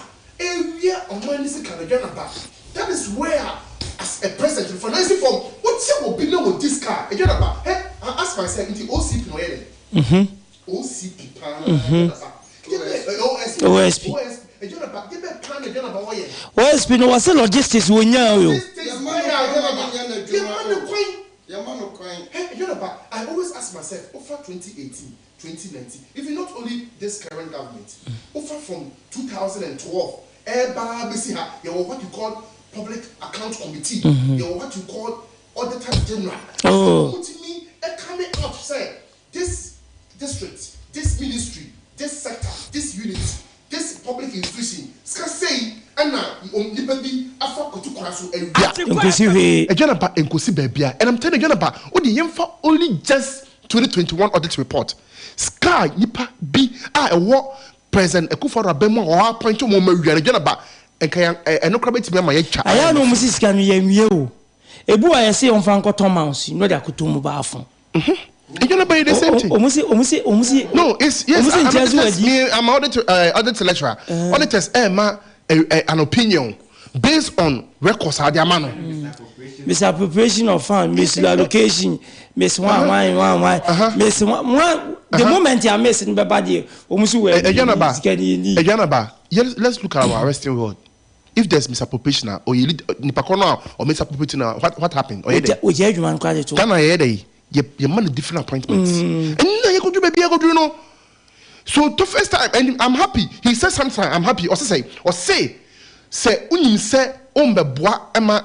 Yɛrewia ɔman no sika no, Ghana ba. That is where as a president no financing form wote obi na ɔdi sika a, Ghana ba. Hɛ, I ask myself, nti OCP na ɔyɛ dɛn? OCP paa na Ghana ba. OSP. OSP. OSP. Ghana ba, deɛ bɛn paa na Ghana ba ɔyɛ? OSP no wɔse logistics wɔnyaa o. Logistics bɛn a Ghana ba. Yɛma no kwan. Yɛma no kwan. Hɛ, Ghana ba, I always ask myself, wofa 2018, 2019 even not only this current government wofa from 2012 ɛɛba ara bɛsi ha yɛwɔ what you call public account committee yɛwɔ what you call auditor general a wɔn tumi ɛcome out sɛ this district this ministry this sector this unit this public institution sika sei ɛna nipa bi afa kwati kwan so awia. Nkosi hwee. Aduanaba nkosi baabia and I'm telling you Aduanaba wode yɛnfa only just 2021 audit report sika a nipa bi a ɛwɔ President Akufo Addo aban mu a wɔ appoint wɔn ma wia no Aduanaba nka yɛn ɛno koraa bɛtumi ama yɛatwa Ayɛ a na IMF. wɔn si sika no yɛnwie o. Ebi wɔ a yɛse wɔmfa nkɔtɔ mouse na ɔde akɔtɔ mu baafo. Aduanaba yɛ the same thing. Wɔn si wɔn si wɔn si. No it's yes Wɔn si I'm nkyɛn so auditors wadi. me I'm audit audit lecturer auditors ɛɛma an opinion based on records a wɔde ama no. Misappropriation of fund, misallocation, mis wan wan wan wan, mis wan wan. The moment a miss no bɛba deɛ, wɔn si wɔ Aduanaba, sika ni ni. Aduanaba, let's look at our western world. If there's misappropriation a, ɔyɛ lead nipa korɔ no a ɔ misappropriate no a, what what happened? Ɔyɛ dɛ. Ogya adwuma no koraa de to. Ghana yɛyɛ dɛ yɛ yɛ ma no different appointments. Ɛnna yɛkɔduru baabi a yɛkɔduru no. So to first time and I'm happy he said something I'm happy ɔse sɛ ɔse sɛ wonim sɛ wombɛboa ma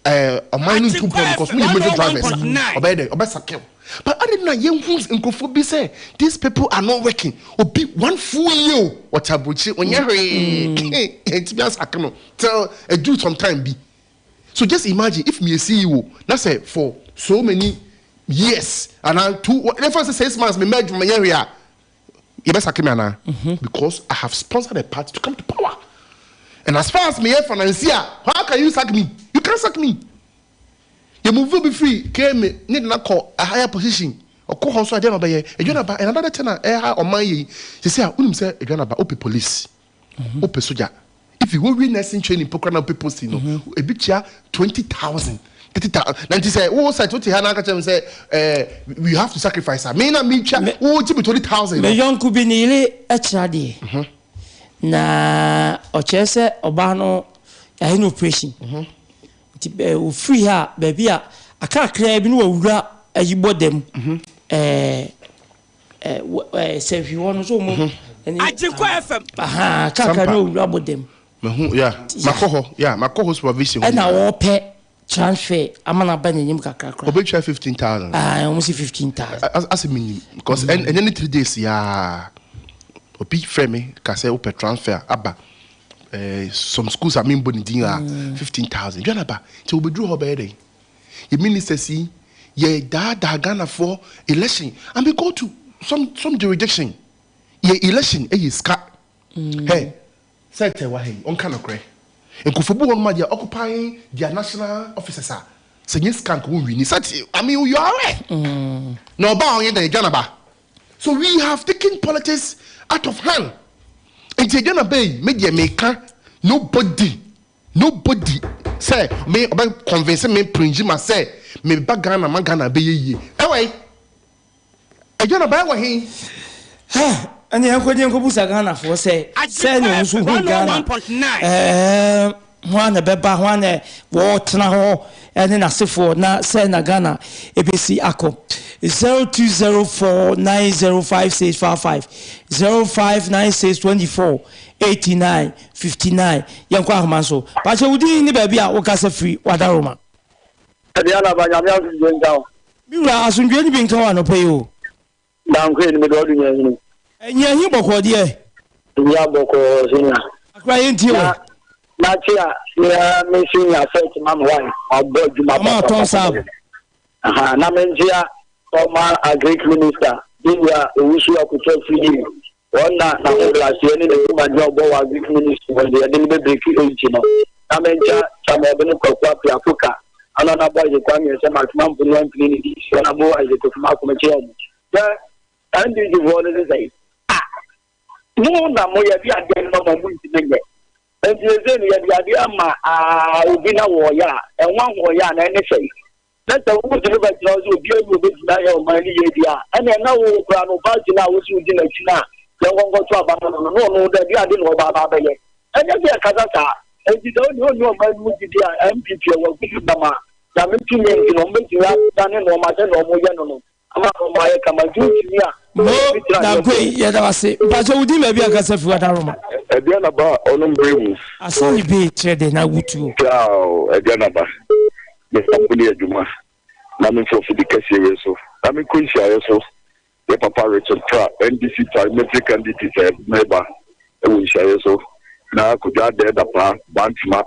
eh, ɔman no ntu mpɔn because woyɛ major drivers ɔbɛyɛ dɛ ɔbɛsake wo but ade na yɛhu nkurɔfoɔ bi sɛ these people are not working obi one full year o ɔte aburokyire ɔnyɛ hwee ɛntumi asake no till ɛdu some time bi so just imagine if meyɛ CEO na sɛ for so many years anaa two ɛfa sɛ 6 months memmɛ adwuma menyɛ hwee a yɛbɛsake me anaa because I have sponsored a party to come to power and as far as meyɛ financier how can you sack me you can't sack me yɛ move obi firi KMA ne de no akɔ a higher position ɔkɔ hɔ nso adeɛ na ɔbɛyɛ Aduanaba and another thing a ɛha ɔman yɛ yi sisi a wonim sɛ Aduanaba wopɛ police wopɛ soja if you wɔwie nursing training po koraa na wopɛ posting no ebi tua 20,000 30,000 na nti sɛ wo site wote ha na aka kyerɛ me sɛ eh, we have to sacrifice a me na metwa wo gye me 20,000 Me no yɔnko bi ne yere kyerɛ adeɛ na ɔkyerɛ sɛ ɔbaa no yɛayɛ no operation nti bɛ ofiri ha a baabi a akrakraa bi no wawura ayi bɔ dam ɛɛ ɛɛ wɔ- ɛɛ sɛhwi hɔ no so wɔn ɛne Agyenkwa FM. ahaa kakra Sampa. na owura bɔ dam mahu ya makɔ hɔ ya makɔ hɔ supervision hɔ ɛna nyinaa. wɔpɛ transfer ama no aba n'anim kakra koraa ɔbɛtwa 15,000 ah wɔn si 15,000 asɛ menim because ɛnyɛ ne 3 days yaa obi frɛ me ka sɛ wopɛ transfer aba some schools a membɔ ne din a 15,000 dwanaba nti wobɛduru hɔ bɛyɛ dɛn yɛ ministers yi yɛ daadaa Ghanafoɔ election and we go to some jurisdiction yɛ election ɛyɛ sika hey sɛ tɛ wa ha yi ɔnka nokorɛ nkurɔfoɔ bi wɔ nom a they are occupying their national offices a sɛ nyɛ sika nka wɔn wini sɛ I mean you are aware na ɔba a ɔnyɛ dɛ Aduanaba so we have taken politics out of hand nti Aduanaba yi me deɛ meka nobody nobody sɛ me ɔbɛ convince me prinji ma sɛ me ba Ghana ma Ghana bɛyɛ yie ɛwɔ yi Aduanaba ɛwɔ he. Ɛne yɛnkɔgye nkɔbusa Ghanafoɔ sɛ sɛ ne nso hu Ghana ɛɛ ho a na bɛba ho a na wɔtena hɔ ɛne n'asefoɔ na sɛ na Ghana ebesi akɔ 0204905655 0596248959 yɛnkɔ ahoma so pakyɛ wodin ne baabi a wokasa firi wadaroma. Aduanaba Nyame asomdwe nka wo. Mi wura asomdwe no bi nka wo anɔpɛ yi o. Danko yi ni mede ɔdo nyahini. Nyahi bɔkɔɔ deɛ. Nya bɔkɔɔ senior. Akora yɛn tie wɔ. Na te a mea me senior set ma me wan ɔbɔ adwuma Ɔma atɔn saab. Aha na me nkyea former agric minister Yewura Owusu Akoto Afriyie wɔn na n'ahobrɛaseɛ ne n'adwumaden a ɔbɔ wɔ agric ministry hɔ deɛ ɛde no bɛbreki eight no na me nkyea Samuel Bene Kwaku Appiah Koka ana na bɔ Isaac Kwame sɛ Mark Mampo no ampini ne di so na mo Isaac Kofi Mako mekyea mu sɛ NDC foɔ no sesɛ ah mo na mo yɛ de adeɛ no ma mo ntumi nyɛ. Enti seesei no yɛde adeɛ ama aa obi na wɔɔyɛ a, ɛho ahoɔyɛ a na ɛne sɛn? Na sɛ wotumi bɛtena hɔ sɛ obiara ni obetumi ayɛ ɔman no yie deɛ a, ɛnneɛ na wo koraa no party no a wose wodi n'akyi no a yɛnkɔ nkɔto aba ma no no, na ɔno dabi ade na ɔba aba abɛyɛ. Ɛnyɛ sɛ yɛkasa saa. Enti sɛ wode onni ɔman no mu gyidi a, NPP ɛwɔ agudu dam a, Nyame tumi nti no, wɔbɛtumi adane nnoɔma sɛdeɛ wɔyɛ no no ama nnoɔma ayɛ kama. Nti wotumi a, Mo wotumi tena aseɛ Dankoi, yɛda wo ase. Mpakyɛ wo din baabi a kasa firi Adaroma. Aduanaba ɔnom bere mu. Asɔre bee kyerɛ dɛn na wotuo? Ciao Aduanaba, me fa mo ne adwuma na me mfa ofidi kɛseɛ wei so na me nkɔ nhyiaeɛ so yɛ papa Richard Pra NDC parliamentary candidate a meba wɔ nhyiaeɛ so na Kojo Adɛɛ Dapaa Bantama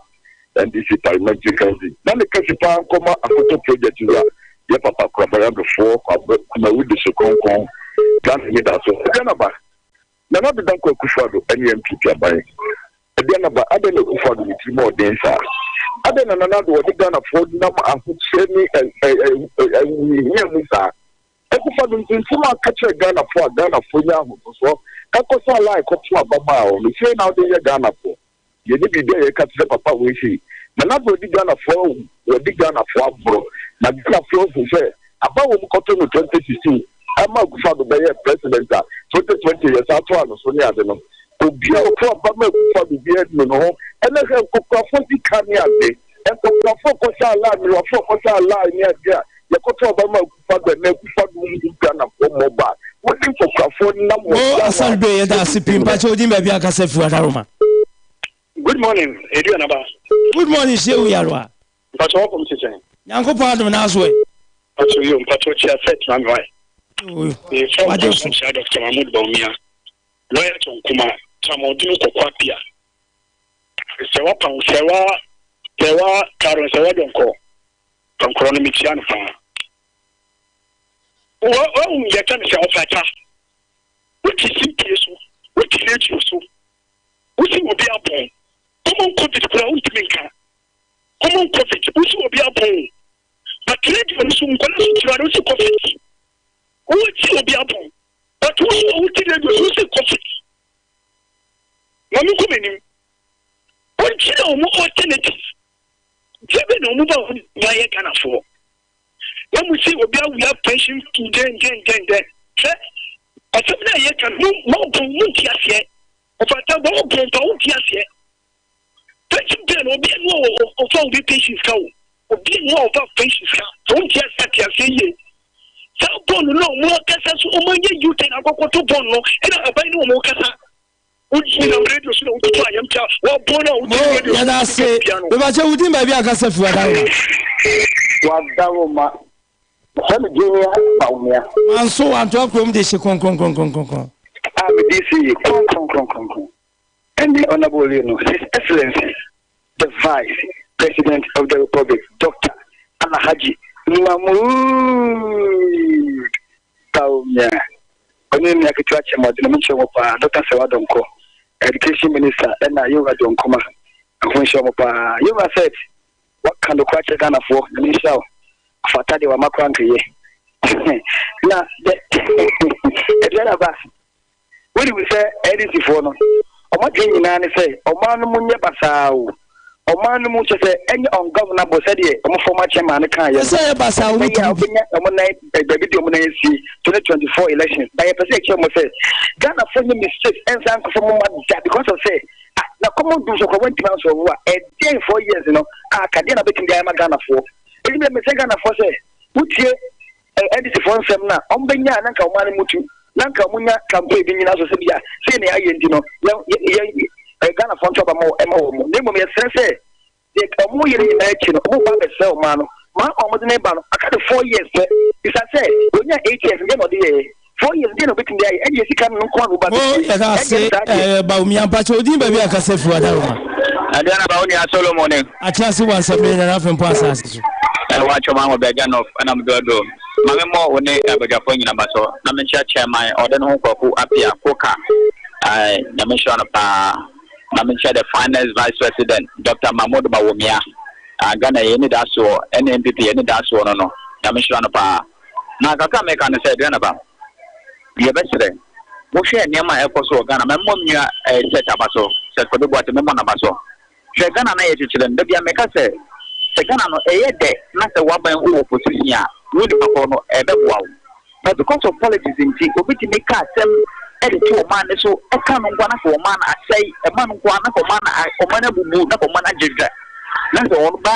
NDC parliamentary candidate na ne kɛse paa nkɔma Akoto project wura yɛ papa Korabaya Dɔfoɔ Kwabɛ Kumawu Dehye Kronkron Ghana Anidaso Aduanaba Nana Addo Dankwa Akufo-Addo ne NPP aban. Aduanaba, adɛn na Akufo-Addo ne tirim ɔden saa? Adɛn na Nana Addo ɔde Ghanafoɔ nam ahokyerɛ ne ahohiahia mu saa? Akufo-Addo nti nsɛm a aka kyerɛ Ghanafoɔ a Ghanafoɔ nya ahotosoɔ ɛkɔsa line kɔto aba maa wɔn no, sei na wode yɛ Ghanafoɔ? Yɛnni biribi a yɛka kyerɛ papa wei sei. Nana Addo adi Ghanafoɔ awu, wadi Ghanafoɔ aborɔ. Na Ghanafoɔ ahu sɛ aba a wɔkɔto no 2016 ɛma Akufo Addo bɛyɛɛ president a 2020 yɛsan toaa no so ne ade no, obi a ɔto aba ma Akufo Addo biara nu ne ho. Ɛnɛ hwɛ nkɔkorafoɔ sika ne ade, nkɔkorafoɔ kɔhyɛ alaa, mmerewafoɔ kɔhyɛ alaa ne ade a yɛkɔto aba ma Akufo Addo ɛnɛ Akufo Addo nhu Ghanafoɔ mmɔbɔ a wode nkɔkorafoɔ nam wɔ Mo Asante Bey yɛda ase pii mpakyɛ wo din baabi a kasa firi Adaroma. Good morning Aduanaba. Good morning Shehu Yarwa. Mpakyɛ wapɔm te sɛn? Nyankopɔn adom na aso ɛ. Mpakyɛ yo mpakyɛ kyia set ma me wae. Me fa mpakyɛ kyia Dr. Mahmood Bawumia, Lawyer John Kuma, Tramɔdunu Kɔkɔ Apia, Sɛwa Pan Sɛwa Sɛwa Karo Sɛwa Dɔnkɔ Dɔnkorɔ no mekyia no paa. Wahu yɛka no sɛ ɔfata. Wote simpie so, wote radio so, wosi obi abɔn. Common covid koraa wontumi nka. Common covid wosi obi abɔn o. But radio no so nkwadaa so kyerɛ no wosi covid. Wosi obi abɔn. But wosi wote radio so wosi covid. Ma menkɔ m'anim. Wonkyerɛ wɔn alternative. Deɛ bɛn na wɔn ba wɔn nyinaa yɛ Ghanafoɔ. Na mo si obi awia pension to dɛn dɛn dɛn dɛn. Hwɛ asɛm no a yɛka no mo mo bɔn mo nti aseɛ. Ɔfata bɔ ɔbɔn pa wo nti aseɛ. Pension bɛn na obi anu a ɔfa obi pension sika o. Obi anu a ɔfa pension sika. Sɛ wo nti aseɛ ate aseɛ yie. Saa bɔn no na wɔn akasa so wɔn anyɛ U-turn akɔkɔto bɔn no ɛna aban ne wɔn kasa. Mo yɛda ase mebakyɛ wo din baabi a kasa fi wadaroma. Wadaroma sɛ me din ne Bawumia. Manso wantoa kurom de hye kronkronkronkronkron. A me DC yi kronkronkronkronkron ɛne Honourable Lee no His Excellency the Vice President of the Republic Doctor Alhaji Mahmood Bawumia. Ɔne ne nua ketewa Kyɛmɔdze no, menkyerɛ hɔn paa, Dɔkta Serwaa Donkor, Education Minister ɛna Yewura John Kumah, ho nhyira wɔn paa. Yewura Seth, waka nokorɛ akyerɛ Ghanafoɔ, Nyame nhyira wo. Ɔfata deɛ wama koraa nkɛyɛ. Na dɛ aduane aba. Wonim sɛ NDC foɔ no, wɔn adwene nyinaa ne sɛ ɔman no mu nyɛ basaa o. Ɔman no mu kyɛ sɛ ɛnyɛ ungovernable sɛdeɛ wɔn former chairman no kaeɛ no. Ɛsɛ yɛ basaa wɔn tumi bi. Wɔbɛnya wɔn nan baabi de wɔn nan asie 2024 elections. Ba yɛpɛ sɛ yɛkyerɛ wɔn sɛ Ghanafoɔ nyɛ mistake ɛnsan nkɔfa mu ma da because of sɛ ah na common dum so kora wɔntumi ansɔre a ɛdeɛn 4 years no a kadeɛ na bɛtumi de ayɛ ma Ghanafoɔ. Ɛti bɛ mesɛ Ghanafoɔ sɛ wotie NDC foɔ nsɛm no a wɔn bɛnya a na nka wɔn ano mutu na nka wɔn nya campaign bi nyina so sɛ bia sei na yɛayɛ nti no yɛn yɛn Ghana foɔ nto aba ma ɛma wɔn na mmom yɛsrɛ sɛ deɛ wɔn yɛ no nyinaa akyi no wɔn ba abɛsrɛ wɔn ano maa wɔn de ne ba no aka de four years pɛ bisa sɛ wɔnya eight years deɛ na ɔde yɛɛ four years deɛ na ɔbɛtumi de ayɛ ɛne yɛ sika no nko a na ɔba bɛtie ɛda ase ɛɛ Bawumia mpakyɛ odin baabi akasa fi wadaroma. Aduana ba wo nua Solomon ne. Ate ase wɔ asɛm yi nana afempɔ asase so. Ɛwɔ atwom ahɔ bɛgya nɔf ɛna mo dɔɔdɔ ma me mmɔ wo ne abadwafoɔ nyina ba so na me nkyia chairman ɔde ne ho kwaku apia koka ae nyame nhyira no paa na me nkyia the finest vice president Doctor Mahmood Bawumia ah Ghana yɛ ni da soɔ ɛne NPP yɛ ni da soɔ no no nyame nhyira no paa na kakra meka no sɛ aduana ba yɛbɛsrɛ. Wohwɛ nneɛma a ɛkɔ so wɔ Ghana, mɛmmɔ me nua eh, Seth aba so, Seth Kwadwo Boateng, mɛmmɔ n'aba so. Hwɛ Ghana na yɛkyekyere no, da biara meka sɛ, sɛ Ghana no ɛyɛ dɛ na sɛ w'aban wowɔ opposition a, wo nipa korɔ no ɛbɛboa wo. But because of politics nti, obi tumi ka asɛm de to ɔman no so, ɛka no nko ara na sɛ ɔman no asɛe, ɛma no nko ara na sɛ ɔman no ɔman no abubu, na sɛ ɔman no agyedwa, na sɛ ɔba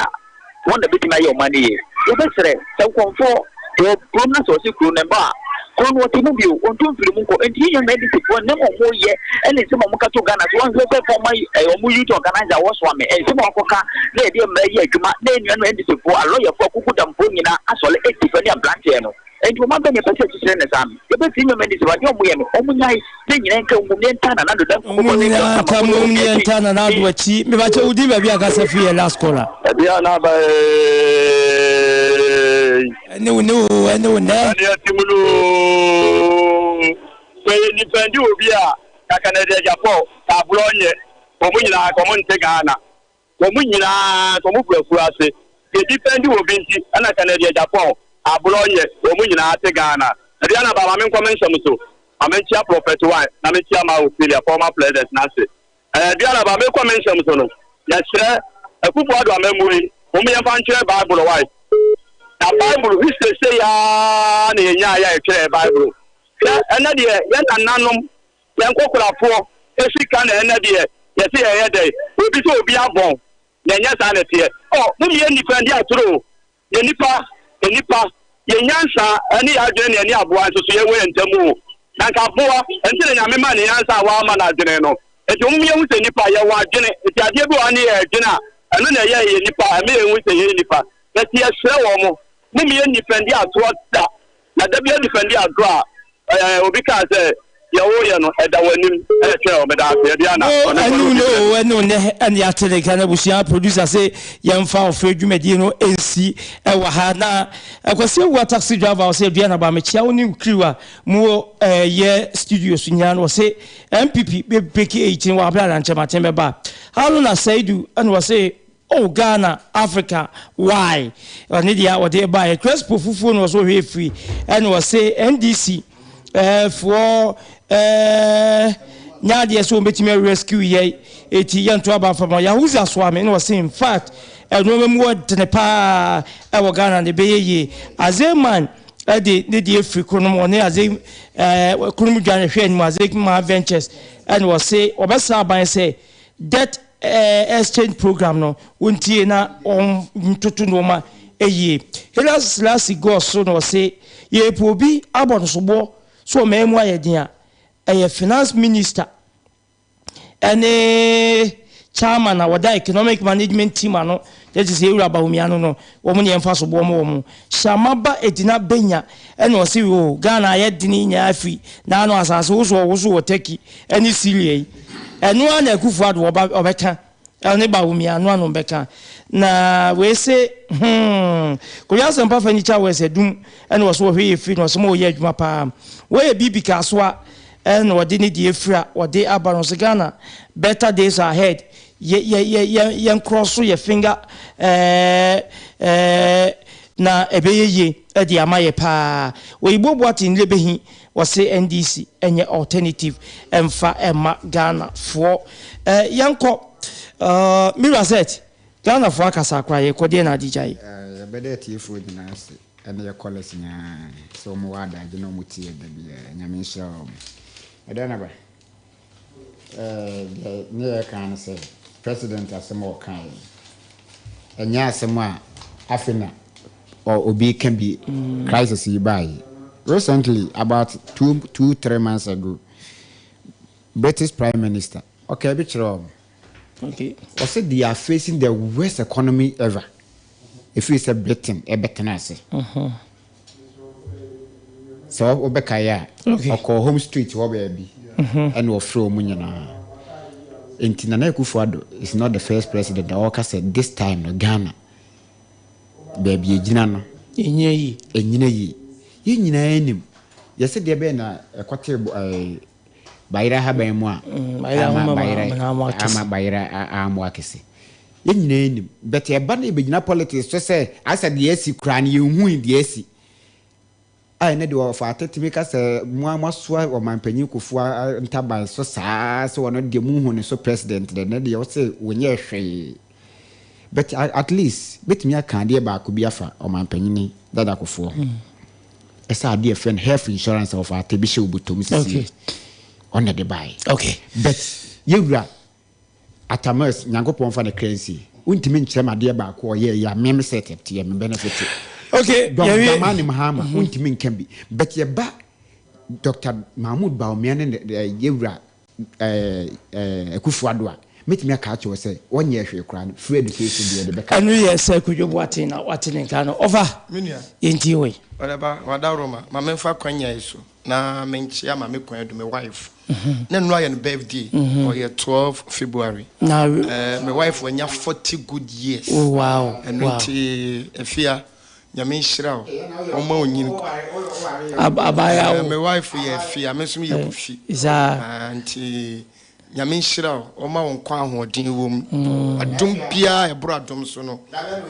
Wɔn na bɛtumi ayɛ ɔman no yie. Yɛbɛsrɛ sɛ nkɔmfoɔ wɔ kurom na sɛ ɔse kuro no mma a, kuro no ɔte mu bio, ɔntu mfiri mu nkɔ. Nti yɛn nuanom NDC foɔ nneɛma a wɔyɛ ne nsɛm a wɔka to Ghana so, wɔnhwɛ sɛ former wɔn youth organizer wɔsoa me, nsɛm a wɔakɔka na yɛde mmara yi adwuma na yɛn nuanom NDC foɔ, alɔyafoɔ, akukudamfoɔ nyinaa asɔre adi fɛ ne abranteɛ no. Enti wɔn abɛn yɛpɛ sɛ yɛkyekyere no saa no, yɛbɛsrɛ nneɛma nni so, adeɛ a wɔyɛ no, wɔn nyae, na nyinaa nka mmom, na yɛntaa Nana Addo Dankwa Wɔn Akufo-Addo ne nyinaa Dɔkta nka Mahmoud mmom ne Bawumia akyi. yɛntaa Nana Addo akyi. Mebakyɛ wo din baabi a kasa firi yɛ last caller. Ɛdeɛ na aba eeii. Ɛne wo ne o, ɛne wo nɛ. Ɛne ɛte mu no oo. Sɛ yɛ defend obi a, kaka na ɛde agya Paul, ka aborɔ nyɛ. Wɔn nyinaa nka wɔn nte Ghana. Wɔn nyinaa nka wɔn gu afuo ase. Deɛ defend obi nti ɛna nka na ɛdeɛ Japan aborɔ nyɛ wɔn nyinaa te Ghana. Aduana ba ma me nkɔ me nsɛm so. Ma me nkyia Prophet Y na me nkyia Ma Ophelia former president n'ase. Ɛɛ Aduana ba me kɔ me nsɛm so no yɛsrɛ Akufo Addo amammuo yi mom yɛmfa nkyerɛ Bible wai. Na Bible history sei ara na yɛnyaeɛ a yɛtwerɛɛ Bible. Hwɛ ɛnɛ deɛ yɛn nananom Yɛn nkokorafoɔ sika na ɛnɛ deɛ yɛse yɛyɛ dɛn? Obi sɛ obi abɔn na ɛnyɛ saa na ɛteɛ. Oh mom yɛn nnipa ndi atoro o, yɛn nnipa, nnipa, yɛn nyansa ɛne yɛn adwene na ɛne aboa nso so yɛwɔ yɛn ntam o. Na nka aboa nti na Nyame maa ne nyansa a wamma no adwene no. Nti mom yɛhu sɛ nnipa yɛwɔ adwene, nti adeɛ bi wɔ hɔ ne yɛ adwene a ɛno na ɛyɛ yɛn nnipa, ɛma yɛhu sɛ yɛyɛ nnipa. Na nti yɛsrɛ wɔn mom yɛn nnipa ndi atorɔ da. Na da bi adifɛndi agorɔ a ɛɛ obi kaa sɛ deɛ woreyɛ no ɛda w'anim ɛretwɛn wo. Meda ase Aduana. O Ɔne ɛne Kwame wo Obi ne Brɛ. o ɛne wo nɛ ɛne ate ne nka na abusua producer se yɛmfa ɔfrɛ dwumadie no nsi ɛwɔ ha na Kwasi Awuah taxi driver ɔse Aduana ba mekyea wo ne wo crew a mowɔ ɛyɛ studios nyinaa no ɔse NPP bɛ break 18 wɔ abere a na nkyɛmaten bɛba Haruna Saidu ɛna ɔse Oh Ghana Africa why ɔne deɛ ɔde baeɛ Crespo fufuo na ɔsɛ ɔhwɛ firi ɛna ɔse NDC eh, foɔ eh, nyɛ adeɛ sɛ wɔbɛtumi arescue yɛ eti yɛnto aba mfa ma Yahuza Soame na ɔse in fact ɛnoɔma mu ɔdene paa ɛwɔ Ghana na ɛbɛyɛ yie Azeman ɛde ne deɛ firi kronom ɔne Aze eh, kronom dwan ɛhwɛ anim Azeman Ventures ɛna ɔse ɔbɛsra aban sɛ Debt exchange program no wontie na wɔntoto nnoɔma yie. Haile Selassie gɔɔ so na ɔse yɛrepɛ obi abɔ no soboɔ sɛ ɔman mu ayɛ den a, ɛyɛ finance minister ɛne chairman a wɔda economic management team ano, that is Yɛwura Bawumia no no, wɔn ne yɛmfa soboɔ ma wɔn. Hyama ba Edina Benya ɛna ɔse oo Ghana ayɛ dene nyinaa firi naano asase wosoɔ woso wɔ Turkey ɛne Syria yi ɛno ara na Akufo Addo ɔba ɔbɛka ɛne Bawumia ano ano bɛka na wei se hmm Korea Asɛmpa Furniture Works adum ɛna ɔse ɔhwɛ yɛ firi na ɔse ma ɔyɛ adwuma paa wɔyɛ bibi kasoa ɛna ɔde ne deɛ firi a ɔde aba no ɔse Ghana better days are ahead Yɛ yɛ yɛ yɛ yɛn korɔ so yɛ finger ɛɛ ɛɛ na ɛbɛyɛ yie ɛde ama yɛ paa. Oyibo Boateng Lebehi ɔse NDC ɛnyɛ alternative ɛmfa ɛma Ghana foɔ. Ɛɛ yɛnkɔ ɛɛ me wura Seth, Ghana foɔ akasa koraa yɛkɔ deɛ na ade gyae. Yɛbɛda atiefoɔ nyinaa ase ɛne yɛ callers nyinaa sɛ wɔn wɔ adagye na wɔn tie yɛ da biara. Nyame nhyira wɔn. Ɛdɛn na ba? Deɛ ne yɛreka ne sɛ president asɛm a ɔkaeɛ no, ɛnyɛ asɛm a afe na obi reka bi crisis yi baeɛ. Recently, about two, 3 months ago, British Prime Minister, ɔkaa bi kyerɛɛ wɔn. Ɔse they are facing the worst economy ever ɛfiri sɛ Britain ɛbɛtena ase. Sɛ wobɛkae a, ɔkɔɔ Home Street hɔ baabi ɛna ɔfrɛ wɔn nyinaa. Nti Nana Akufo-Addo is not the first president a ɔka sɛ this time no Ghana baabi egyina no ɛnyina yie. Ɛnyina yie. Yɛn nyinaa nim. Yɛsɛ deɛ bɛyɛ na ɛkɔtee ɛɛ bayerɛ ahaban mu a ama bayerɛ ama bayerɛ amoa akɛse. Yɛn nyinaa nim. But ɛba no yɛbɛgyina politics so sɛ asɛ deɛ asi koraa no yɛnhui deɛ asi. A ɛnnɛ deɛ wɔfa ateteme ka sɛ mo ara moasoa ɔmanpanyin Kufuor ntaban so saa sɛ ɔno deɛ monhu ne so president deɛ ɛnnɛ deɛ wose wonyɛɛ hwee but at least mɛtumi aka adeɛ baako bi afa ɔmanpanyini dada Kufuor ho ɛsɛ adeɛ ɛfrɛ no health insurance a wɔfa ate bi hyɛ wo bɔtɔm sisi ɔna de baeɛ but yɛwura Atta Mills, Nyankopɔn mfa ne kra nsie. Wontumi nkyerɛ me adeɛ baako a ɔyɛɛ yɛ a me me set teɛ me benefit. Okay, Dɔm yɛwie. Dramani Mahama, wontumi nka bi. But yɛba Doctor Mahmood Bawumia ne ne eh, yɛwura eh, eh, Akufo Addo a, mɛtumi aka akyerɛ wo sɛ wɔnyɛɛ hwee koraa no, free education deɛ yɛde bɛka. Ɛno yɛ sɛ Kwadwo Boateng na wate ne nka no. Ɔfa, Me nua. yɛntie wei. Ɔdaba, Wadaroma, ma memfa kwanya yi so na menkyea Maame Kwan Adu, me wife. Na nnora yɛ no birthday, ɔyɛ 12 February. Na Eh, me wife wanya 40 good years. Oh, wow, Ɛno wow. nti, Afia, Nyame nhyira wo, ɔmma wo nyin. Abaayewa Eh, wo. me wife yɛ Afia, me nso meyɛ Eh, Kofi. saa. Ah, nti Nyame nhyira wo, ɔmma wo nkwa ahoɔden wɔ mu. Adom biara a ɛboro adom so no,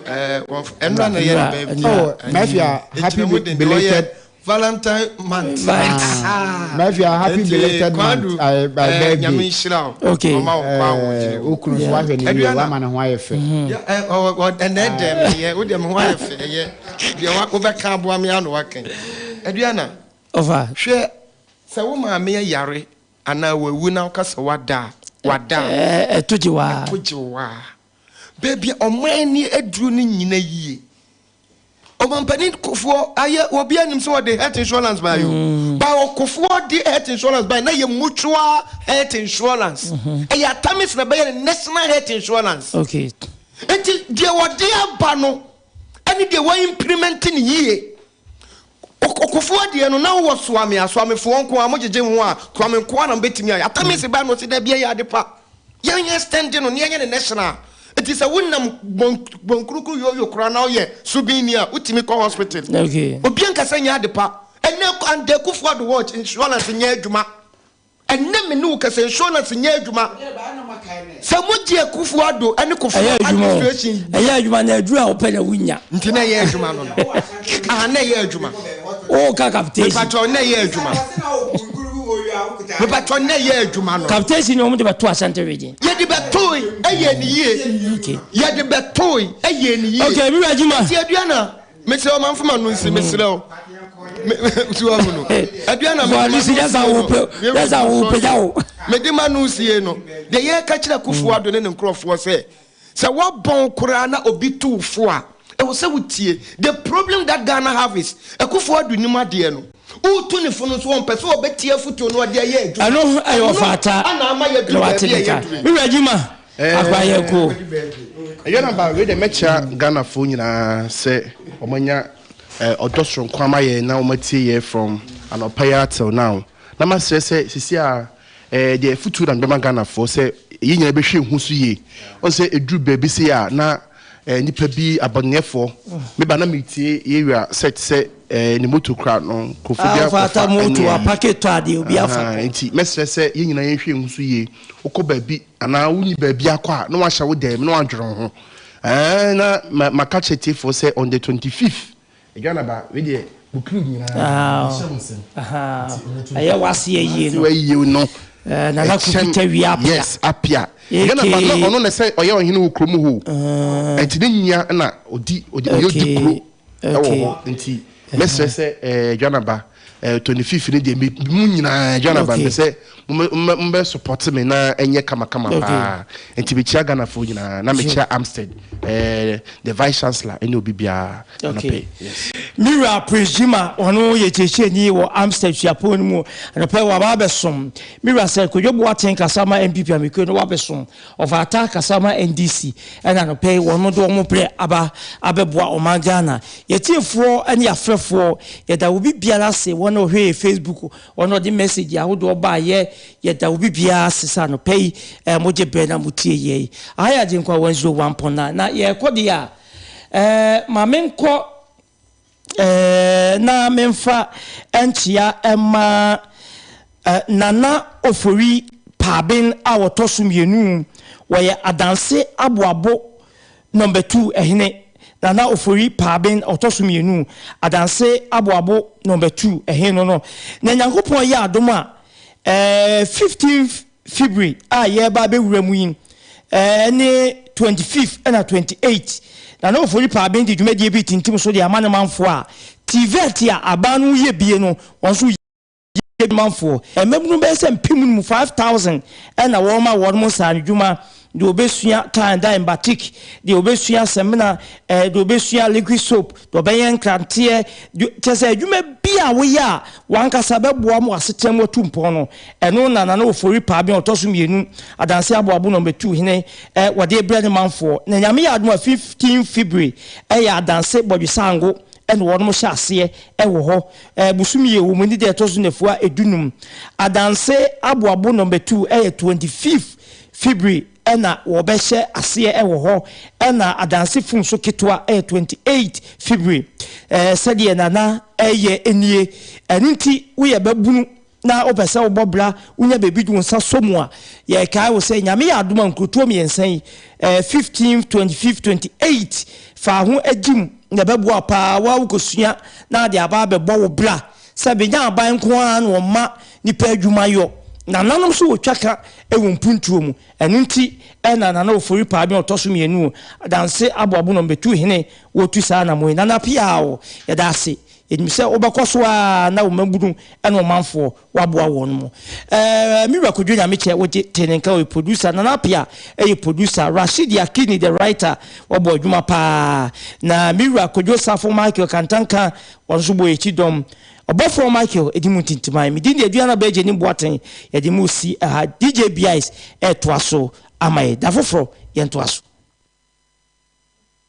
eh, wɔmf- ɛnnora na ɛyɛ ne Ɛnnora, birthday. ɛnnora. Oh, Mafia, Nti, happy ɛgyina mu den deɛ ɔyɛ belated Valentine month. Ah, Mafia, happy Nti, belated month. Kwadu, Uh, by eh, birthday. Nyame nhyira wo. Okay. Ɔma wo nkwa ahoɔden Eh, wɔ mu. wo kunu nso wahwɛ ne yie, Aduana. wama ne ho ayɛ fɛ. Ya, eh, ɔ- ɔ- ɛnɛ dɛ meyɛ, wo deɛ me ho ayɛ fɛ, ɛyɛ. Deɛ wa- wobɛka aboa me ano waka yi. Aduana, Ɔfa. hwɛ, sɛ wo maame yare anaa wawu na woka sɛ wada a, wada a. Ɛɛ, ɛto gye waa. Ɛto gye waa. Baabi a ɔman ni aduru no nyina yie. Ɔmampanin Kufuor ayɛ obi anim sɛ ɔde health insurance baayɛ o. Mm. Ba Kufuor de health insurance baayɛ na yɛ mutual health insurance. Mm-hmm. Ɛyɛ Atamis na bɛyɛ no national health insurance. Okay. Nti deɛ wɔde aba no ɛne deɛ wɔn implement ne yie. Kufuor deɛ no na wowɔ soame a soamefoɔ nko a mogyegye ho a soame nko a na mobɛtumi ayɛ. Atamis ba no ɔsi dɛ bi ɛyɛ ade pa. Yɛn yɛn stand no ne yɛnyɛ ne national. Nti sɛ wo nam bonkurukuru yoyo koraa na woyɛ subinni a wotumi kɔ hospital. Okay. Obi ankasa nyɛ ade pa. Ɛnɛ under Akufo Addo watch insurance nyɛ adwuma. Ɛnɛ me ne wo kasa insurance nyɛ adwuma. Sɛ mo gye Akufo Addo ɛne Kufuor administration. Ɛyɛ adwuma na aduru a wopɛ na wunya. Nti na ɛyɛ adwuma no no. Aha na ɛyɛ adwuma. O ka capitation. Mepatɔ na ɛyɛ adwuma. Mepatɔ na ɛyɛ adwuma no. Capitation ni wɔn de bɛto Ashanti region. Yɛde bɛtoe ɛyɛ ne yie. Okay. Yɛde bɛtoe ɛyɛ ne yie. Okay, mi wura adwuma. Nti aduana mesrɛ wo manfo ma no nsi mesrɛ wo. Si wa mu no. Aduana me ma no nsi no. Mede ma no nsie no. Deɛ yɛka kyerɛ Akufo Addo ne ne nkurɔfoɔ sɛ Sɛ woabɔn koraa na obi tu wo fo a, ɛwɔ sɛ wotie. The problem that Ghana have is, Akufo Addo nim adeɛ no, woretu ne fo no nso ɔmpɛ sɛ ɔbɛtie afotuo no ɔde ayɛ adwuma. Ɛno ɛyɛ ɔfata Ɛno na ama yɛaduru na wate baabi a ne ka. yɛaduru yi. Me wura Gyima, akora yɛ ko. Ɛyɛ na ba wei deɛ mɛkyea Ghanafoɔ nyinaa sɛ wɔn anya ɔdɔ soronko ama yɛn na wɔn atie yɛn from anɔpa yi ara till now. Na masrɛ sɛ sisi a Ɛɛ deɛ afutuo na mebɛma Ghanafoɔ sɛ yɛn nyinaa bɛhwɛ yɛn ho so yie. Wohu sɛ ɛduru baabi sei a na ɛɛ nnipa bi abɔneɛfoɔ meba na metie yɛn wura sɛ te sɛ ɛɛ ne moto kura no nkurɔfoɔ bi akɔfa ɛne ayi. Ahaa nti mɛsrɛ sɛ yɛn nyinaa yɛnhwɛ yɛn ho so yie. Wokɔ baabi anaa wonni baabi akɔ a na wahyɛ wo dan mu na wadwene wo ho. Ɛɛ na ma maka kyerɛ tiefoɔ sɛ on the 25th Adwana ba, wei deɛ mo crew nyinaa mehyɛ mo nsam. Ɛyɛ wase ayie no. Wase ayie no. Nana Kofi Tawia Apia. Yes, Apia. Adwana ba na ɔno na sɛ ɔyɛ ɔhene wɔ kurom hɔ. Nti ne nua na ɔdi ɔdi ɔyɛ ɔdi kuro ɛwɔ hɔ. Nti mɛsrɛ sɛ Adwana ba 25 ne deɛ mu nyinaa Adwana ba mpɛ sɛ Mo bɛ support me na ɛnyɛ kama kama paa. Nti me kyia Ghana foɔ nyinaa na me kyia Amstead eh, the vice chancellor ɛne obi biara anɔpɛ yi. Yes. Me wura Prince Jima ɔno yɛ kyerɛkyerɛni wɔ Amstead suapɔn no mu anɔpɛ yi waba abɛsom. Me wura Sir Kojo Boateng kasa ma NPP amekuo no wabɛsom. Ɔfata kasa ma NDC ɛna anɔpɛ yi wɔn de wɔn brɛ aba abɛboa ɔman Ghana. Yɛtiefoɔ ne yɛafrɛfoɔ yɛda obi biara ase wɔn a wɔhwɛ yɛ Facebook Wɔn a wɔde message ahodoɔ baeɛ, yɛda obi biara ase sɛ anɔpa yi eh, mogye berɛ na motie yɛn. Aha yɛ Agyenkwa 101.9 na yɛrekɔ deɛ a, eh, ma menkɔ eh, na memfa nkyea ɛma eh, Nana Ofori Paaben a wɔtɔ so mmienu, wɔyɛ Adanse Aboabo Number 2 ɛhene. Nana Ofori Paaben ɔtɔ so mmienu, Adanse Aboabo number 2 ɛhe no no. Na Nyankopɔn yɛ adom a, eh, 15th February a yɛreba abɛwura mu yi, eh, ne 25th ɛna 28th, Nana Ofori Paaben de dwumadie bi retintim so de ama ne manfoɔ a, TVET a aban no yɛ bie no, wɔn nso yɛ bi manfoɔ. Mmabunu bɛyɛ sɛ mpem num, 5,000, ɛna wɔrema wɔn nsaanodwuma, deɛ ɔbɛsua tie and dye and batik, deɛ ɔbɛsua samina, eh, deɛ ɔbɛsua liquid soap, deɛ ɔbɛyɛ nkranteɛ, deɛ, kyerɛ sɛ adwuma bi a woyɛ a w'ankasa bɛboa ma w'asetena mu atu mpɔn no, ɛno na Nana Ofori Paabea a ɔtɔ so mmienu, Adanse Aboabo na ɔbɛtu hene, eh, wɔde rebrɛ ne manfoɔ. Na Nyame yɛ adom a 15 February ɛyɛ Adanse Bɔdwesango ɛna wɔnom hyɛ aseɛ ɛwɔ hɔ. Eh, bosom yie wɔ mu ne deɛ ɛtɔ so nnafua edunum. Adanse Aboabo number 2 ɛyɛ 25th February ɛna wɔbɛhyɛ aseɛ ɛwɔ hɔ. Ɛna Adanse fum so ketewa ɛyɛ 28 February. Eh, sɛdeɛ Nana ɛyɛ nie. Ɛno nti woyɛ babunu na wopɛ sɛ wobɔ bra, wonya baabi de wo nsa sɔ mu a, yɛkae wo sɛ Nyame yɛ adom a nkurotoɔ mmiɛnsa yi, eh, 15th, 25th, 28th, fa ho gyim na ɛbɛboa wo paa. Wo ara wokɔsua na ade aba abɛbɔ wo bra. Sɛ bɛnya aban nko ara na wɔma nnipa adwuma yɔ. Nananom nso wɔtwa ka wɔ mpuntuo mu. Ɛno nti na Nana Ofori Paabea a ɔtɔ so mmienu, Adanse Aboabo na ɔbɛtu hene wɔtu saa anammɔn yi. Nana Piaw, yɛda ase. Yɛnim sɛ wobɛkɔ so ara na wo mmabunu ne ɔmanfoɔ woaboa wɔn mo. Eh, me wura Kojo Nyamekyɛ wogye tee ne nka ɔyɛ producer, Nana Appiah yɛ producer, Rashid Yakini the writer wɔbɔ adwuma paa. Na me wura Kojo Safo Michael Kantanka wɔn nso bɔ yɛn akyi dɔm. Ɔbɔfoɔ Michael ɛdi mu ntintiman. Me din de Aduana Bɛgye Boateng yɛde mo si ha. DJ Biais ɛretoa so ama yɛn. Da foforɔ yɛntoa so.